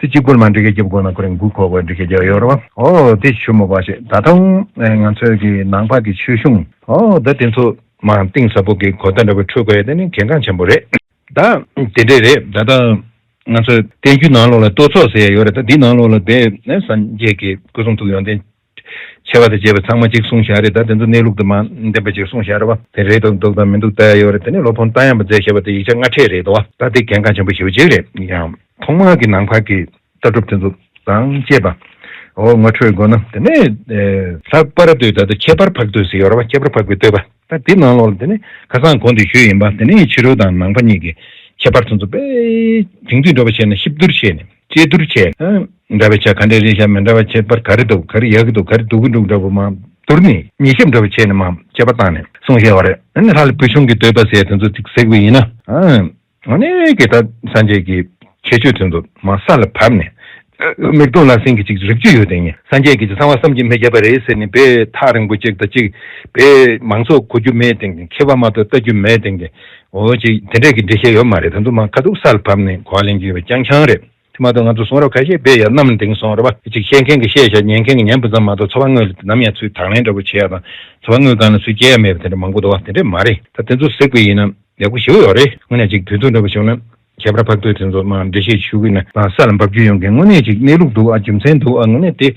དེ་གཅིག་པུར་མ་འགྲིག་གི་རྒྱབ་དགོས་ན་ཁོ་རང་མགུ་འཁོར་བ་འགྲིག་གི་རྒྱབ་ཡོད་རེད་བ། ཨོ་དེ་ཞུ་མོ་བ་ཞེས་ད་དུང་ང་ཚོའི་གི་ནང་པ་གི་ཆོས་གཞུང་ཨོ་ད་དེ་ཚོ་མ་གཏིང་ཟབ་པོ་གི་གོ་བརྡ་འདྲ་པོ་འཕྲོད་དགོས་ཡ་དེ་ནི་གལ་འགངས་ཆེན་པོ་རེད། ད་དེ་འདྲས་རེད། ད་ལྟ་ང་ཚོའི་བསྟན་བཅོས་ནང་ལོགས་ལ་བསྟོད་ཚོགས་ཟེར་ཡ་ཡོད་རེད། ད་འདི་ནང་ལོགས་ལ་དེ་ནས་སངས་རྒྱས་ཀྱི་སྐུ་གསུང་ཐུགས་ཡོན་ཏན་ཆེ་བ་དང་བཅས་པ་ཚང་མ་གཅིག་གསུངས་བཞག་རེད། ད་དེ་ཚོ་གནས་ལུགས་དང་མ་ལྡན་པ་ཅིག་གསུངས་བཞག་རེད་བ། དེ་རེད་འདུག་འདུག་དང་མི་འདུག་ལྟ་ཡ་ཡོད་རེད། དེ་ནས་སློབ་དཔོན་རྟ་དབྱངས་པ་མཛད་བཞག་པ་དེ་ཡིག་ཆ་སྔ་གྲས་རེད་འདུག་བ། ད་དེ་གལ་འགངས་ཆེན་པོ་ཞེ་པོ་ཅིག་རེད། ཡང་ཐོག་མར་གྱི་ནང་པ་གི་ལྟ་གྲུབ་དེ་ཚོ་དང་བཅས་པ། འོ་ངོ་འཕྲོད་དགོས་ན་དེ་ནས་ལྷག་པར་དུ་ད་ལྟ་ཁྱད་པར་འཕགས་བསྟོད་ཟེར་ཡོད་རེད་བ། ཁྱད་པར་འཕགས་པའི་བསྟོད་པ། ད་དེ་ནང་ལོགས་ལ་དེ་ནི་ཁ་སང་གོང་དུ་ཞུས་ཡིན་པ། དེ་ནི་ཕྱི་རོལ་དང་ནང་པ་གཉིས་ཀྱི་ཁྱད་པར་ཚོ་ཚོ་དཔེ་དེང་དུས་འདྲ་པོ་བྱས་ནས་གཤིབ་བསྡུར་བྱས་ནས་དཔྱད་བསྡུར་བྱས་ནས་འདྲ་བའི་ཆ་ག་འདྲའི་རིགས་ཤ་མི་འདྲ་བ་ཁྱད་པར་ག་རེ་འདུག་ག་རེ་ཡག་གི་འདུག་ག་རེ་སྡུག་གི་འདུག་འདྲ་པོ་མ་བསྡུར་ནས་ཉེས་ཞིབ་འདྲ་པོ་བྱས་ནས་མ་དཔྱད་པ་བཏང་ནས་གསུངས་བཞག་པ་རེད། ཨ་ནི་ལྷ་ལ་བུ་ཆུང་གི་བསྟོད་པ་ཟེར་དེ་ཚོ་ཅིག་གཟིགས་པ་ཡིན་ན། དངོས་གནས་ཀྱི་ད་སངས་རྒྱས་ཀྱི་ཁྱད་ཆོས་དེ་ཚོ་མ་ས་ལ་བབས་ནས། མིག་མཐོང་ལག་ཟིན་གྱི་ཅིག་རིགས་རྒྱུད་ཡོད་དེ་ཉིད་སངས་རྒྱས་ཀྱིས་ཀྱི་གསང་བ་བསམ་གྱིས་མི་ཁྱབ་པ་རེད་ཟེར་ནས་དཔེ་ཐག་རིང་པོ་ཅིག་དང་ཅིག་དཔེ་མང་ཚོགས་གོ་རྒྱུ་མེད་དེང་དེ་མཁས་པ་མ་གཏོགས་ལྟ་རྒྱུ་མེད་དེང་དེ་འོ་ཅིག་དེ་འདྲས་ཀྱི་འགྲེལ་བཤད་ཡོད་མ་རེད། དེ་ཚོ་མ་ཁ་ཐུག་ས་ལ་བབས་ནས་གོ་བ་ལེན་རྒྱུ་ཡོད་པ་རྐྱང་རྐྱང་རེད། དེ་མ་གཏོགས་ང་ཚོ་གསུང་རབ་ཁ་ཤས་དཔེ་ཡ་གནམ་ལ་ལྡིང་སོང་རེད་བ། ཅིག་བཤད་མཁན་གྱིས་བཤད་བཞག་ཉན་མཁན་གྱིས་ཉན་པ་ཙམ་མ་གཏོགས་འཚོ་བ་དངོས་ལ་ནམ་ཡང་ཚུར་དང་ལེན་འདྲ་པོ་བྱེད་ཡ་དང་འཚོ་བ་དངོས་སྒང་ལ་ཚུར་སྐྱེལ་ཡ་མེད་པ་དེ་འདྲ་མང་པོ་འདུག་བ། དེ་འདྲས་མ་རེད། ད་དེ་ཚོ་གཟིགས་པ་ཡིན་ན། ཡག་པོ་ཞེ་པོ་ཡོད་རེད། དངོས་གནས་ཅིག་དུས་ཚོད་འདྲ་པོ་བྱུང་ན་ཁྱད་པར་འཕགས་བསྟོད་དེ་ཚོ་མ་འགྲེལ་བཤད་ཞུ་གི་ན་མ་ས་ལ་འབབ་རྒྱུ་ཡོང་མཁན་དངོས་གནས་ཅིག་གནས་ལུགས་འདུག་ཨ། རྒྱུ་མཚན་འདུག་ཨ། དངོས་གནས་དེ་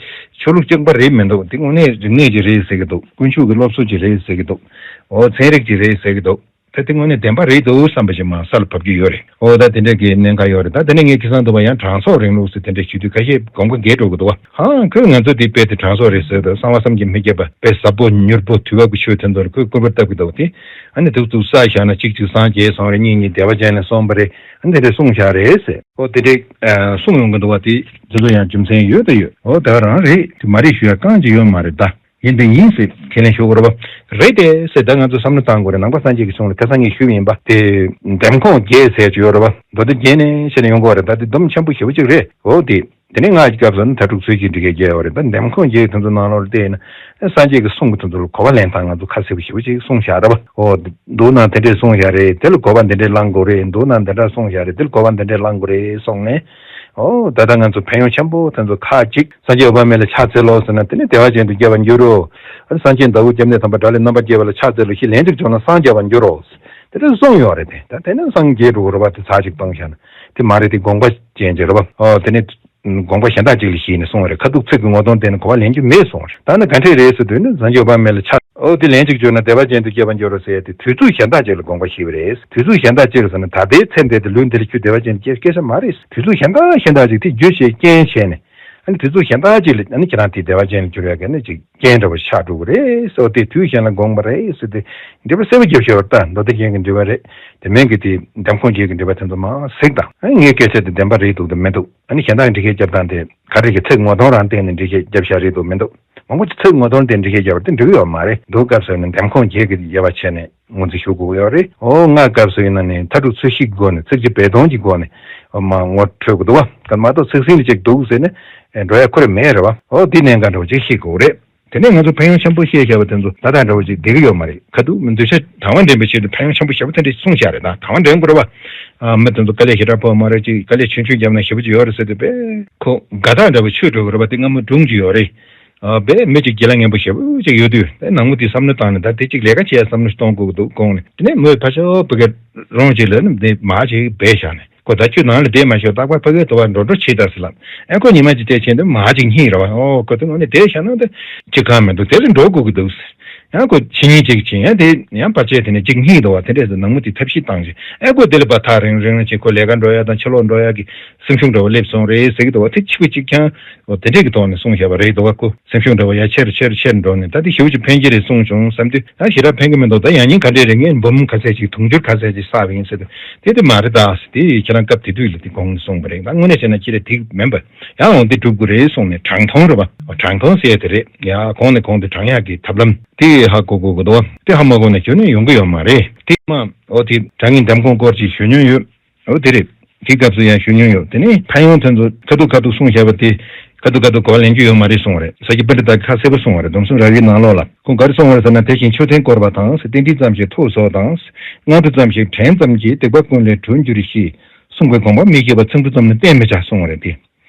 ཆོས་ལུགས་གཅིག་པ་རེད་མི་འདུག་དེ་དངོས་གནས་རིག་གནས་ཅིག་རེད་ཟེར་གི་འདུག་དཀོན་མཆོག་གི་སློབ་གསོ་ཅིག་རེད་ཟེར་གི་འདུག་འོ་ཚན་རིག་ཅིག་རེད་ཟེར་གི་འདུག་ད་དེ་དངོས་གནས་བདེན་པ་རེད་འདུག་བསམ་པ་ཞིག་མ་ས་ལ་བབས་རྒྱུ་ཡོད་རེད། འོ་ད་དེ་འདྲ་གི་གནད་འགག་ཡོད་རེད། ད་དེ་ནས་ངས་ཁ་སང་འདུག་པ་ཡང་དྲང་སྲོང་རིང་ལུགས་ཟེར་དེ་འདྲ་ཞུ་དུས་ཁ་ཤས་དགོངས་པ་འགལ་འགྲོ་གི་འདུག་བ། ཧང་ཁོས་ང་ཚོ་དེ་དཔེ་དེ་དྲང་སྲོང་རེད་ཟེར་དུས་གསང་བ་བསམ་གྱིས་མི་ཁྱབ་པ་དཔེ་ཟབ་པོ་མྱུར་པོ་དུས་བབ་ཀྱི་ཆོས་དེ་ཚོར་ཁོས་སྐུར་པ་བཏབ་གི་འདུག་བ། དེ་ཨ་ནི་འདུག་འདུག་ས་བཞག་ན་གཅིག་གཅིག་སངས་རྒྱས་སོང་རེད། གཉིས་གཉིས་བདེ་བ་ཅན་ལ་སོང་བ་རེད། ཨ་ནི་དེ་འདྲ་གསུངས་བཞག་རེད་ཟེར། ཨོ་དེ་འདྲ་གསུངས་ཡོང་གི་འདུག་བ། དེ་དེ་ཚོ་ཡང་རྒྱུ་མཚན་ཡོད་དེ་ཡོད། ཨོ་དེ་ག་རང་རེད། དེ་མ་རེད་ཞུ་ཡ་རྐང་གཅིག་ཡོད་མ་རེད་ད། ཡིན་དེ་ཡིན་ཟེར་ཁས་ལེན་ཞུ་དགོས་རེད་པ། རེད་དེ་ཟེར་ད་ང་ཚོ་བསམ་བློ་བཏང་དགོས་རེད། ནང་པ་སངས་རྒྱས་ཀྱི་གསུང་ལ་ཁ་སང་ངས་ཞུས་པ་ཡིན་པ། དེ་འདེམས་ཁོངས་བརྒྱད་ཟེར་གྱི་ཡོད་རེད་པ། མདོ་སྡེ་རྒྱན་ནས་བཤད་ནས་ཡོང་དགོས་རེད། ད་དེ་སྡོམ་ཆེན་པོ་ཞེ་པོ་ཅིག་རེད། འོ་དེ། དེ་ནས་སྔགས་ཀྱི་སྐབས་སུ་ནི་མཐར་ཐུག་ཚུལ་གྱིས་འགྲེལ་བཤད་རྒྱག་ཡོད་རེད། ད་འདེམས་ཁོངས་བརྒྱད་དེ་ཚོ་ནང་ལོགས་ལ་བལྟས་ན་སངས་རྒྱས་ཀྱི་གསུང་གི་དེ་ཚོ་ལ་གོ་བ་ལེན་སྟངས་ང་ཚོ་ཁ་གསལ་པོ་ཞེ་པོ་ཅིག་གསུངས་བཞག་རེད་པ། འོ་འདུག་ན་དེ་འདྲས་གསུངས་བཞག་རེད། དེ་ལ་གོ་བ་འདི་འདྲས་བླང་དགོས་རེད། འདུག་ན་འདི་འདྲ་གསུངས་བཞག་རེད། དེ་ལ་གོ་བ་འདི་འདྲས་བླང་དགོས་རེད་གསུངས་ནས། ཨོ་ད་ལྟ་ང་ཚོ་ཕན་ཡོན་ཆེན་པོ་དེ་ཚོ་ཁག་ཅིག་སངས་རྒྱས་འོད་དཔག་མེད་ལ་ཕྱག་འཚལ་ལོ་ཟེར་ན་དེ་ནི་བདེ་བ་ཅན་དུ་སྐྱེ་བར་འགྱུར་རོ། ཨ་ནི་སངས་རྒྱས་ཟླ་འོད་སྐྱབས་གནས་དམ་པ་དགྲ་ལས་རྣམ་པར་རྒྱལ་བ་ལ་ཕྱག་འཚལ་ལོ་ཞེས་ལན་གཅིག་བརྗོད་ན་སངས་རྒྱ་བར་འགྱུར་རོ། དེ་འདྲ་གསུངས་ཡོད་རེད་དེ། ད་དེ་ནི་སངས་རྒྱས་འགྲོ་གི་རེད་པ། དེ་ཚར་གཅིག་བཏང་བཞག་ན་དེ་མ་རེད། དེ་དགོངས་པ་ཅན་གྱི་རེད་པ། ཨོ་དེ་ནི་དགོངས་པ་གཞན་དག་ཅིག་ལ་བཞེས་ནས་གསུངས་པ་རེད། ཁ་ཐུག་ཚིག་གི་ངོ་གདོང་བསྟན་ནས་གོ་བ་ལེན་རྒྱུ་མེད་གསུངས་པ་རེད། ད་ནི་ག་འདྲས་རེད་ཟེར་དུས་ནི་སངས་རྒྱས་འོད་དཔག་མེད་ལ་ཕྱག་ཨོ་དེ་ལན་གཅིག་བརྗོད་ན་བདེ་བ་ཅན་དུ་སྐྱེ་བར་འགྱུར་རོ་ཟེར་ཡ་དེ་དུས་ཚོད་གཞན་དག་ཅིག་ལ་དགོངས་པ་བཞེས་པ་རེད། དུས་ཚོད་གཞན་དག་ཅིག་ལ་ཟེར་ན་ད་ལྟའི་ཚེ་འདི་དེ་ལུས་འདི་ལ་ཁྱོད་བདེ་བ་ཅན་དུ་སྐྱེ་སྐྱེ་ས་མ་རེད། དུས་ཚོད་གཞན་དག་གཞན་དག་ཅིག་དེ་རྒྱུ་བྱས་རྐྱེན་བྱས་ནས། ཨ་ནི་དུས་ཚོད་གཞན་དག་ཅིག་ལ་ཨ་ནི་ཁྱེད་རང་དེ་བདེ་བ་ཅན་ལ་འགྱུར་ཡག་གི་ཨ་ནི་ཅིག་རྐྱེན་འདྲ་པོ་ཆགས་འགྲོ་གི་རེད་ཟེར་བ་དེ་དུས་གཞན་ལ་དགོངས་པ་རེད་ཟེར་ཏེ་འགྲེལ་པ་གསལ་པོ་རྒྱབ་ཤོར་བ། ད་མདོ་སྡེ་རྒྱན་གྱི་འགྲེལ་པ་རེད། དེ་མིན་གྱི་དེ་འདེམས་ཁོངས་བརྒྱད་ཀྱི་འགྲེལ་པ་དེ་ཚོ་མར་གཟིགས་དང་། ཨ་ངའི་སྐད་ཆ་དེ་བདེན་པ་རེད་འདུག་དང་མི་འདུག་ཨ་ནི་གཞན་དག་འགྲེལ་བཤད་རྒྱབ་སྟངས་དེ་ག་རེ་གི་ཚིག་ངོ་གདོང་རང་བསྟན་ནས་འགྲེལ་བཤད་རྒྱབ་ཤག་རེད་འདུག་མི་འདུག་མང་པོ་ཅིག་ཚིག་ངོ་གདོང་བསྟན་འགྲེལ་བཤད་རྒྱབ་པ་དེ་འགྲིག་གི་ཡོད་མ་རེད། འདུག་སྐབས་སུ་ནི་འདེམས་ཁོངས་བརྒྱད་ཀྱི་དབྱེ་བ་ཕྱེ་ནས། ངོས་འཛིན་ཞུ་དགོས་ཡོད་རེད། ཨོ་སྔ་སྐབས་སུ་ཡིན་ན་ནི་མཐའ་དྲུག་ཚུལ་བཞི་གི་སྒོ་ནས་ཚིགས་བཅད་སྦས་དོན་གྱི་སྒོ་ནས་མ་ངོ་འཕྲོད་དགོས་འདུག་བ། ག་མ་གཏོགས་ཚིག་ཟིན་ལ་གཅིག་འདུག་ཟེར་ནས་འགྲོ་ཡ་ཁོ་རེ་མེད་རེད་བ། ཨོ་འདི་གནད་འགག་འདྲ་བོ་ཅིག་ཤེས་དགོས་རེད། དེ་ནས་ང་ཚོ་ཕན་ཡོན་ཆེན་པོ་བཤད་བཞག་པ་དེ་ཚོ་ད་ལྟ་འདྲ་བོ་ཅིག་བསྡད་ཀྱི་ཡོད་མ་རེད། ཁ་ཐུག་མི་འདུག་ཤ་དྲང་བ་འདྲེན་པའི་ཆེད་དུ་ཕན་ཡོན་ཆེན་པོ་ཞེ་པོ་དེ་འདྲ་གསུངས་བཞག་རེད། ད་དྲང་བ་འདྲེན་དགོས་རེད་བ། ཨ་མི་དེ་ཚོ་དཀའ་ལས་ཞེ་དྲག་ཕོག་མ་རེད། ཅིག་དཀའ་ལས་ཆུང་ཆུང་བརྒྱབ་ན་ཞེ་པོ་ཅིག་ཡོད་རེད་ཟེར་དུས་པས་ཁོ་དགའ་ཐག་འདྲ་བོ་ཆོད་འགྲོ་གི་རེད་བ། དེ་སྔ་མོ་སྒྲུང་ཅིག་ཡོད་རེད། ཨ་པས་མི་ཅིག་རྒྱལ་ལ་ངན་པོ་ཞེ་པོ་ཅིག་ཡོད་དུས་དེ་ནང་མི་དེ་བསམ་བློ་བཏང་ནས་ད་དེ་ཅིག་ལས་ཀ་བྱས་བསམ་བློ་ཞིག་གཏོང་དགོས་ཀྱི་འདུག་དགོངས་ནས། དེ་ནས་མོས་ཕར་ཕྱོགས་བུ་གའི་རོང་ཅིག་ལ་ནི་དེ་མར་ཅིག་སྦས་བཞག་ནས། ཁོ་ད་ཁྱོད་ནང་ལ་བསྡད་མ་ཤོག་རྟག་པར་ཕ་གིར་དུ་བ་འགྲོ་འགྲོ་བྱེད་ད་ཟེར་ལབ། ཨེ་ཁོ་ཉི་མ་གཅིག་བལྟས་ཕྱིན་དུ་མར་ཅིག་སྙིང་རེད་བ། ཨོ་ཁོ་ཚོ་ངོ་ནས་བསྡད་བཞག་ན་དེ་ཅི་གང་མི་འདུག་དེ་ལ་འགྲོ་དགོས་ཀྱི་འདུག་ཡང་ཁོ་ཕྱི་ཉིན་གཅིག་ཕྱིན་ཡང་དེ་ཡང་བར་ཆད་དེ་ནས་གཅིག་སྙིང་འདུག་བ། དེ་འདྲས་སུ་ནང་མི་དེ་ཐབས་ཤེས་བཏང་ཞིང་ཨེ་ཁོ་དེ་ལ་བ་ཐག་རིང་རིང་རིང་བྱས་ཁོ་ལས་ཀ་འགྲོ་ཡ་དང་ཕྱི་ལོགས་འགྲོ་ཡ་གི་སེམས་ཤུགས་འདྲ་བ་སླེབས་སོང་རེད་ཟེར་གྱི་འདུག་བ། དེ་གཅིག་པུ་གཅིག་རྐྱང་ཨོ་དེ་འདྲས་ཀྱི་ཐོག་ནས་གསུངས་བཞག་པ་རེད་འདུག་བ། ཁོ་སེམས་ཤུགས་འདྲ་བ་ཡར་ཆེར་ཆེར་ཆེར་འགྲོ་ནས་ད་དེ་ཞེ་པོ་ཅིག་ཕན་གྱི་རེད་གསུངས་བྱུང་བསམ་དུས་ད་ཞེ་དྲག་ཕན་གྱི་མི་འདུག་ད་ཡང་སྙིང་ག་འདྲས་རེད། ངས་འབུམ་ག་ཚད་ཅིག་དུང་ཕྱུར་ག་ཚད་ཅིག་བསགས་པ་ཡིན་ཟེར་དུས་དེ་དེ་མ་རེད་ད་ཟེར། དེ་ཁྱེད་རང་སྐབས་དེ་དུས་ལ་དེ་དགོངས་ནས་གསུངས་པ་རེད། ད་དངོས་གནས་བྱས་ན་ཅི་རེད་དེ་མིན་པ། ཡང་འོང་དེ་སྒྲུབ་དགོས་རེད་གསུངས་ནས་དྲང་ཐུང་རེད་བ། དྲང་ཐུང་ཟེར་ཡ་དེ་རེད། ཡ་གོང་ནས་གོང་དུ་དྲང་ཡག་གི་ཐབས་ལམ་དེ་ཧ་གོ་དགོས་ཀྱི་འདུག་བ། དེ་ཧ་མ་གོ་ན་ཁྱོན་ནས་ཡོང་གི་ཡོད་མ་རེད། དེ་མ་འོ་དེ་དྲང་ངེས་འདེམས་ཁོངས་སྐོར་ཅིག་ཞུ་མྱོང་ཡོད། འོ་དེ་རེད། དེ་སྐབས་སུ་ཡང་ཞུ་མྱོང་ཡོད། དེ་ནས་ཕན་ཡོན་དེ་ཚོ་ཁ་ཐུག་ཁ་ཐུག་གསུངས་བཞག་པ་དེ་ཁ་ཐུག་ཁ་ཐུག་གོ་བ་ལེན་རྒྱུ་ཡོད་མ་རེད་གསུངས་པ་རེད། ས་སྐྱ་པཎྜི་ཏ་ཁ་གསལ་པོ་གསུངས་པ་རེད། སྡོམ་གསུམ་རབ་དབྱེའི་ནང་ལོགས་ལ་ཁོང་ག་རེ་གསུངས་པ་རེད་ཟེར་ན། དེ་བཞིན་མཆོད་རྟེན་བསྐོར་བ་དང་། རྟེན་འབྲེལ་ཙམ་ཞིག་ཐུགས་གསོ་དང་། སྔགས་འབྲུ་ཙམ་ཞིག་དྲན་ཙམ་གྱིས། སྡིག་པ་ཀུན་ལས་གྲོལ་འགྱུར་ཞེས། གསུང་གི་དགོངས་པ་མི་ཤེས་པ། ཚིག་འབྲུ་ཙམ་ནི་བསྟན་མི་བྱ་གསུངས་པ་རེད་དེ།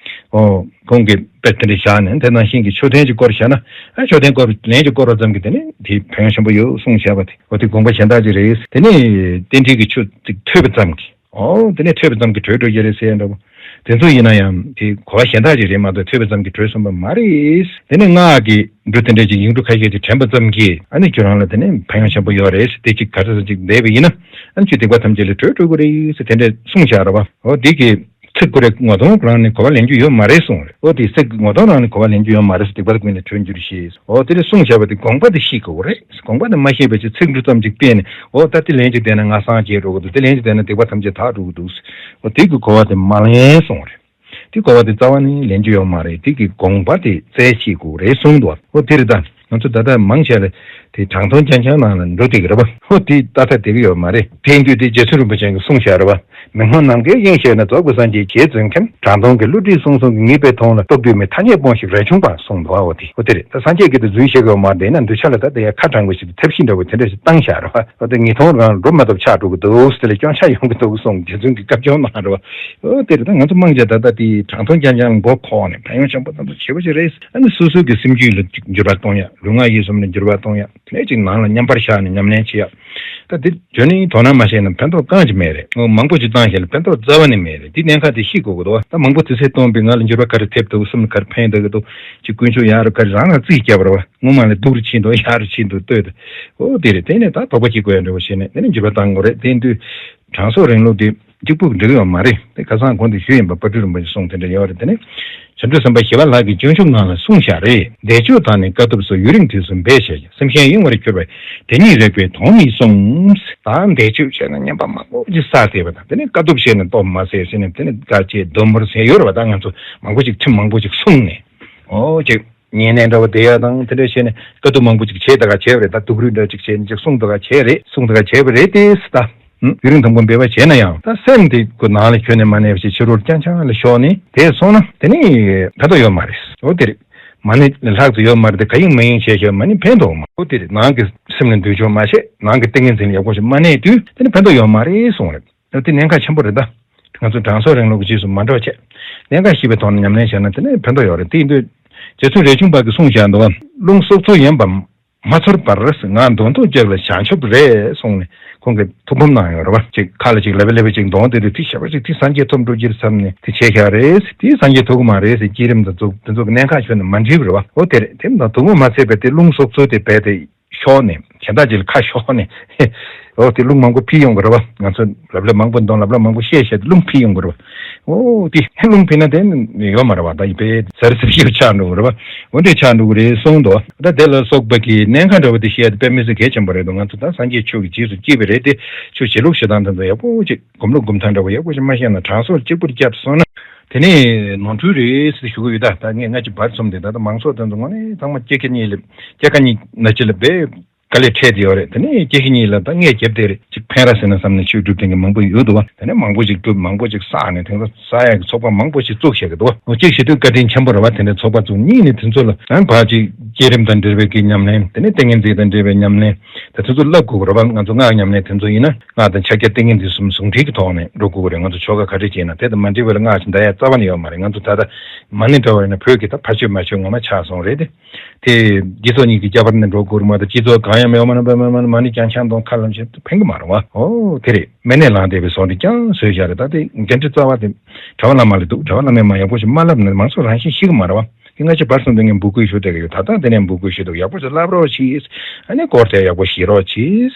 ཨོ། ཁོང་གིས་དཔེ་དེ་འདྲ་བཞག་ནས་དེ་ནང་བཞིན་གྱི་མཆོད་རྟེན་ཅིག་བསྐོར་བཞག་ན། ཨ་མཆོད་རྟེན་བསྐོར་ལན་ཅིག་བསྐོར་བ་ཙམ་གྱིས་དེ་ནི་དེ་ཕན་ཡོན་ཆེན་པོ་ཡོད་གསུངས་བཞག་པ་དེ། ཨོ་དེ་དགོངས་པ་གཞན་དག་ཅིག་རེད། དེ་ནི་རྟེན་འབྲེལ་གྱི་ཆོས་ཅིག་ཐོས་པ་ཙམ་གྱིས། ཨོ་དེ་ནི་ཐོས་པ་ཙམ་གྱིས་གྲོལ་འགྲོ་རྒྱུ་རེད་ཟེར་ཡ་འདྲ་པོ། དེ་ཚོ་ཡིན་ན་ཡང་དེ་གོ་བ་གཞན་དག་ཅིག་རེད་མ་གཏོགས་ཐོས་པ་ཙམ་གྱིས་གྲོལ་སོང་བ་མ་རེད། དེ་ནི་སྔགས་ཀྱི་འབྲུ་དེ་འདྲ་ཅིག་ཡིག་འབྲུ་ཁ་ཤས་ཅིག་དྲན་པ་ཙམ་གྱིས་ཨ་ནི་ཁྱོད་རང་ལ་དེ་ནི་ཕན་ཡོན་ཆེན་པོ་ཡོད་རེད། དེ་ཅིག་ག་ཚོད་ཅིག་བསྡད་པ་ཡིན་ན་ཨ་ནི་ཁྱོད་སྡིག་པ་ཐམས་ཅད་ལས་གྲོལ་འགྲོ་གི་རེད་ཟེར་དེ་འདྲ་གསུངས་བཞག་རེད་པ། ཨོ་དེ་གི་ཚིག་ཀུ་རེ་ངོ་གདོང་རང་ནས་གོ་བ་ལེན་རྒྱུ་ཡོད་མ་རེད་གསུངས་རེད། ཨོ་དེ་ཚིག་ངོ་གདོང་རང་ནས་གོ་བ་ལེན་རྒྱུ་ཡོད་མ་རེད་ཟེར། སྡིག་པ་ཀུན་ལས་གྲོལ་འགྱུར་ཞེས། ཨོ་དེ་རེད་གསུངས་བཞག་པ་དེ་དགོངས་པ་དེ་ཤེས་དགོས་རེད། དགོངས་པ་དེ་མ་ཤེས་པའི་ཚེ་ཚིག་འབྲུ་ཙམ་ཅིག་བལྟས་ནས་ཨོ་ད་དེ་ལན་ཅིག་བལྟས་ན་ང་སངས་རྒྱས་འགྲོ་གི་འདུག་དེ་ལན་ཅིག་བལྟས་ན་སྡིག་པ་ཐམས་ཅད་དག་འགྲོ་གི་འདུག་ཨོ་དེ་གི་གོ་བ་དེ་མ་ལེན་གསུངས་རེད། དེ་གོ་བ་དེ་རྩ་བ་ནས་ལེན་རྒྱུ་ཡོད་མ་རེད། དེ་གི་དགོངས་པ་དེ་བཙལ་ཤེས་དགོས་རེད་གསུངས་འདུག་ཨོ་དེ་རེད་ད། ང་ཚོ་ད་ལྟ་མང་ཆེ་ལ་དེ་དྲང་ཐུང་རྐྱང་རྐྱང་ནང་ལ་འགྲོ་བསྡད་ཀྱི་རེད་པ། ཧོ་དེ་ཏག་ཏག་བསྡད་ཀྱི་ཡོད་མ་རེད། དེ་ཡིན་དུས་དེ་རྗེ་བཙུན་རིན་པོ་ཆེ་གིས་གསུངས་བཞག་རེད་པ། མི་སྔོན་ནམ་མཁའི་དབྱིངས་ཤེས་ནས། རྫོགས་པའི་སངས་རྒྱས་རྗེ་བཙུན་མཁྱེན། དྲང་ཐུང་གི་བསླུ་བྲིད་གསུང་གསུམ་གྱིས། ངེས་པའི་དོན་ལ་རྟོག་གྱུར་མེད། ཐ་སྙད་སྤོངས་ཤིག་རས་ཆུང་པ། གསུངས་འདུག་ཨ། འོ་དེ་འོ་དེ་རེད། ད་སངས་རྒྱས་ཀྱིས་དེ་འཛུལ་ཤེས་ཀྱི་ཡོད་མ་རེད། དེ་ན་གདུལ་བྱ་ལ་ད་དེ་ཡ་ཁ་དྲང་པོ་ཞིག་ཐབས་ཤེས་འདྲ་བོ་དེ་འདྲ་ཞིག་བཏང་བཞག་རེད་པ། འོ་དེ་ངེས་དོན་རང་འགྲུབ་མ་ཐུབ་ཆགས་འགྲོ་གི་འདུག་དེ་ལ་སྐྱོན་ཆ་ཡོང་གི་འདུག་གསུངས་རྗེ་བཙུན་གྱིས་བཀའ་བཀྱོན་གནང་རེད་པ། འོ་དེ་རེད། ད་ང་ཚོ་མང་ཆེ་ད་ལྟ་དེ་དྲང་ཐུང་རྐྱང་རྐྱང་ལ་མགོ་འཁོར་ནས་ཕན་ཡོན་ཆེན་པོ་ཙམ་དུ་བྱེད་པ་ཞིག་རེད། ཨ་ནི་སོ་སོའི་གི་སེམས་རྒྱུད་ལ་ཅིག་འགྱུར་བ་གཏོང་ཡ། ལུས་ངག་ཡིད་གསུམ་ལ་འགྱུར་བ་གཏོང་ཡ། དེ་ནས་ཅིག་ནང་ལ་མཉམ་པར་བཞག་ནས་ཉམས་ལེན་བྱེད་ཡ། ད་དེ་བརྗོད་ནས་དོ་སྣང་མ་བྱས་ན་ཕན་ཐོགས་རྐང་གཅིག་མེད་རེད། ངོ་མང་པོ་ཅིག་བཏང་བྱས་ལ་ཕན་ཐོགས་རྩ་བ་ནས་མེད་རེད། དེ་གནད་འགག་དེ་ཤེས་དགོས་ཀྱི་འདུག་ད་མང་པོ་དུས་ཚོད་གཏོང་བའི་ང་ལ་འགྱུར་བ་ག་རེ་ཐེབས་འདུག་སེམས་ལ་ག་རེ་ཕན་བསྡད་ཀྱི་འདུག་ཅིག་ཀུན་སྤྱོད་ཡག་རུ་ག་རེ་རང་རང་རྩིས་རྒྱབ་རེད་པ། སྔོན་མ་ལས་སྡུག་རུ་ཕྱིན་འདུག་ཡག་རུ་ཕྱིན་འདུག་ལྟོས་ཏེ། འོ་དེ་རེད། དེ་ནས་ད་དོགས་པ་སྐྱེ་དགོས་ཡ་འདྲ་བོ་བྱས་ནས་དེ་ནས་འགྱུར་བ་གཏང་དགོས་རེད། དེ་ཡིན་དུས་དྲང་སྲོང་རིང་ལུགས་དེ་གཅིག་པུ་འགྲིག་ཡོད་མ་རེད། དེ་ཁ་སང་གོང་དུ་ཞུས་ཡིན་པ། དཔལ་སྤྲུལ་རིན་པོ་ཆེ་གསུངས་དེ་འདྲ་ཡོད་རེད། དེ་ནས་བྱང་ཆུབ་སེམས་དཔའ་ཞི་བ་ལྷ་གིས་སྤྱོད་འཇུག་ནང་ལ་གསུངས་བཞག་རེད། བཟླས་བརྗོད་དང་ནི་དཀའ་ཐུབ་སོགས། ཡུན་རིང་དུས་སུ་འབད་བྱས་ཀྱང་། སེམས་གཞན་གཡེང་བར་གྱུར་པས་དེ་ཉིད་རེག་པས་དོན་མི་གསུང་། ད་བཟླས་བརྗོད་བྱས་ན་བསྙེན་པ་མང་པོ་ཅིག་བསགས་བསྡད་པ་དང་། དེ་ནས་དཀའ་ཐུབ་བྱས་ནས་སྟོབས་མ་ཟད་ཟེར་ནས་དེ་ནས་དཀའ་སྤྱད་སྡུག་མོར་ཟེར་ཡོད་རེད་པ། ད་ང་ཚོ་མང་པོ་ཅིག་ཁྲིམས་མང་པོ་ཅིག་བསྲུངས་ནས། འོ་ཅིག་ཉེ་གནས་འདྲ་བོ་བསྡད་ཡ་དང་དེ་འདྲ་བྱས་ནས་དཀའ་སྡུག་མང་པོ་ཅིག་བྱས་ད་ག་བྱས་པ་རེད། ད་སྡུག་རུས་འདྲ་ཅིག་བྱས་ནས་ཅིག་གསུངས་ད་ག་བྱས་རེད། གསུངས་ད་ག་བྱས་པ་རེད་དེ་ད། ཡུན་རིང་ཐུང་ཐུང་འབད་པ་བྱས་ན་ཡང་ད་སེམས་དེ་ཁོ་ནང་ལ་ཁྱོན་ནས་མ་གནས་པ་ཞིག་ཕྱི་རོལ་རྐྱང་རྐྱང་ལ་ཤོར་ནས་དེ་སོང་ན་དེ་ནི་ཕན་ཐོགས་ཡོད་མ་རེད། འོ་དེ་རེད། མ་ཎི་ལྷག་ཏུ་ཡོད་མ་རེད་དེ། ག་ཡིན་མ་ཡིན་བྱས་བྱས་མ་ཎི་ཕན་ཐོགས་མ། འོ་དེ་རེད། ནང་གི་སེམས་ལ་འདུ་ཆོག་མ་བྱས། ནང་གི་ཏིང་ངེ་འཛིན་ལ་ཡག་པོ་ཞིག་མ་གནས་དུས་དེ་ནི་ཕན་ཐོགས་ཡོད་མ་རེད་གསུངས་རེད། འོ་དེ་གནད་འགག་ཆེན་པོ་རེད་ད། ང་ཚོ་དྲང་སྲོང་རིང་ལུགས་ཀྱི་རྗེས་སུ་མ་འགྲོ་བྱས། གནད་འགག་ཤེས་པའི་ཐོག་ནས་ཉམས་ལེན་བྱས་ན་དེ་ནི་ཕན་ཐོགས་ཡོད་རེད། དེ་ཡིན་དུས་རྗེ་བཙུན་རས་ཆུང་པ་གིས་གསུངས་བཞག་འདུག་བ། རླུང་སྲོག་རྩོལ་ཡིན་པ་མ་ཚོར་བར། ངག་འདོན་ཐུགས་བསྐྱེད་ལ་བྱང་ཆུབ་རེད་གསུངས་ནས་ཁོང་གིས་ཐུགས་ཕམ་གནང་ཡོད་རེད་བ། ཅིག་ཁ་ལ་ཅིག་ལབ་པ་ལབ་པ་ཅིག་འདོན་དེ་དུས་དེ་ཞེ་པོ་ཅིག་དེ་སངས་རྒྱས་ཐོབ་འགྲོ་རྒྱུར་བསམ་ནས་དེ་བྱས་བཞག་རེད། དེ་སངས་རྒྱས་ཐོབ་ཀྱི་མ་རེད་ཟེར་བསྐྱེད་རིམ་དང་ཚོགས་དེ་ཚོ་གི་གནད་འགག་ཁྱོན་ནས་མ་འགྲིག་པ་རེད་བ། འོ་དེ་རེད། དེ་མ་ཐུགས་མ་ཚད་པའི་དེ་རླུང་སྲོག་རྩོལ་དེ་རྦད་དེ་ཤོར་ནས་གཞན་དག་ཅིག་ལ་ཁ་ཤོར་ནས། འོ་དེ་རླུང་མང་པོ་ཕྱིན་ཡོང་གི་རེད་བ། ང་ཚོ་ལབ་ལབ་མང་པོ་འདོན། ལབ་ལབ་མང་པོ་བཤད་བཤད་དེ་རླུང་ཕྱིན་ཡོང་གི་རེད་བ། འོ་དེ་རླུང་ཕྱིན་ན་དེ་ཡོད་མ་རེད་བ། ད་ཡིན་པས་ཟེར་ཚིག་ཞིག་ཆགས་འགྲོ་གི་རེད་བ། འོ་འདྲས་ཆགས་འགྲོ་གི་རེད་གསུངས་འདུག་ད་དེ་ལ་སོགས་པ་གི་གནད་འགག་འདྲ་བ་དེ་བཤད་དེ་དཔེ་མི་སྲིད་གལ་ཆེན་པོ་རེད་འདུག་ང་ཚོ་ད་སངས་རྒྱས་ཆོས་ཀྱི་རྗེས་སུ་སྐྱེས་པ་རེད་དེ། ཆོས་བྱེད་ལུགས་བྱེད་སྟངས་དེ་ཚོ་ཡག་པོ་ཅིག་སྒོམ་ལུགས་སྒོམ་སྟངས་འདྲ་བོ་ཡག་པོ་ཞིག་མ་ཤེས་ན་དྲང་སྲོང་གཅིག་པུར་བསྐྱབས་སོང་ན། དེ་ནས་ནོར་འཁྲུལ་རེད་ཟེར་ཞུ་གི་ཡོད། ད་ད་ངས་སྔ་ཕྱི་བར་གསུམ་དེ་ད་ལྟ་མང་ཚོགས་དེ་ཚོ་དངོས་གནས་ཚང་མ་སྐྱེ་ཁ་གཉིས་ལ་སྐྱེ་ཁ་གཉིས་ན་ཅི་ལ་བས་དཀའ་ལས་འཕྲད་དེ་ཡོད་རེད། དེ་ནས་སྐྱེ་ཁ་གཉིས་ལ་ད་ངས་རྒྱབ་དེ་རེད། ཅིག་ ཕན་ར་ཟེར་ན་བསམ་ནས་ཆོས་སྒྲུབ་མཁན་གྱི་མང་པོ་ཡོད་འདུག་བ། དེ་ནས་མང་པོ་ཅིག་སྒྲུབ། མང་པོ་ཅིག་བསགས་ནས་དེང་སང་ས་ཡ་གི་ཚོགས་པ་མང་པོ་ཞིག་བཙུགས་བྱས་ཀྱི་འདུག་བ། གཅིག་བྱེད་དུས་བཀའ་དྲིན་ཆེན་པོ་རེད་བ། དེ་འདྲའི་ཚོགས་པ་བཙུགས། གཉིས་ནས་དེ་ཚོ་ལ་ཡང་ཕར་ཅིག་བསྐྱེད་རིམ་དང་འབྲེལ་བའི་གི་ཉམས་ལེན། དེ་ནས་ཏིང་ངེ་འཛིན་དང་འབྲེལ་བའི་ཉམས་ལེན། དེ་ཚོ་བསླབ་དགོས་ཀྱི་རེད་བ། ང་ཚོ་སྔགས་ཉམས་ལེན་དེ་ཚོ་ཡིན་ན། སྔགས་དང་ཕྱག་རྒྱ་ཏིང་ངེ་འཛིན་གསུམ་ཟུང་འབྲེལ་གྱི་ཐོག་ནས་འགྲོ་དགོས་ཀྱི་རེད། ང་ཚོ་ཆོ་ག་ག་འདྲ་བྱས་ན། དེ་དང་མ་འབྲེལ་བའི་ལ་སྔགས་ཤིག་འདའ་ཡ་རྩ་བ་ནས་ཡོད་མ་རེད། ང་ཚོ་ད་ལྟ་མ་ཎི་འདྲ་བ་ཡིན་ན་བོད་ཀྱི་ད་ཕར་ཆོས་མར་ཆོས་ངོ་མ་ཆགས་སོང་རེད་དེ། དེ་སྤྱི་ཚོགས་གཉིས་ཀྱི་ཁྱད་པར་ནས་འགྲོ་དགོས་རེད་མ་གཏོགས། སྤྱི་ཚོགས་གང་ཡང་མེད་པ་ན་མ་ཎི་རྐྱང་རྐྱང་གཏོང་ཁ་ལམ་བྱེད་ཕན་གི་མ་རེད་བ། ཨོ་དེ་རེད། མེ་ནས་ལངས་བསྡད་པའི་ཟོག་འདྲ་རྐྱང་བཟོས་བཞག་རེད། ད་དེ་འགན་འཁྲི་རྩ་བ་དེ་གྲྭ་པ་བླ་མ་ལ་འདུག། གྲྭ་པ་བླ་མས་མར་ཡག་པོ་ཞིག་མ་བསླབས་ན་མང་ཚོགས་རང་བཞིན་ཤེས་གི་མ་རེད་བ། དེ་སྔ་ཕྱི་བར་གསུམ་དུ་ངས་འབོད་སྐུལ་ཞུ་བསྡད་ཀྱི་ཡོད། ད་ལྟ་དེ་ནས་འབོད་སྐུལ་ཞུ་འདུག། ཡག་པོ་ཞིག་བསླབ་རོགས་གྱིས། ཨ་ནི་སྐོར་དེ་ཡག་པོ་ཞིག་རོགས་གྱིས།